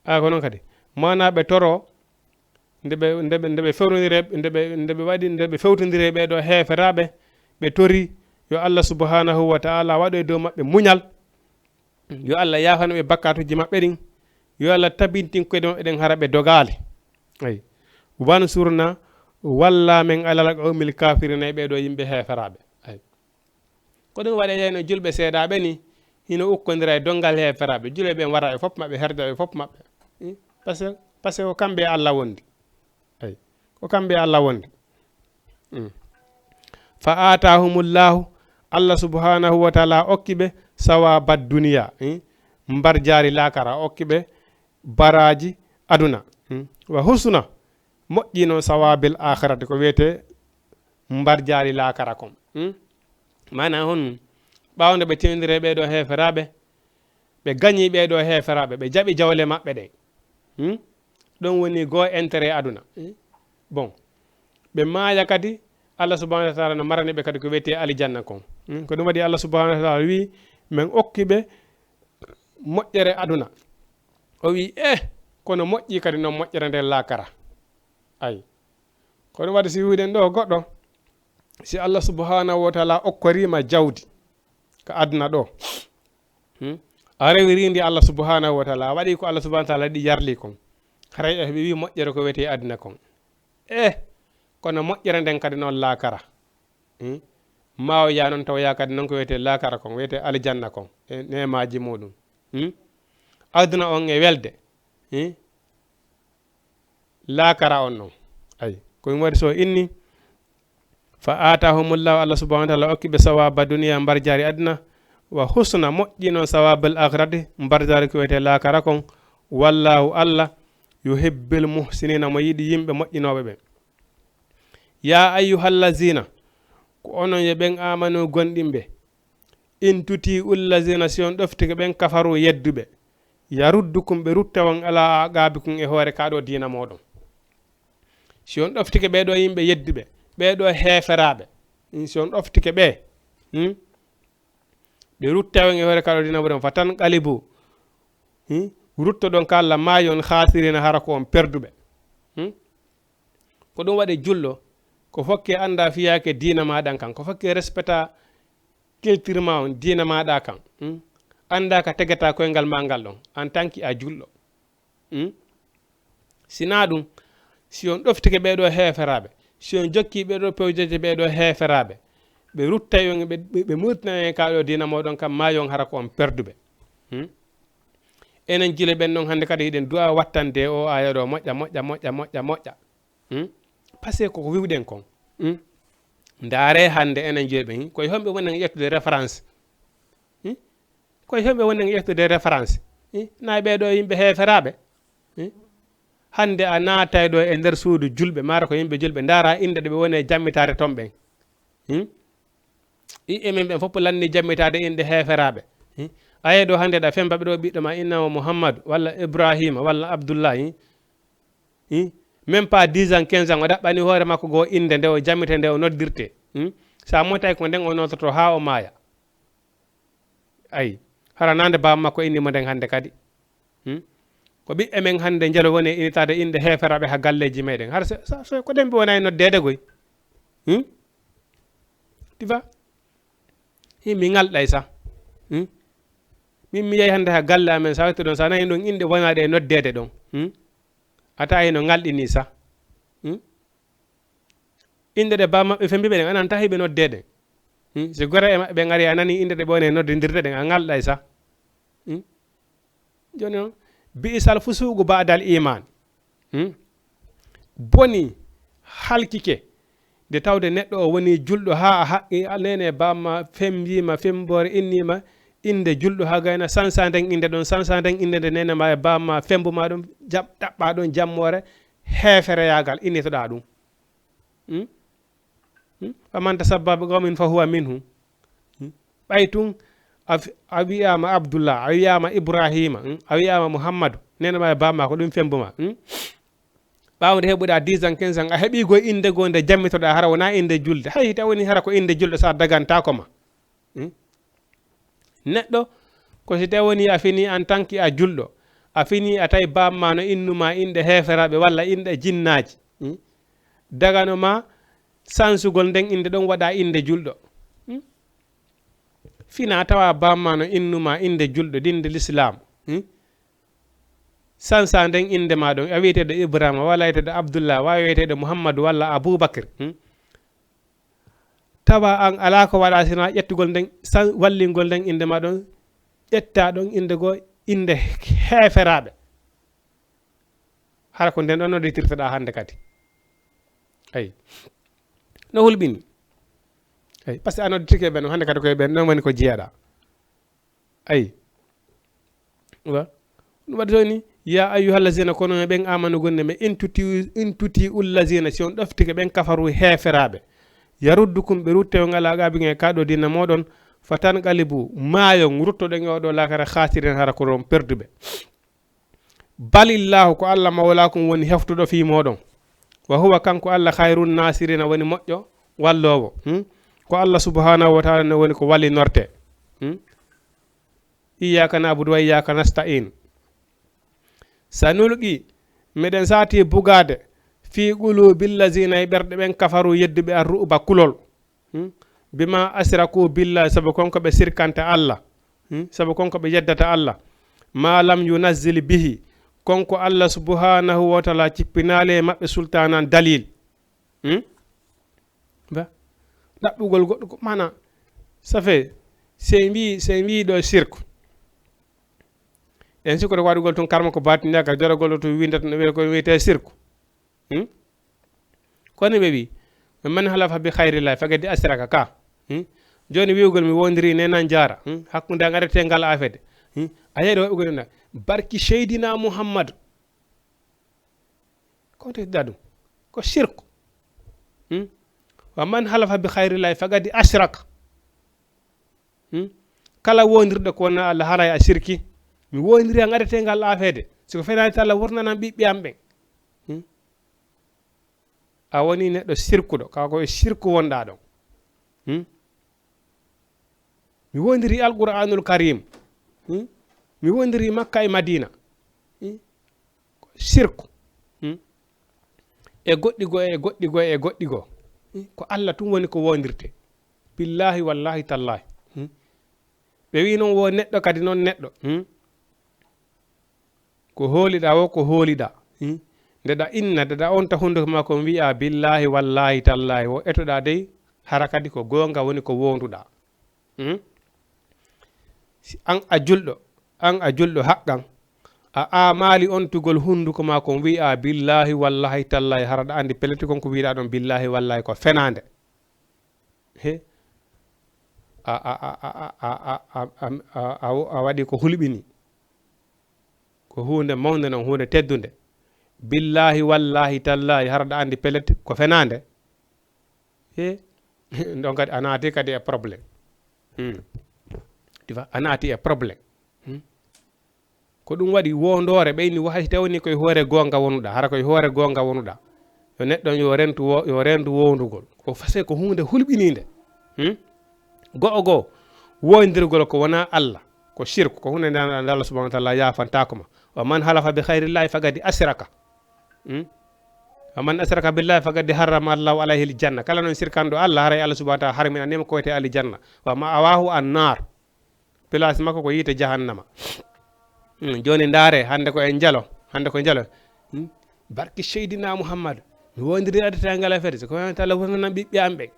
A, ko non kadi. Maanaa ɓe toro, nde ɓe, nde ɓe, nde ɓe fewnondire, nde ɓe, nde ɓe waɗi, nde ɓe fewtondire ɓee ɗoo heeferaaɓe, ɓe tori yo Allah subhanahu wa ta'ala waɗu e dow maɓɓe muñal. Yo Allah yaafano ɓe bakkatuuji maɓɓe ɗin. Yo Allah tabintin koyɗe maɓɓe ɗen hara ɓe dogaali. Ay. Wansurna, walla men alal qawmil kafirina, e ɓee ɗoo yimɓe heeferaaɓe. Ay. Ko ɗum waɗi yeyno julɓe seedaaɓe ni, hino ukkondira e donngal heeferaaɓe. Julɓe ɓen wara e fof maɓɓe, herda e fof maɓɓe. Hmm? Parce que, parce que ko kamɓe e Allah wondi. Ay. Ko kamɓe e Allah wondi. Hmm. Fa aatahumullahu, Allah subhanahu wa ta'ala okki ɓe sawaba duniya, hmm? Mbarjaari laakara, okki ɓe baraaji aduna. Hmm? Wa husna, moƴƴi noon sawabil akhirati, ko wiyetee mbarjaari laakara kon. Hmm? Maanaa honɗum? Ɓaawo nde ɓe tinondiri e ɓee ɗoo heeferaaɓe, ɓe gañi ɓee ɗoo heeferaaɓe, ɓe jaɓi jawle maɓɓe ɗen. Hmm? Ɗon woni goo intérêt aduna. Hmm? Bon. Ɓe maaya kadi, Allah subhanahu wa ta'ala no marani ɓe kadi ko wiyetee alijanna kon. Hmm? Ko ɗum waɗi Allah subhanahu wa ta'ala wi'i, men okki ɓe moƴƴere aduna. O wi'i, eh, kono moƴƴi kadi noon moƴƴere nder laakara. Ay. Ko ɗum waɗi si wi'uɗen ɗoo goɗɗo, si Allah subhanahu wa ta'ala okkoriima jawdi ka aduna ɗoo, hmm? A rewiri ndi Allah subhanahu wa ta'ala, a waɗi ko Allah subhanahu wa ta'ala ɗi yarli kon. Haray e ɓe wi'i moƴƴere ko wiyetee aduna kon. Eh, kono moƴƴere nden kadi noon laakara. Hmm? Ma o yaa noon tawoya kadi noon ko wiyetee laakara kon, wiyetee aljanna kon, e neemaaji muɗum. Hmm? Aduna on e welde. Hmm? Laakara on non. Ay, ko ɗum waɗi so inni, fa aatahumullahu, Allah subhanahu wa ta'ala okki ɓe sawaba duniya, mbarjaari aduna, wa husna, moƴƴi noon sawabal akhirati, mbarjaari ko wiyetee laakara kon, wallahu, Allah, yuhibbul muhsinina, mo yiɗi yimɓe moƴƴinooɓe ɓe. Ya ayyuhallazina, ko onon yo ɓen amanu gomɗimɓe, in tuti'u allazina, si on ɗoftike ɓen kafaru yedduɓe, yaruddukum, ɓe rutta on ala aqabikum, e hoore kaa ɗoo diina mooɗon. Si on ɗoftike ɓee ɗoo yimɓe yedduɓe, ɓee ɗoo heeferaaɓe, hmm, si on ɗoftike ɓe, hmm, ɓe rutta on e hoore kaa ɗoo diina mooɗon, fa tanqalibu, hmm, ruttoɗon ka Allah maayi on khasirina, hara ko on perduɓe. Hmm? Ko ɗum waɗi julɗo, ko fokke annda fiyaake diina maaɗan kan, ko fokke respecta culture ma on, diina maaɗa kan. Hmm? Annda ka tegata koyngal ma ngal ɗon, en tant que a julɗo. Hmm? Sinaa ɗum, si on ɗoftike ɓee ɗoo heeferaaɓe, si on jokki ɓee ɗoo pewjeeje ɓee ɗoo heeferaaɓe, ɓe ruttay on, ɓe, ɓe, ɓe murtina on e kaa ɗoo diina mooɗon kan, maayi on hara ko on perduɓe. Hmm? Enen jile ɓen noon hannde kadi hiɗen du'a wattande o aya ɗo moƴƴa, moƴƴa, moƴƴa, moƴƴa, moƴƴa. Hmm? Parce que koko wiwɗen kon. Hmm? Ndaare hannde enen jile ɓen, koye homɓe wonen ƴettude référence? Hmm? Koye homɓe wonen ƴettude référence? Hmm? Nayi ɓee ɗo yimɓe heeferaaɓe? Hmm? Hannde a naatay ɗo e nder suudu julɓe, maara ko yimɓe julɓe, ndaara innde ɗe ɓe woni e jammitaade toon ɓen. Hmm? I emen ɓen fof lanni jammitaade innde heeferaaɓe. Hmm? A yehi ɗo hannde ɗa femba ɓe ɗo ɓiɗɗo ma inna o Muhammadu, walla Ibrahima, walla Abdullahi. Hmm? Même pas dix ans, quinze ans, o ɗaɓɓani hoore makko goo innde nde o jammite, nde o noddirte. Hmm? So a montay ko nden o nototo haa o maaya. Ayi, hara nande baaba makko inni mo nden hannde kadi. Hmm? Ko ɓiɓɓe men hannde njelo woni e innitaade innde heeferaaɓe ha galleeji meɗen. Hara so, so, so ko ɗen ɓe wona e noddeede goy. Hmm? Tu vois? Hi, mi ŋalɗay sa. Hmm? Min mi yahi hannde ha galle amen, sa watti ɗon, sa nani ɗon innde wonaaɗe e noddeede ɗon. Hmm? A tawi no ŋalɗini sa. Hmm? Innde ɗe baaba maɓɓe fembi ɓe ɗen, anan tahi ɓe noddeede. Hmm? Si gore e maɓɓe ɓen ari, a nani innde ɗe ɓe woni e noddindirde ɗen, a ŋalɗay sa. Hmm? Jooni noon, bi'sal fusuuqu ba'dal iimaan. Hmm? Boni, halkike, nde tawde neɗɗo o woni julɗo haa a haqqi, a nene baaba ma fembiima, femboore inniima, innde julɗo haa gayna, sansa nden innde ɗon, sansa nden innde nde nene ma e baaba ma fembu ma ɗum, jam-, ɗaɓɓa ɗon jammoore, heefereyaagal innitoɗaa ɗum. Hmm? Hmm? Faman tasabba bi qawmin fa huwa minhu. Hmm? Ɓay tun a f-, a wiyaama Abdullah, a wiyaama Ibrahima, hmm? A wiyaama Muhammadu, nene ma e baaba ma ko ɗum fembu ma. Hmm? Ɓaawo nde heɓuɗaa dix ans, quinze ans, a heɓii goy innde goo nde jammitoɗaa, hara wonaa innde julde. Hay hita woni hara ko innde julde, sa dagantaako ma. Hmm? Neɗɗo, ko si tawi woni a fini en tant que a julɗo, a fini a tawi baaba ma no innu ma innde heeferaaɓe walla innde jinnaaji. Hmm? Dagano ma sansugol nden innde ɗon waɗa innde julɗo. Hmm? Fina tawa baaba ma no innu ma innde julɗo, dinde Lislaam. Hmm? Sansa nden innde ma ɗon, a wiyeteeɗo Ibrahima, walla wiyeteeɗo Abdullah, walla wiyeteeɗo Muhammadu, walla Abubakar. Hmm? Tawa an alaa ko waɗa sina ƴettugol nden, san-, wallingol nden innde ma ɗon, ƴetta ɗon innde goo, innde heeferaaɓe. Hara ko nden ɗon nodditirteɗaa hannde kadi. Ayi. No hulɓini. Ayi, parce que a nodditike ɓen, hannde kadi koye ɓen ɗon woni ko jeyaɗaa. Ayi. Wa-, ɗum waɗi toon ni, "Ya ayyuhallazina", kono ɓen amanu gonde men, "in tuti, in tuti ullazina", si on ɗoftike ɓen kafaru heeferaaɓe, "yaruddukum", ɓe rutte on, "ala aqabikum", e kaɗo diina mooɗon, "fatanqalibu", maayon, ruttoɗen e oɗo laakara, "khasirin", hara ko ɗon perduɓe. "Balillahu", ko Allah mawlaakum woni heftuɗo fii mooɗon. "Wa huwa", kanko Allah, "khayrun nasirina", woni moƴƴo walloowo. Hmm? Ko Allah subhanahu wa ta'ala ne woni ko wallinorte. Hmm? "Iyyaka na'budu wa iyyaka nasta'in." "Sanulqi", meɗen saati bugaade, "fii qulubil lazina", e ɓerɗe ɓen, "kafaru", yedduɓe, "ar-ru'ba", kulol. Hmm? "Bima ashraku billahi", sabu kon ko ɓe sirkanta Allah. Hmm? Sabu kon ko ɓe yeddata Allah. "Ma lam yunazzil bihi", kon ko Allah subhanahu wa ta'ala cippinaali e maɓɓe sultaanan, dalil. Hmm? Ba? Ɗaɓɓugol goɗɗo ko, maana, ça fait, si en mbi, si en mbi ɗo sirku. En sikkoto ko waɗugol tun karma ko batindiral, ka joragol ɗo tun windata no wiye ko wiyete sirku. Hmm? Kono ɓe wi, "Man halafa bi khayrillahi faqad ashraka" ka. Hmm? Jooni wi'ugol mi wondiri nenan jaara. Hmm? Hakkunde an aretengal afede. Hmm? A yeeɗo waɗugol na. Barki Seydina Muhammad. Ko tedda ɗum. Ko sirku. Hmm? "Wa man halafa bi khayrillahi faqad ashraka." Hmm? Kala wondirɗo ko wona Allah, haray a sirki. Mi wondiri an aretengal afede. Si ko fenaani Allah wurnanan ɓiɓɓe am ɓen. Hmm? A woni neɗɗo sirkuɗo. Ka ko e sirku wonɗa ɗon. Hmm? Mi wondiri Alqur'anul Karim. Hmm? Mi wondiri Makka e Madina. Hmm? Ko sirku. Hmm? E goɗɗi goo, e goɗɗi goo, e goɗɗi goo. Hmm? Ko Allah tun woni ko wondirte. Billahi, wallahi, tallahi. Hmm? Ɓe wi noon wo neɗɗo kadi noon neɗɗo. Hmm? Ko hooliɗaa wo ko hooliɗaa. Hmm? Nde ɗa inna, nde ɗa onta hunduko maa ko wi'a billahi, wallahi, tallahi, wo etoɗaa dey, hara kadi ko goonga woni ko wonduɗaa. Hmm? Si an a julɗo, an a julɗo haqqan, A aamaali ontugol hunnduko maa kon, wi'a billaahi wallaahi tallaahi, hara ɗa anndi pellet kon ko wi'ɗaa ɗon billaahi wallaahi ko fenaande. He? A, a, a, a, a, a, a, a, a, a waɗi ko hulɓini. Ko huunde mawnde non, huunde teddunde. Billaahi wallaahi tallaahi, hara ɗa anndi pellet ko fenaande. He? Ɗon kadi a naati kadi e problème. Hmm. Tu vois, a naati e problème. Hmm. Ko ɗum waɗi wondoore ɓeyni wo hay tawni koye hoore goonga wonuɗa, hara koye hoore goonga wonuɗa. Yo neɗɗo yo rentu wo-, yo rentu wondugol. Ko fase ko huunde hulɓiniinde. Hmm? Go'o goo, woyndirgol ko wonaa Allah, ko shirk, ko huunde nde Allah subhanahu wa ta'ala yaafantaako ma. Wa man halafa bi khayrillahi faqad ashraka. Hmm? Wa man ashraka billahi faqad harrama Allahu alayhi aljanna. Kala non sirkanɗo Allah, haray Allah subhanahu wa ta'ala harminanima ko wiyetee aljanna. Wa ma'awahu annar. Place makko ko yiite jahannama. Hmm, jooni ndaare, hannde ko en jalo, hannde ko en jalo. Hmm? Barki Seydina Muhammad, mi wondiri adata ngal affaire, so ko wonata Allah wurnanan ɓiɓɓe am ɓe.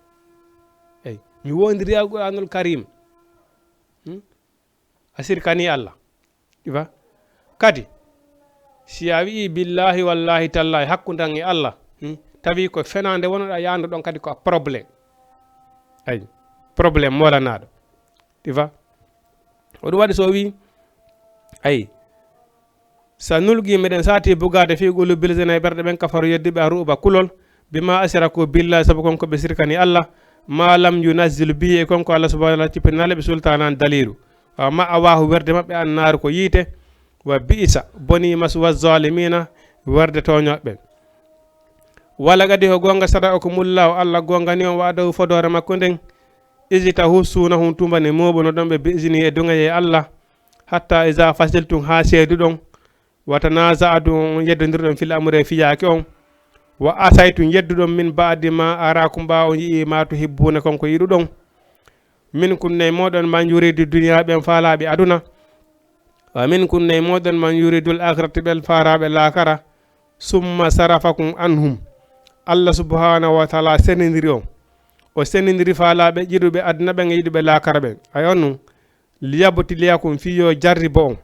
Eyi, mi wondiri Alquranul Karim. Hmm? A sirkani Allah. Iva? Kadi, si a wi'i billahi wallahi tallahi hakkunde an e Allah, hmm? Tawi ko fenaande wonoɗa yaandu ɗon kadi ko a problème. Ayi, problème molanaaɗo. Tu vois? Ko ɗum waɗi so o wii, ayi, sa nulqi, meɗen saati bugaade fii quluubil laziina, e ɓerɗe ɓen, kafaru, yedduɓe, ar-ru'ba, kulol, bimaa ashraku billahi, sabu kon ko ɓe sirkani Allah, maa lam yunazzil bihi, e kon ko Allah subhanahu wa ta'ala cippinaali ɓe, sultaanan, daliilu. Wa ma'awaahu, werde maɓɓe, annaaru, ko yiite, wa bi'sa, bonii, maswa zaalimiina, werde tooñooɓe ɓen. Wala kadi ko goonga, sadaqakumullaahu, Allah goongani on wa'dahu, fodoore makko nden, izi tahussuunahum, tumbani mooɓunoɗon ɓe, bi iznihi, e duŋayee Allah, hatta iza fasiltum, haa seeduɗon, wa tanaza'tum, on yeddondirɗon, fil amri, e fiyaake on, wa asaytum, yedduɗon, min ba'di ma araakum, ɓaawo on yi'i, ma tuhibbuuna, kon ko yiɗuɗon, minkum, nay mooɗon, man yuridu dunya, ɓen faalaaɓe aduna, wa minkum, nay mooɗon, man yuridul akhirata, ɓen faalaaɓe laakara, summa sarafakum anhum. Allah subhanahu wa ta'ala senindiri on. O senindiri faalaaɓe yiɗuɓe aduna ɓen e yiɗuɓe laakara ɓen. Ay on nun, liyabtiliyakum, fii yo jarribo on.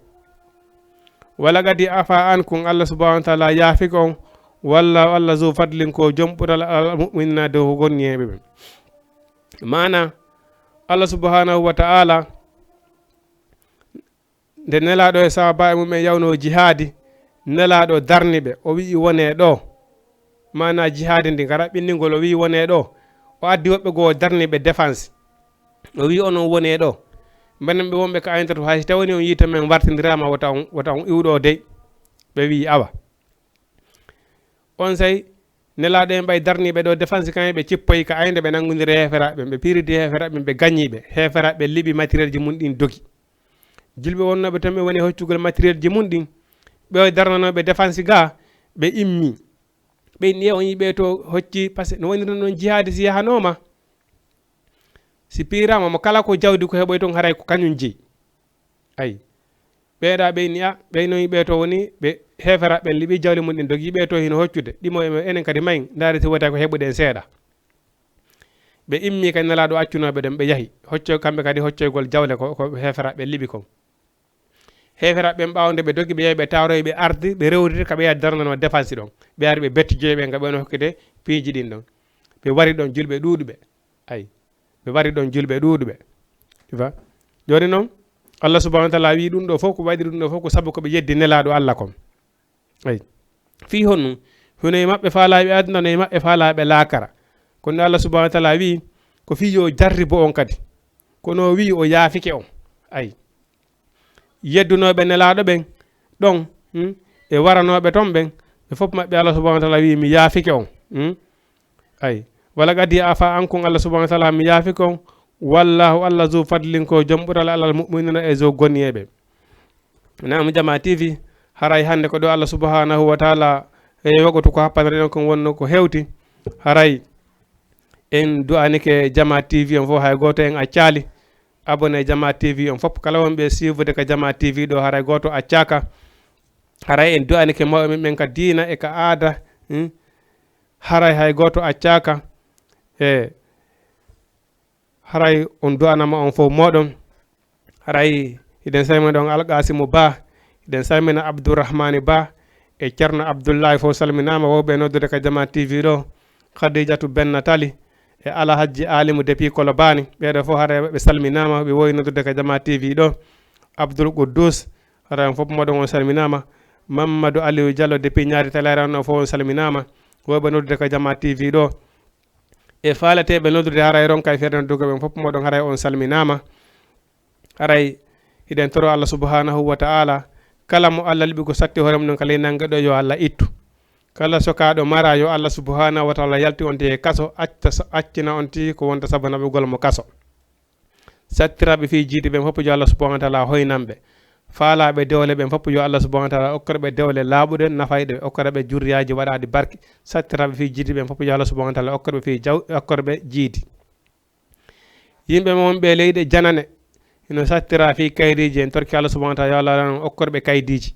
Wala kadi afa ankum, Allah subhanahu wa ta'ala yaafike on. Wallaahu, Allah, zu fadlin, ko jom ɓural, alal mu'minina, dow ko gonniyeeɓe ɓen. Maana, Allah subhanahu wa ta'ala, nde Nelaaɗo e sahaabaaɓe mum en yawnoo jihaadi, Nelaaɗo darni ɓe, o wi'i, "Wonee ɗoo." Maanaa jihaadi ndin, ka raɓɓinɗingol, o wi'i, "Wonee ɗoo." O addi woɓɓe goo, o darni ɓe défense. O wi'i, "Onon wonee ɗoo." Mbaɗen ɓe wonɓe ka aynata to, hay si tawani on yiite men wartindiraama, wota on, wota on iwɗo dey. Ɓe wi'i, "Awa." Onsay, Nelaaɗo en ɓay darniiɓe ɗoo défense kan, ɓe cippoyi ka aynde, ɓe nanngodiri heeferaaɓe ɓen, ɓe piiridi heeferaaɓe ɓen, ɓe gañii ɓe. Heeferaaɓe ɓen liɓi matérielji mun ɗin dogi. Julɓe wonnooɓe ton ɓe woni hoccugol matérielji mun ɗin, ɓe darnanooɓe défense gaa, ɓe immii. Ɓe inni, "E on yiɓe to hocci, parce que no woniri non jihaadi si yahanooma, si piiraama mo kala ko jawdi ko heɓoy ton haray ko kañum jeyi." Ayi. Ɓeeɗa ɓe inni, "A, ɓe non ɓe to woni, ɓe heeferaaɓe ɓen liɓi jawle mun ɗin dogi, ɓe to hino hoccude. Ɗimo e enen kadi mayen, ndaari si wota ko heɓuɗen seeɗa." Ɓe immii kadi Nelaaɗo accunooɓe ɗon, ɓe yahi. Hoccoy kamɓe kadi hoccoygol jawle ko, ko heeferaaɓe ɓen liɓi kon. Heeferaaɓe ɓen ɓaawo nde ɓe dogi, ɓe yahi ɓe taaroyi, ɓe ardi, ɓe rewriti ka ɓe yahi darnanoo défense ɗon. Ɓe ari ɓe betti joyi ɓen ka ɓe woni hokkude piiji ɗin ɗon. Ɓe wari ɗon julɓe ɗuuɗuɓe. Ayi. Ɓe wari ɗon julɓe ɗuuɗuɓe. Tu vois? Jooni non, Allah subhanahu wa ta'ala wi'i ɗum ɗoo fof ko waɗiri ɗum ɗoo fof ko sabu ko ɓe yeddi Nelaaɗo Allah kon. Ayi. Fii honɗum? Hino e maɓɓe faalaaɓe aduna, no e maɓɓe faalaaɓe laakara. Kono Allah subhanahu wa ta'ala wi'i ko fii yo jarribo on kadi. Kono o wi'i o yaafike on. Ayi. Yeddunooɓe Nelaaɗo ɓen ɗon, hmm, e waranooɓe ton ɓen, ɓe fof maɓɓe Allah subhanahu wa ta'ala wi'i, "Mi yaafike on." Hmm? Ayi. Wala kadi afa ankum, Allah subhanahu wa ta'ala, mi yaafike on. Wallahu, Allah, zu fadlin, ko jom ɓural alal mu'minina, e zo gonniyeeɓe. Naam, Jama T V, haray hannde ko ɗo Allah subhanahu wa ta'ala e waqtu ko happanere ɗon kon wonno ko hewti. Haray en du'anike Jama T V on fof, hay gooto en accaali. Abonné Jama T V on fof, kala wonɓe suivre ka Jama T V ɗo, haray gooto accaaka. Haray en du'anike mawɓe men ɓen ka diina e ka aada, hmm? Haray hay gooto accaaka. E haray on du'anama on fof mooɗon. Haray hiɗen salmina ɗon Alqaasimu Ba, Eɗen salmina Abdourahmani Ba e Ceerno Abdoulaye, fof salminaama, wowɓe noddude ka Jama T V ɗo. Khadijatu Benna Tali e Alhajji Alimu depuis Kolobani. Ɓeeɗo fof haray ɓe salminaama, ɓe wowi noddude ka Jama T V ɗo. Abdoul Quddus, haray on fof moɗon on salminaama. Mamadou Aliou Diallo depuis Ñaari Tali, haray on fof on salminaama. Wowɓe noddude ka Jama T V ɗo. E faaleteeɓe noddude haray ronka e feere noddugo ɓen fof moɗon haray on salminaama. Haray hiɗen toro Allah subhanahu wa ta'ala, kala mo Allah liɓi ko satti hoore mum ɗon ka ley nannge ɗo, yo Allah ittu. Kala sokaaɗo mara, yo Allah subhanahu wa ta'ala yaltu on ti e kaso, acca sa-, accina on ti ko wonta sabu naɓugol mo kaso. Sattiraaɓe fii jiidi ɓen fof, yo Allah subhanahu wa ta'ala hoynan ɓe. Faalaaɓe dewle ɓen fof, yo Allah subhanahu wa ta'ala okkor ɓe dewle laaɓuɗe, nafayɗe, okkor ɓe jurriyaaji waɗaaɗi barke. Sattiraaɓe fii jiidi ɓen fof, yo Allah subhanahu wa ta'ala okkor ɓe fii jaw-, okkor ɓe jiidi. Yimɓe mon ɓe leyɗe janane, hino sattira fii kaydiiji, en torki Allah subhanahu wa ta'ala, yo Allah okkor ɓe kaydiiji.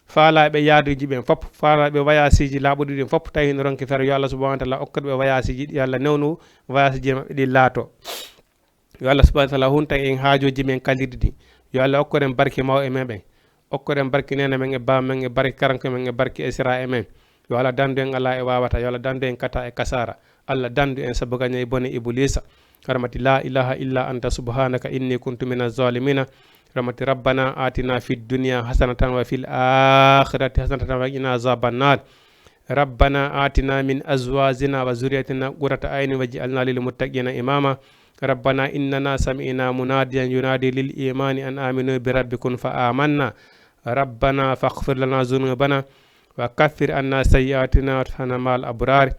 Faalaaɓe yaaduuji ɓen fof, faalaaɓe wayaasiiji laaɓuɗi ɗin fof, tawi hino ronki feere, yo Allah subhanahu wa ta'ala okkor ɓe wayaasiiji ɗi, yo Allah newnu wayaasiiji maɓɓe ɗi laato. Yo Allah subhanahu wa ta'ala huntan en haajooji men kalliɗi ɗi. Yo Allah okkor en barke mawɓe men ɓen. Okkor en barke neene men e baaba men e barke karanke men e barke esiraaɓe men. Yo Allah dandu en alaa e waawata. Yo Allah dandu en kata e kasaara. Allah dandu en sabu gañay bone Ibuliisa. Rahmati la ilaha illa anta subhanaka inni kuntu mina zalimina. Rahmati rabbana atina fid dunya hasanatan wa fil akhirati hasanatan wa qina azaban nar. ربنا آتنا من أزواجنا وذرياتنا قرة أعين واجعلنا للمتقين إماما. ربنا إننا سمعنا مناديا ينادي للإيمان أن آمنوا بربكم فآمنا. ربنا فاغفر لنا ذنوبنا وكفر عنا سيئاتنا وتوفنا مع الأبرار.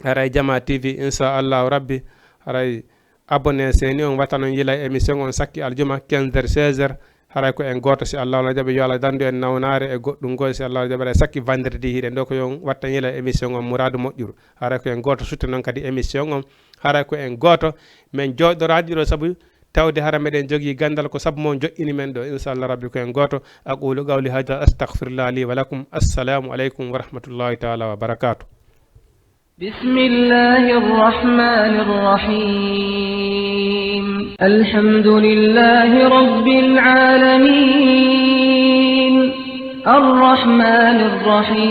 Haray Jama T V, inchallahu rabbi, haray abonné seeni on, wata non yila émission on sakki aljuma quinze heures, seize heures. Haray ko en gooto, si Allah wala jaɓi, yo Allah dandu en nawnaare e goɗɗum goo, si Allah wala jaɓi, haray sakki vendredi hiɗen ɗo, ko yo on watta yila émission on muraadu moƴƴuru. Haray ko en gooto sutte non kadi émission on. Haray ko en gooto, men jooɗoraadi ɗo sabu tawde hara meɗen jogii ganndal, ko sabu mo joƴƴini men ɗo. Inchallah rabbi ko en gooto. أقول قولي هذا أستغفر الله لي ولكم. السلام عليكم ورحمة الله تعالى وبركاته. بسم الله الرحمن الرحيم. الحمد لله رب العالمين. الرحمن الرحيم.